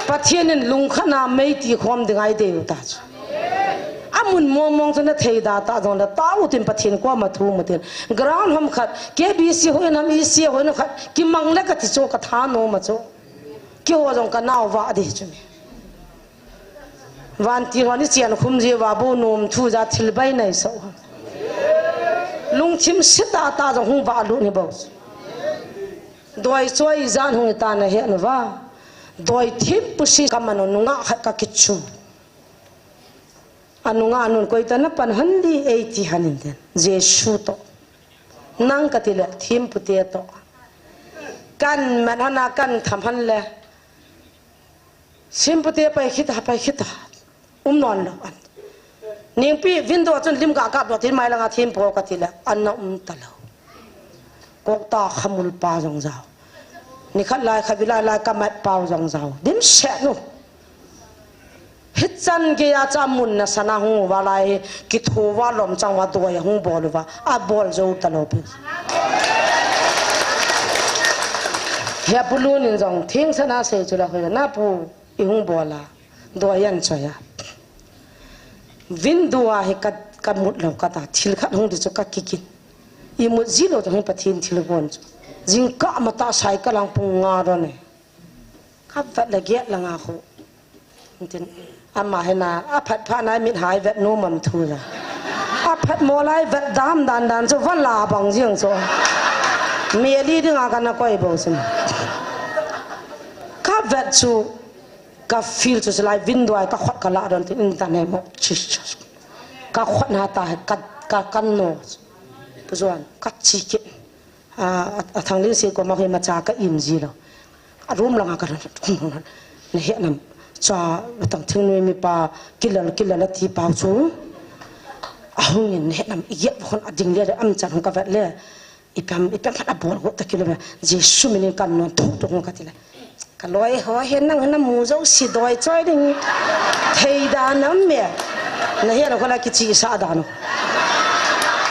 Pathen in lungkhat na mei ti khom ding ai dei u ta chu. Amun mong mong chu nathei da ta jongle, tao tin Pathen koma thum u tin. Ground ham khat, K B C hoi nam, E C hoi nam khat, kimang le kati chu katha nom a chu. Kiho jong kanao va di chu mi. Vantil hon ichen khum ji uva bou nom thu ja thil bai nei so. Lungthim se tah tah jong hung va lut ni bou. Doi choi jan hung ita nahe nu va. Doi thim pusi kamano nunga khat kakichu. Anunga nun koi ta napan han di eiti han in den. Jesu to. Nang kati le thim pute to. Kan man hana kan tham han le. Simpute pai khita, pai khita. Um non lou an. Ningpi window chun lim ga kap lou tin mai langa thim po kati le. An na um ta lou. Kok ta khamul pa jong jao. Ni khat lai khat vilai lai kamat pau jong jao. Dim se nu. Hichan gei a cha mun na sana hung uva lai. Kithu uva lom chang uva doi a hung bol uva. A bol jou ta lou pi. Hia pu Lun in jong thing sana sei chu la hoi na pu. I hung bol a, doi an choi a. Window a hi ka, kamut lou kata, thil khat hung di chu kakigin. Imut ji lou chu hung Pathen thilgon chu. Jingkah matah cycle lang pung nga ron e. Kavet le gate langa khu. Tin, ama hina, aphat phat na mit hai vet nom am thu la. Aphat mo lai vet dam dan dan chu va la bang jing chu. Meli dinga kana koi bou sin. Kavet chu, ka feel chu silai window ai kakhut kala don tin in ta ne mo. Jesus. Kakhut na ta ka, ka, kan no. Pu Juan, kachi kit. A, a, athang ling si ko ma hoi macha ka im ji lou. A room langa ka ran, nahe nam. Cha, tang thingnoi mipa, kilal, kilal ati pau chu. Ahung in nahe nam, i yep hon ading le, am chan hung kavet le. Ipi ham, ipi ham khat abol got ta kilo me. Jesu minin kan non thou thou hung kati le. Ka loi ho he nang na mu jou si doi choi ding. Thei dan am me. Nahe lou kho la kichi sa dan.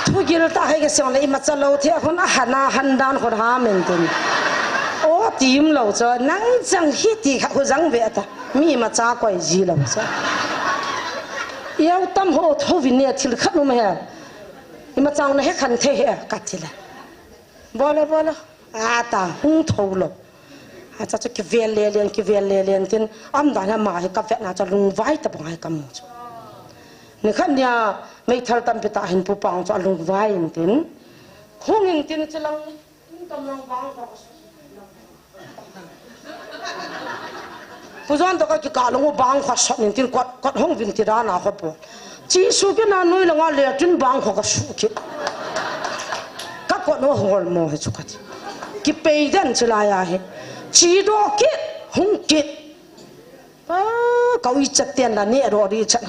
Thu gil ta hai ke song le imacha lou the khun ahana han dan khun ha men tin. O tim lou cho nang jang hi ti kha khu jang ve ta. Mi macha koi ji lou cho. Iau tam ho tho vin ne thil khat um he. Imacha na he khan the he kati le. Bole, bole. Ata, hung thou lou. Acha chu kivel le len, kivel le len tin, am dan ama hi kavet na chu lungvai tabang hi kamu chu. Nikhat nia, meithal tampi tah hin pu Pang chu alungvai in tin. Hung in tin chilang, in tam lang bang kho. Pu Juan to ka kikah lou bang kho sot in tin kot, kot hung vin ti dan a kho po. Chi su ke na noi langa le tin bang kho ka su ke. Ka kot no hol mo he chu ka ti. Kipei den chu la ya he. Chi do ke hung ke. Pa, ka ui chat ten la ne ro ri chat.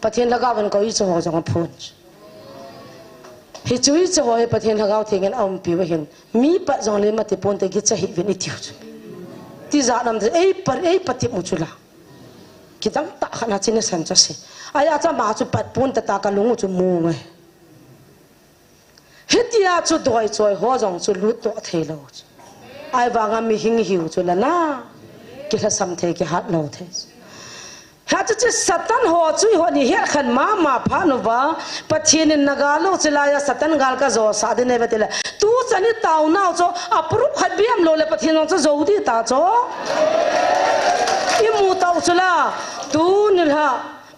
Pathen lhagao in ka ui chu ho jong a phun. Hi chu ui chu ho hi Pathen lhagao theng in a umpi u hin. Mi pat jong le mati pon te gicha hi vin i tiu chu. Ti ja nam te ei pa, ei pa ti mu chu la. Kidang ta khat na chin a san cha se. Aya cha ma chu pat pon ta ta ka lung u chu mu ngai. Hitia chu doi choi ho jong chu lut to thei lou chu. Ai vanga mi hing hiu chu la na. Kilhasam thei kihat lou thei. Hiche chu Satan ho chu eihon ihet khen mama phat uva, Pathen in nagal lou chu laiya Satan gal kajo sah ding ahi ve tile. Tuchan itaonau chu aprup khat bep lou le Pathen jong chu jou ding ta chu. Imu tau chu la, tuni lha,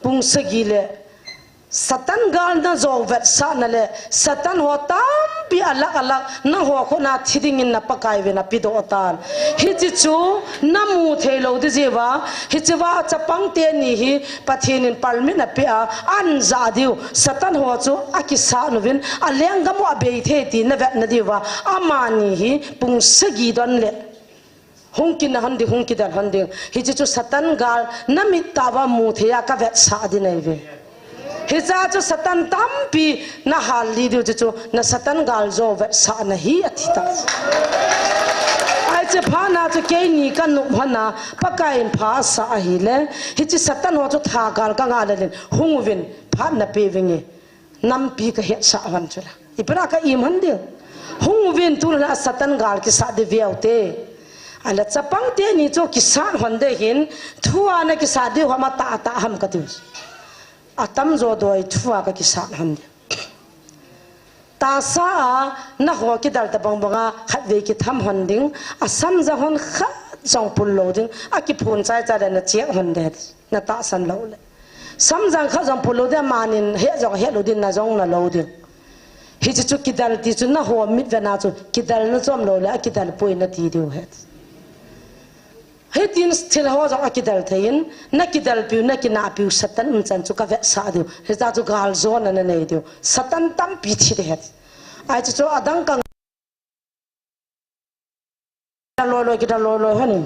pung sagi le Satan gal najo vetsahna le, Satan ho tampi alak alak, nangho khut a thi dingin na Pakai vin apedoh tan. Hiche chu namu thei lou ding jeh uva, hiche uva chapang teni hi Pathen in permit apeh a, anjah diu, Satan ho chu akisat uvin, alenggam u abei thei ti navetna diuva, amani hi pung sagi don le. Hung kina hon ding, hung kidel hon ding. Hiche chu Satan gal namit tah uva mu thei a kavetsah ding ahi ve. Hiche chu Satan tampi nahal lih diu chu, chu na Satan gal jo vetsahna hi ati ta. Hiche phat a chu keini kanop hon a, Pakai in pha asah ahile, hiche Satan ho chu tha gal kangah lel in, hung uvin, phat nape vinge. Nampi kahetsah hon chu la. Ipi ra ka im hon ding. Hung uvin, tulha Satan gal kisat ding veu te. Ahile chapang teni chu kisat hon ding hin, thua nakisat diu ham, atah atah ham kati. Atamjo doi thua kakisat hon ding. Tahsa a naho kidel tabang bang a khatvei kitham hon ding, asamjang hon khat jong pul lou ding, akiphun chai chai le nachek hon ding. Natahsan lou le. Samjang khat jong pul lou ding, amanin het jong het lou ding, na jong na lou ding. Hiche chu kidel ti chu naho mitvet na chu, kidel na chom lou le, akidel poi nati diu ahi. Hitin thil ho jong akidel thei in, nakidel piu, nakinah piu, Satan umchan chu kavetsah diu. Hiche chu galjona nanei diu. Satan tampi thi ding ahi. Hiche chu adang ka Kidal loi loi, kidal loi loi hon in.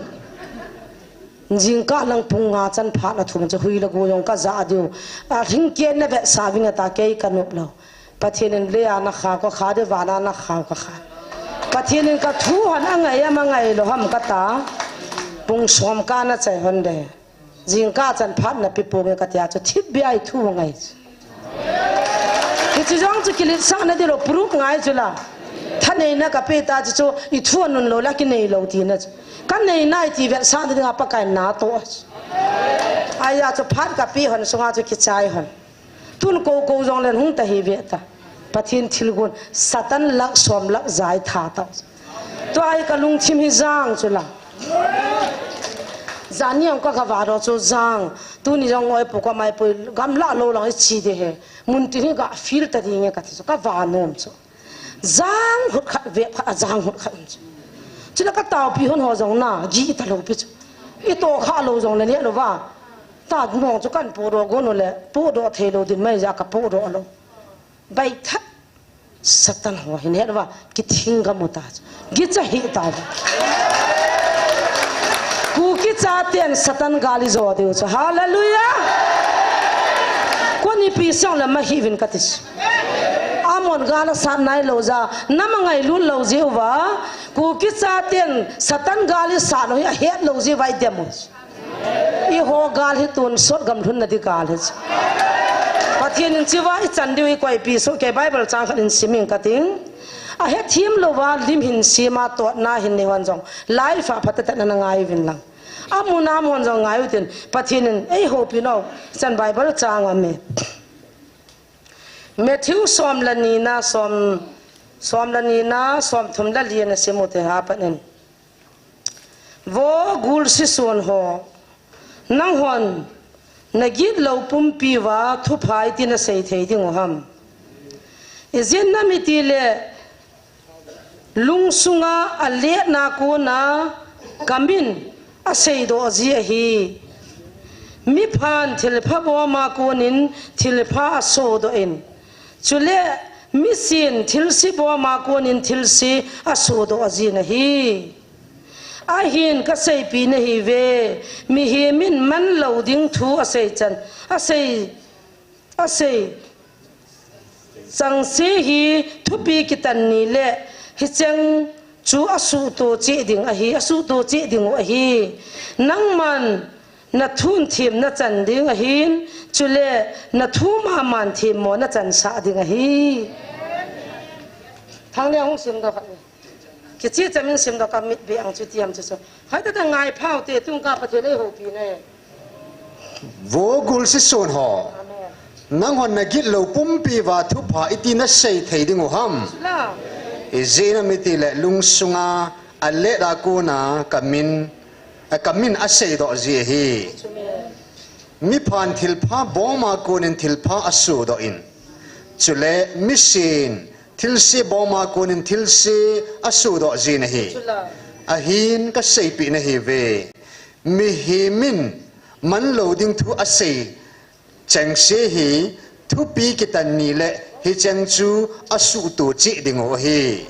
Jingkah lang pung nga chan phat athum chu hui le go jong kajah diu. Alhingkei navetsah vinge tia kei kanop lou. Pathen in lei a nakhao kakha diu, van a nakhao kakha. Pathen in kathu hon angai am angai lou ham kati a. Pung som kah nachai hon ding. Jingkah chan phat nape ponge katia chu thipbeh a ithu ngai. Hiche jong chu kiletsahna ding lou, proof ngai chu la. Thaneina kapeh ta chu chu ithu anun lou le kinei lou tina chu. Kanei nai ti vetsahna dinga Pakai in natoh. Ahia chu phat kape hon sunga chu kichai hon. Tun kou kou jong len hung ta hi ve ta. Pathen thilgon, Satan lakh som lakh ja itha tau. Tua hi kalungthim hi jang chu la. Jani jong ka, kava doh chu jang. Tuni jong oi pu ka mai pu gamla lou lang ichi ding ahi. Mun tin hi ka feel ta ding e kati chu kava nom chu. Jang hut khat ve khat a jang hut khat chu. Chule kataopi hon ho jong na, gi ita lou pi chu. Itoh kha lou jong le ne lou va. Ta mong chu kan podoh gon u le, podoh thei lou ding mai ja kapodoh lou. Bai that. Satan ho hin het uva, kithing gam u ta chu. Gicha hi ta uva. Kuki chaten Satan gal ijo diu chu. Hallelujah. Koni pi sang le ma hi vin kati chu. Amon gal asat nai lou ja, nama ngailut lou jeh uva. Kuki chaten Satan gal isat lou hi ahet lou jeh uva idem u chu. Eiho gal hi tonsot gam lhunna ding gal hi. Pathen in hichea ichan diu hi koipi soh kei, Bible chang khat in sim ing kating. Ahethem louva lim hin sema totna hin nei hon jong. Life a phatah tah na ngai uvin lang. Amun amun jong ngai utin. Pathen in eihoupi nau. Chan Bible chang aum e. Matthew som le ni na som, som le ni na som thum le li na sim ute ha panin. Vo gulsi son ho, nanghon nagit lou pumpi uva thupha iti nasei thei ding u ham? Ijeh inem itile lungsunga aletna kona kamin aseidoh ji ahi. Miphan thilpha boma konin thilpha asodoh in. Chule misin thilse boma konin thilse asodoh jin ahi. Ahin kaseipi nahiuve, mihem in manlou ding thu asei chan, asei, asei chengse hi thupi kitan nile, hicheng chu asuhto cheh ding ahi, asuhto cheh ding u ahi. Nangman nathun them nachan ding ahin, chule nathu maman themmo nachansah ding ahi. Thangle hung simdoh khat. Kichi chamin simdoh ka mit be ang chu tiam chu chu. Hoitah tah ngai phaute, tun ka Pathen eihoupina e. Vo gulsi son ho, nanghon nagilou pumpi uva thupha iti nasei thei diu ham? Ijeh inem itile lungsunga alet a kona kamin, a kamin aseidoh ji ahi. Miphan thilpha boma konin thilpha asodoh in, chule misin thilse boma konin thilse asodoh jin ahi. Ahin kaseipeh nahiuve. Mihem in manlou ding thu asei chengse hi thupi kitan nile hicheng chu asuhto cheh diu ahi.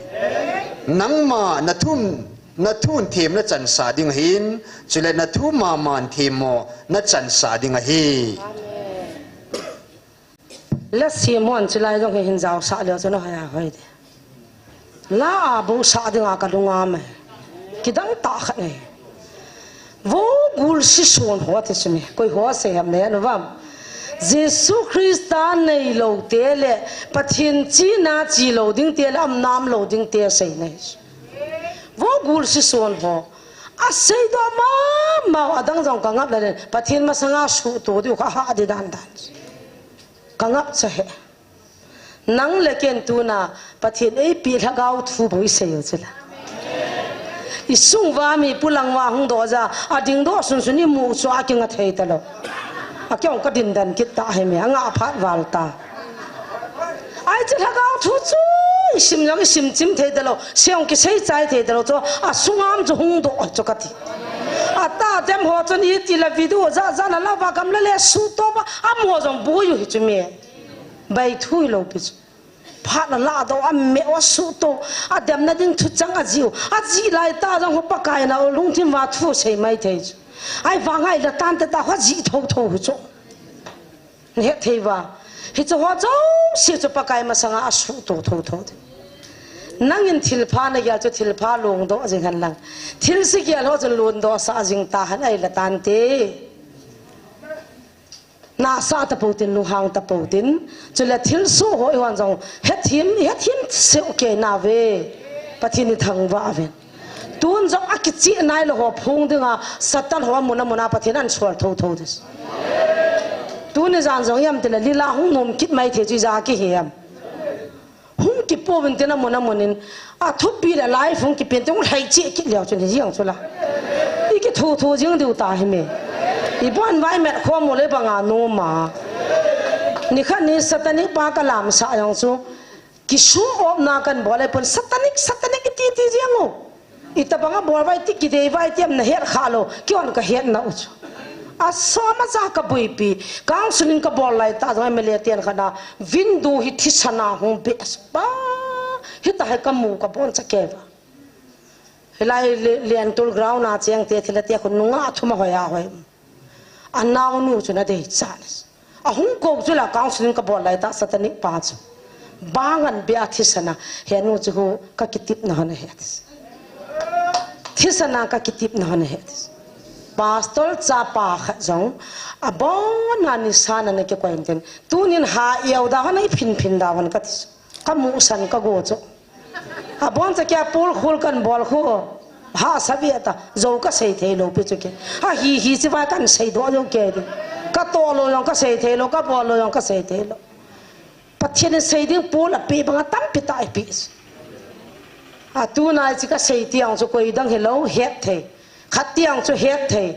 Nangma nathum, nathun them nachansah ding ahin, chule nathu maman themmo nachansah ding ahi. Lasi mon chulai jong hi hin jaosah leu chun ahoi ahoi de. La a bou sah dinga kalunga mai. Kidang tah khat nei. Vo gulsi son ho ti chu mi. Koi ho sei ham nei anu vam. Jesu Christa neilou te le Pathen china chilou ding te le amnam lou ding te sei nei. Vo gulsi son ho. Aseidoh mama adang jong kangap le Pathen masanga suhto diu kha ha di dan dan. Kangap cha he. Nang le ken tuna Pathen eipeh lhagao thu bou isei u chula. Isung uva mi pulang uva hung doh ja, adingdoh sunsun imu chu akinga thei talou. Akihong kadindan kit ta hi mi, anga phat val ta. Ai chu lhagao thu chu isim jong isim chim thei talou, sei jong kisei chai thei talou chu, asungam chu hung doh chu kati. Ata dem ho chun iti la video ja ja na la va gam la le suhto va, amo jong boi u hi chu mi. Bai thu hilou pi chu. Phat la la doh, ameh u asuhto, ademna ding thuchang ajiu. Ajih lai ta jong ho Pakai na lungthim uva thu sei mai thei chu. Ahivanga ila tan te ta ho jih thotho hi chu. Nahet thei uva. Hichu ho jouse chu Pakai masanga asuhto thotho. Nangin thilpha nagel chu thilpha longdoh jing hen lang. Thilse gel ho chun longdoh sah jing ta hen ahila tan te. Nasa tapou tin, lunghang tapou tin, chule thilsoh ho ihon jong hethem, hethem seh u kei nauve. Pathen ithangvah uvin. Tun jong akicheh nailou ho phong dinga, Satan ho amun amun a Pathen in asol thotho ding. Tuni jan jong ipi ham tile lila hung nom kit mai thei chu ija kihi ham. Hung kipouvin tin amun amun in, athupi le live hung kipen tin hung lhai cheh kit leu chun hi jeng chu la. Ikithu thu jing diu ta hi me. Ibon vai met khom u le banga nom a. Nikhat ni Satanic pa kalamsah jong chu. Kishow off na kabol le pon Satanic, Satanic iti ti jeng u. Itabanga bol vai ti kidei vai ti am nahet kha lou, kihon kahet nau chu. Asom aja kabuipi, counseling kabol lai ta jong M L A ten khana, window hi thisan a hung be as pa, hita hi kamu kabon cha kei va. Hilai le, Liantul ground a cheng te thila te khun nunga thum ahoi ahoi. Anaonu chu nadei chan. Ahung kou chu la counseling kabol lai ta Satanic pa chu. Bang an bia thisan a henu chu hu kakitepna hon ahi. Thisan a kakitepna hon ahi. Pastor chapa khat jong abon a nisa na nakikoi in tin. Tunin ha iau da hon a iphin phin da hon kati chu. Kamusan kago chu. Abon cha kia pol khul kabol khu. Ha sabi ata, jou kasei thei lou pi chu ke. Ahi hi chi vai kasei doh lou ke di. Katoh lou jong kasei thei lou, kabol lou jong kasei thei lou. Pathen in sei ding pol ape banga tampi tah ipi. Atunai chi kasei tiang chu koi dang hilou het thei. Khat tiang chu het thei.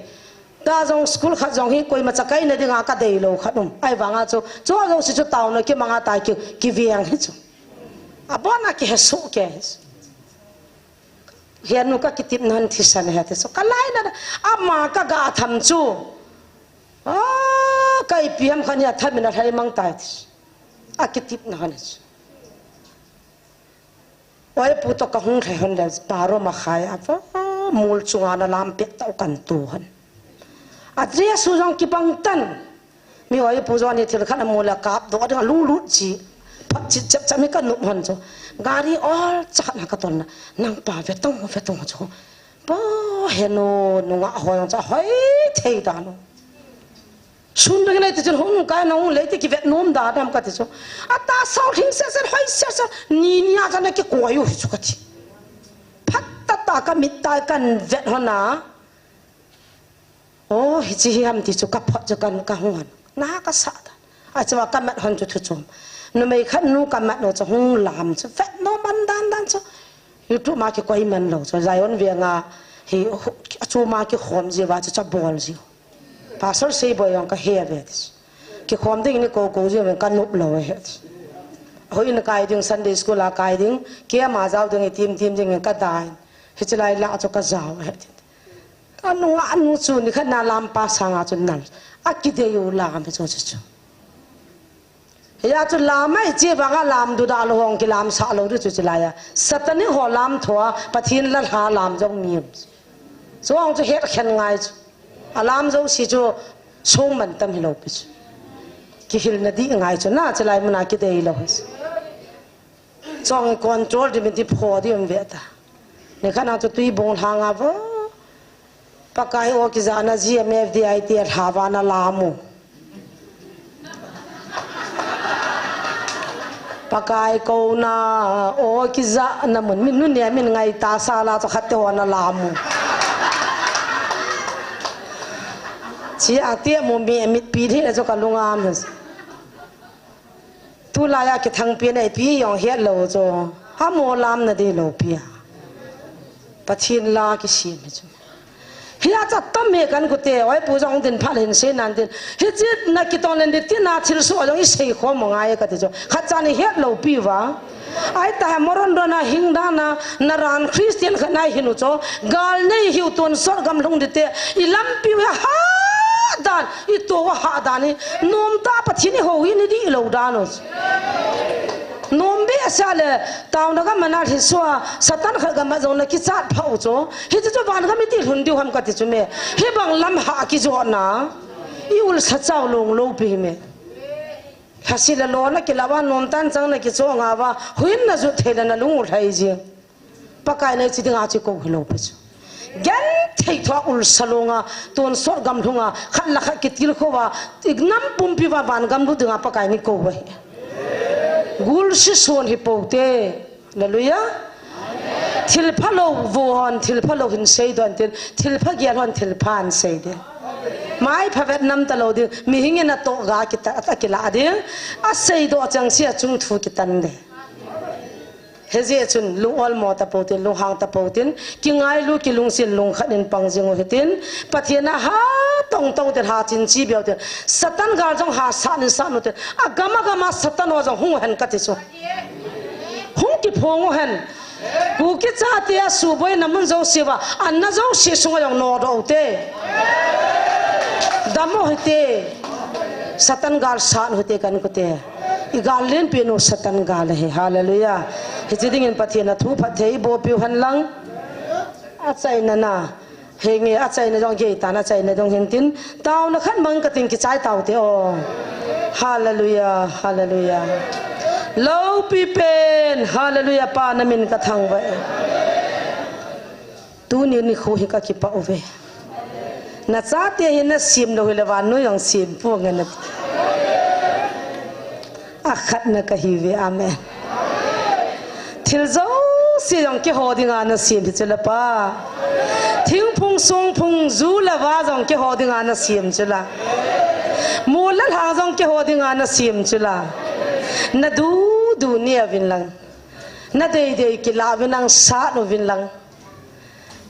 Ta jong school khat jong hi koima cha kaina dinga kadei lou khat um. Ahivanga chu, chu jouse chu taona kimanga ta ki, kiveng hi chu. Abon a kihesoh ke. Henu kakitepna hon thisan ahi ti chu. Kalaina ama kaga tham chu. Ah, ka ipi ham khat ni atham in alhai mang tai ti. Akitepna hon chu. Oi pu to kahung lhai hon le baro ma khai a va mol chunga na lam pet tau kan tu hon. Adress u jong kibang tan. Mi oi pu jong ni thil khat amu le kap doh ding alunglut chi. Phat chi chep chep mi kanop hon chu. Gari ol cha khat na katol na. Nang pa ve tong ve tong chu. Pa henu nunga hoi jong cha hoi thei ta no. Sun dang nei ti chun hung kai nang lei ti kivet nom da dam kati chu. Ata sau hing se se hoi se se ni ni a cha na kikoi u hi chu kati. Phat ta ta kamit tai kavet hon a. Oh, hichi hi ham ti chu ka phot chu kan ka hung han. Na ka sa ta. A chu ka mat hon chu thu chom. Numei khat nu ka mat no chu hung lam chu. Vet no man dan dan chu. YouTube ma ki koi man lo chu. Zion veng a hi a chu ma ki khom ji va chu cha bol ji. Pastor sei boi yong ka he ve ti chu. Ki khom ding ni ko ko ji ka nup lo he ti. Hoi in kai ding Sunday school a kai ding. Ke ma jao ding tim tim ding ka dai. Hichi lai la chu ka jao he ti. Ka nunga nu chu ni khat na lam pa sanga chu nal. A ki dei u lam chu chu chu. Hia chu lam ai chi vanga lam du da lo hong ki lam sa lo du chu chi lai a. Satanic ho lam thoa Pathin la hla lam jong mi. Chuang chu het khen ngai chu. A lam jo si chu sung man tam hi lo pi chu. Ki hil na di ngai chu na chi lai muna ki dei lo hi. Chong control di min ti pho di um ve ta. Ni khat na chu tui bung hlang a vo. Pakai o ki za na G M F D I T a hla va na la mu. Pakai ko na o ki za na mun min nu ne min ngai ta sa la chu khat te ho na la mu. Chi a te mu mi mit pi di na chu ka lung am. Tulai a kithang pi na ipi yong het lo chu. Ha mo lam na di lo pi a. Pathin la ki sim hi chu. Hia cha tam he kan ku te, oi pu jong din pha len se nan din. Hi chi na ki ton len di ti na thil su jong i sei kho mo ngai ka ti chu. Khat cha ni het lo pi va. Ai ta ha moron do na hing da na, na ran Christian khat nai hin u chu. Gal nei hiu ton sor gam lhung di te. I lam pi ha dan. I to wa ha dan i nom ta Pathin i ho hi ni di lo dan u. Nom be sa le tau na ga mana hi sua Satan khat ga ma jong na ki chat pha u cho. Hi chu van ga mi ti hlun diu ham ka ti chu me. Hi bang lam ha ki jo na. I ul sa chau long lo pi me. Hasi la lo na ki la wa nom tan chang na ki cho nga wa. Huin na ju thei la na lung u thai ji. Pakai nei chi dinga chi ko hi lo pe chu. Gen thei thua ul sa lo nga, ton sot gam hlunga, khat la khat ki til kho wa, ik nam pumpi wa van gam lu dinga Pakai ni ko wa hi. Gul si son hi po te. Hallelujah. Thil pha lo vo hon, thil pha lo hin sei don tin, thil pha gial hon, thil pha an sei de. Mai pha vet nam ta lo ding, mi hing in a to ga ki ta, a ki la ding. A sei do chang si a chung thu ki tan de. Hijeh chun lung olmo tapo tin, lunghang tapo tin, kingailu kilungset lungkhat in pang jing u hitin, Pathen a ha tong tong tin, ha chin chi beu tin, Satan gal jong ha sat in sat u tin, agam agam a Satan ho jong hung u hen kati chu. Hung kiphong u hen. Kuki chate a suboina mun jouse uva, anna jouse sunga jong nodoh u te. Dam u hite. Satan gal sat u hite kan kute. I gal lenpen u Satan gal ahi. Hallelujah. Hiche dingin Pathen a thu phatthei i boh piu hen lang. Achaina na. Henge, achaina jong gei tan, achaina jong hin tin. Taona khat mang ka tin kichai tau te o. Hallelujah, hallelujah. Loupi pen, hallelujah, Pa na min ka thangvah e. Tuni nikho hi ka kipah uve. Na chate hi na sem lou hile vannoi jong sem ponge nati. Akhatna ka hiuve. Amen. Thil jouse jong keiho dinga na sem hi chula Pa. Thingphung, songphung, ju le va jong keiho dinga na sem chula. Mol le lhang jong keiho dinga na sem chula. Na dudu neuvin lang. Na deidei kilah uvin lang, sat uvin lang.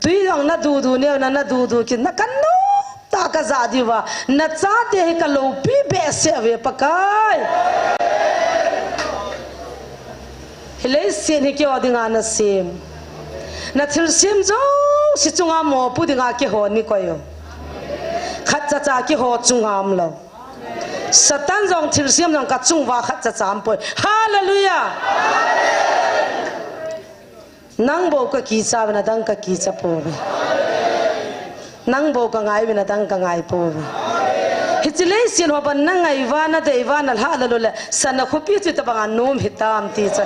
Tui jong na dudu neu na, na dudu kit na, ka noptah ka ja diuva, na chate hi ka loupi behseh uve Pakai. Hi leiset hi keiho dinga na sem. Na thilsem jouse chunga mopo dinga keiho nei koi u. Khatcha cha keiho chunga umlou. Satan jong thilsem jong ka chunguva khatcha cha umpoi. Hallelujah. Nang bou ka kicha uvin adang ka kicha pouve. Nang bou ka ngai uvin adang ka ngai pouve. Hiche leiset ho ban na ngai uva, na dei uva, na lhah lou le, sana khopi chu tabanga nom hitam ti chu.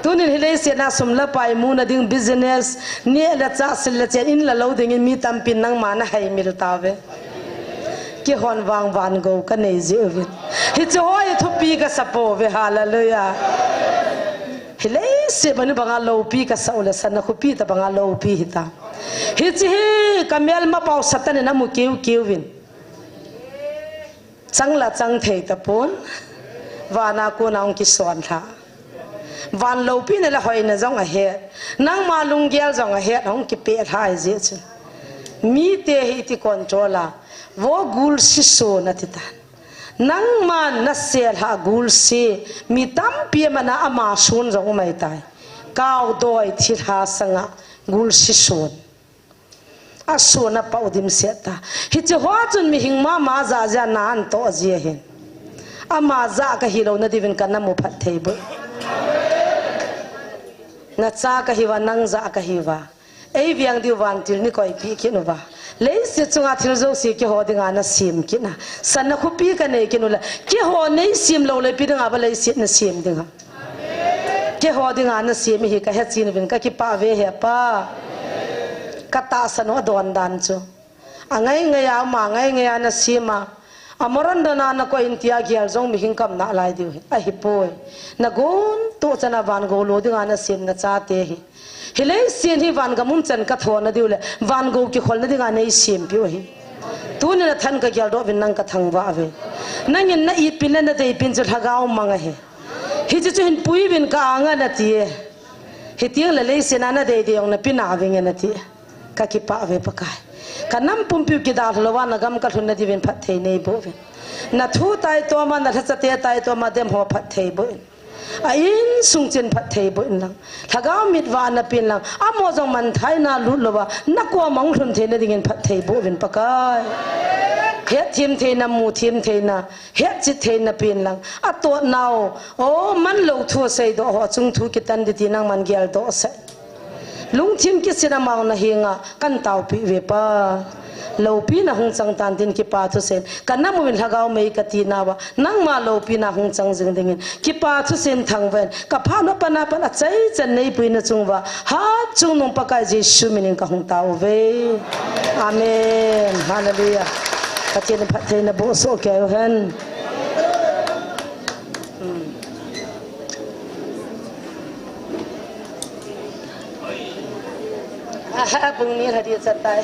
Tunin hi leiset a sum le pai muna ding business, neh le chah, sil le chen, in le lou dingin mi tampin nangma na haimil tauve. Keihon vang vangou ka nei jeh uvin. Hiche ho hi thupi ka sa pouve, hallelujah. Hi leiset mani banga loupi ka sa u le sana khopi tabanga loupi hita. Hiche hi ka melmapau Satan in amu kiu kiu vin. Chang la chang thei tapon. Vana kona hung kison lha. Van loupina le hoina jong ahet. Nangma lunggel jong ahet, hung kipeh lha ahi jeh chun. Mite hi iti control a. Vo gul sison ati tan. Nangman nasel ha gul si, mi tampi amana ama sun jong umai tai. Kau doi thilha sanga gul sison. Asun apau dimset ta. Hiche ho chun mihing mama ja ja na anto ji ahin. Ama ja kahi lou na diuvin kana mu phatthei bou. Nacha kahiuva, nang ja kahiuva. Ei veng diu vantil nei koipeh kit uva. Leiset chunga thil jouse keiho dinga nasem kit na. Sana khopi kanei kit u le. Keiho nei sem lou le ipi dinga ba leiset nasem ding ham. Keiho dinga nasem hi kahe chen uvin kakipah uve he Pa. Katahsan u adon dan chu. Angai ngai a, ama ngai ngai a nasem a. Amaron dona nakoi in tia gel jong mihing kam nalai diu hi. Ahipoi. Nagon toh chana van gou lo dinga nasem nachate hi. Hileiset hi van gam um chan kathona diu le, van gou kikholna dinga nei sempeh u hi. Tuni nathan kageldoh uvin nang kathangvah uve. Nangin na itpin le nadeipin chu lhagao mang ahi. Hiche chu hin puiuvin ka anga nati e. Hiteng le leiset a nadei dei jong napi navinge nati e. Kakipah uve Pakai. Kanam pumpiu kidalha louva nagam kalhun na diuvin phatthei neiboh uvin. Nathu taitoma, nalhachate taitoma dem ho phatthei boh in. A insung chen phatthei boh in lang. Lhagao mit vahna pen lang. Amaho jong manthaina lut louva. Nakoma hung lhun theina dingin phatthei boh uvin Pakai. Hetthem theina, muthem theina. Hetchet theina pen lang. Atotnau. O, manlou thu seidoh ho. Achung thu kitan ding ti nangman geldoh sah. Lungthim kisin amau nahenga, kan taopeh uve Pa. Loupina hung chang tan tin kipa thusen. Kanam uvin lhagao mei kati nauva. Nangma loupina hung chang jing dingin. Kipa thusen thangvah in. Kaphat na pana pan achaichan neipui nachung uva. Hatchungnung Pakai Jesu minin kahung tao uve. Amen. Hallelujah. Pathen in phatthei naboh soh kei uhen. Hmm. Aha, pung ni hadi chatai.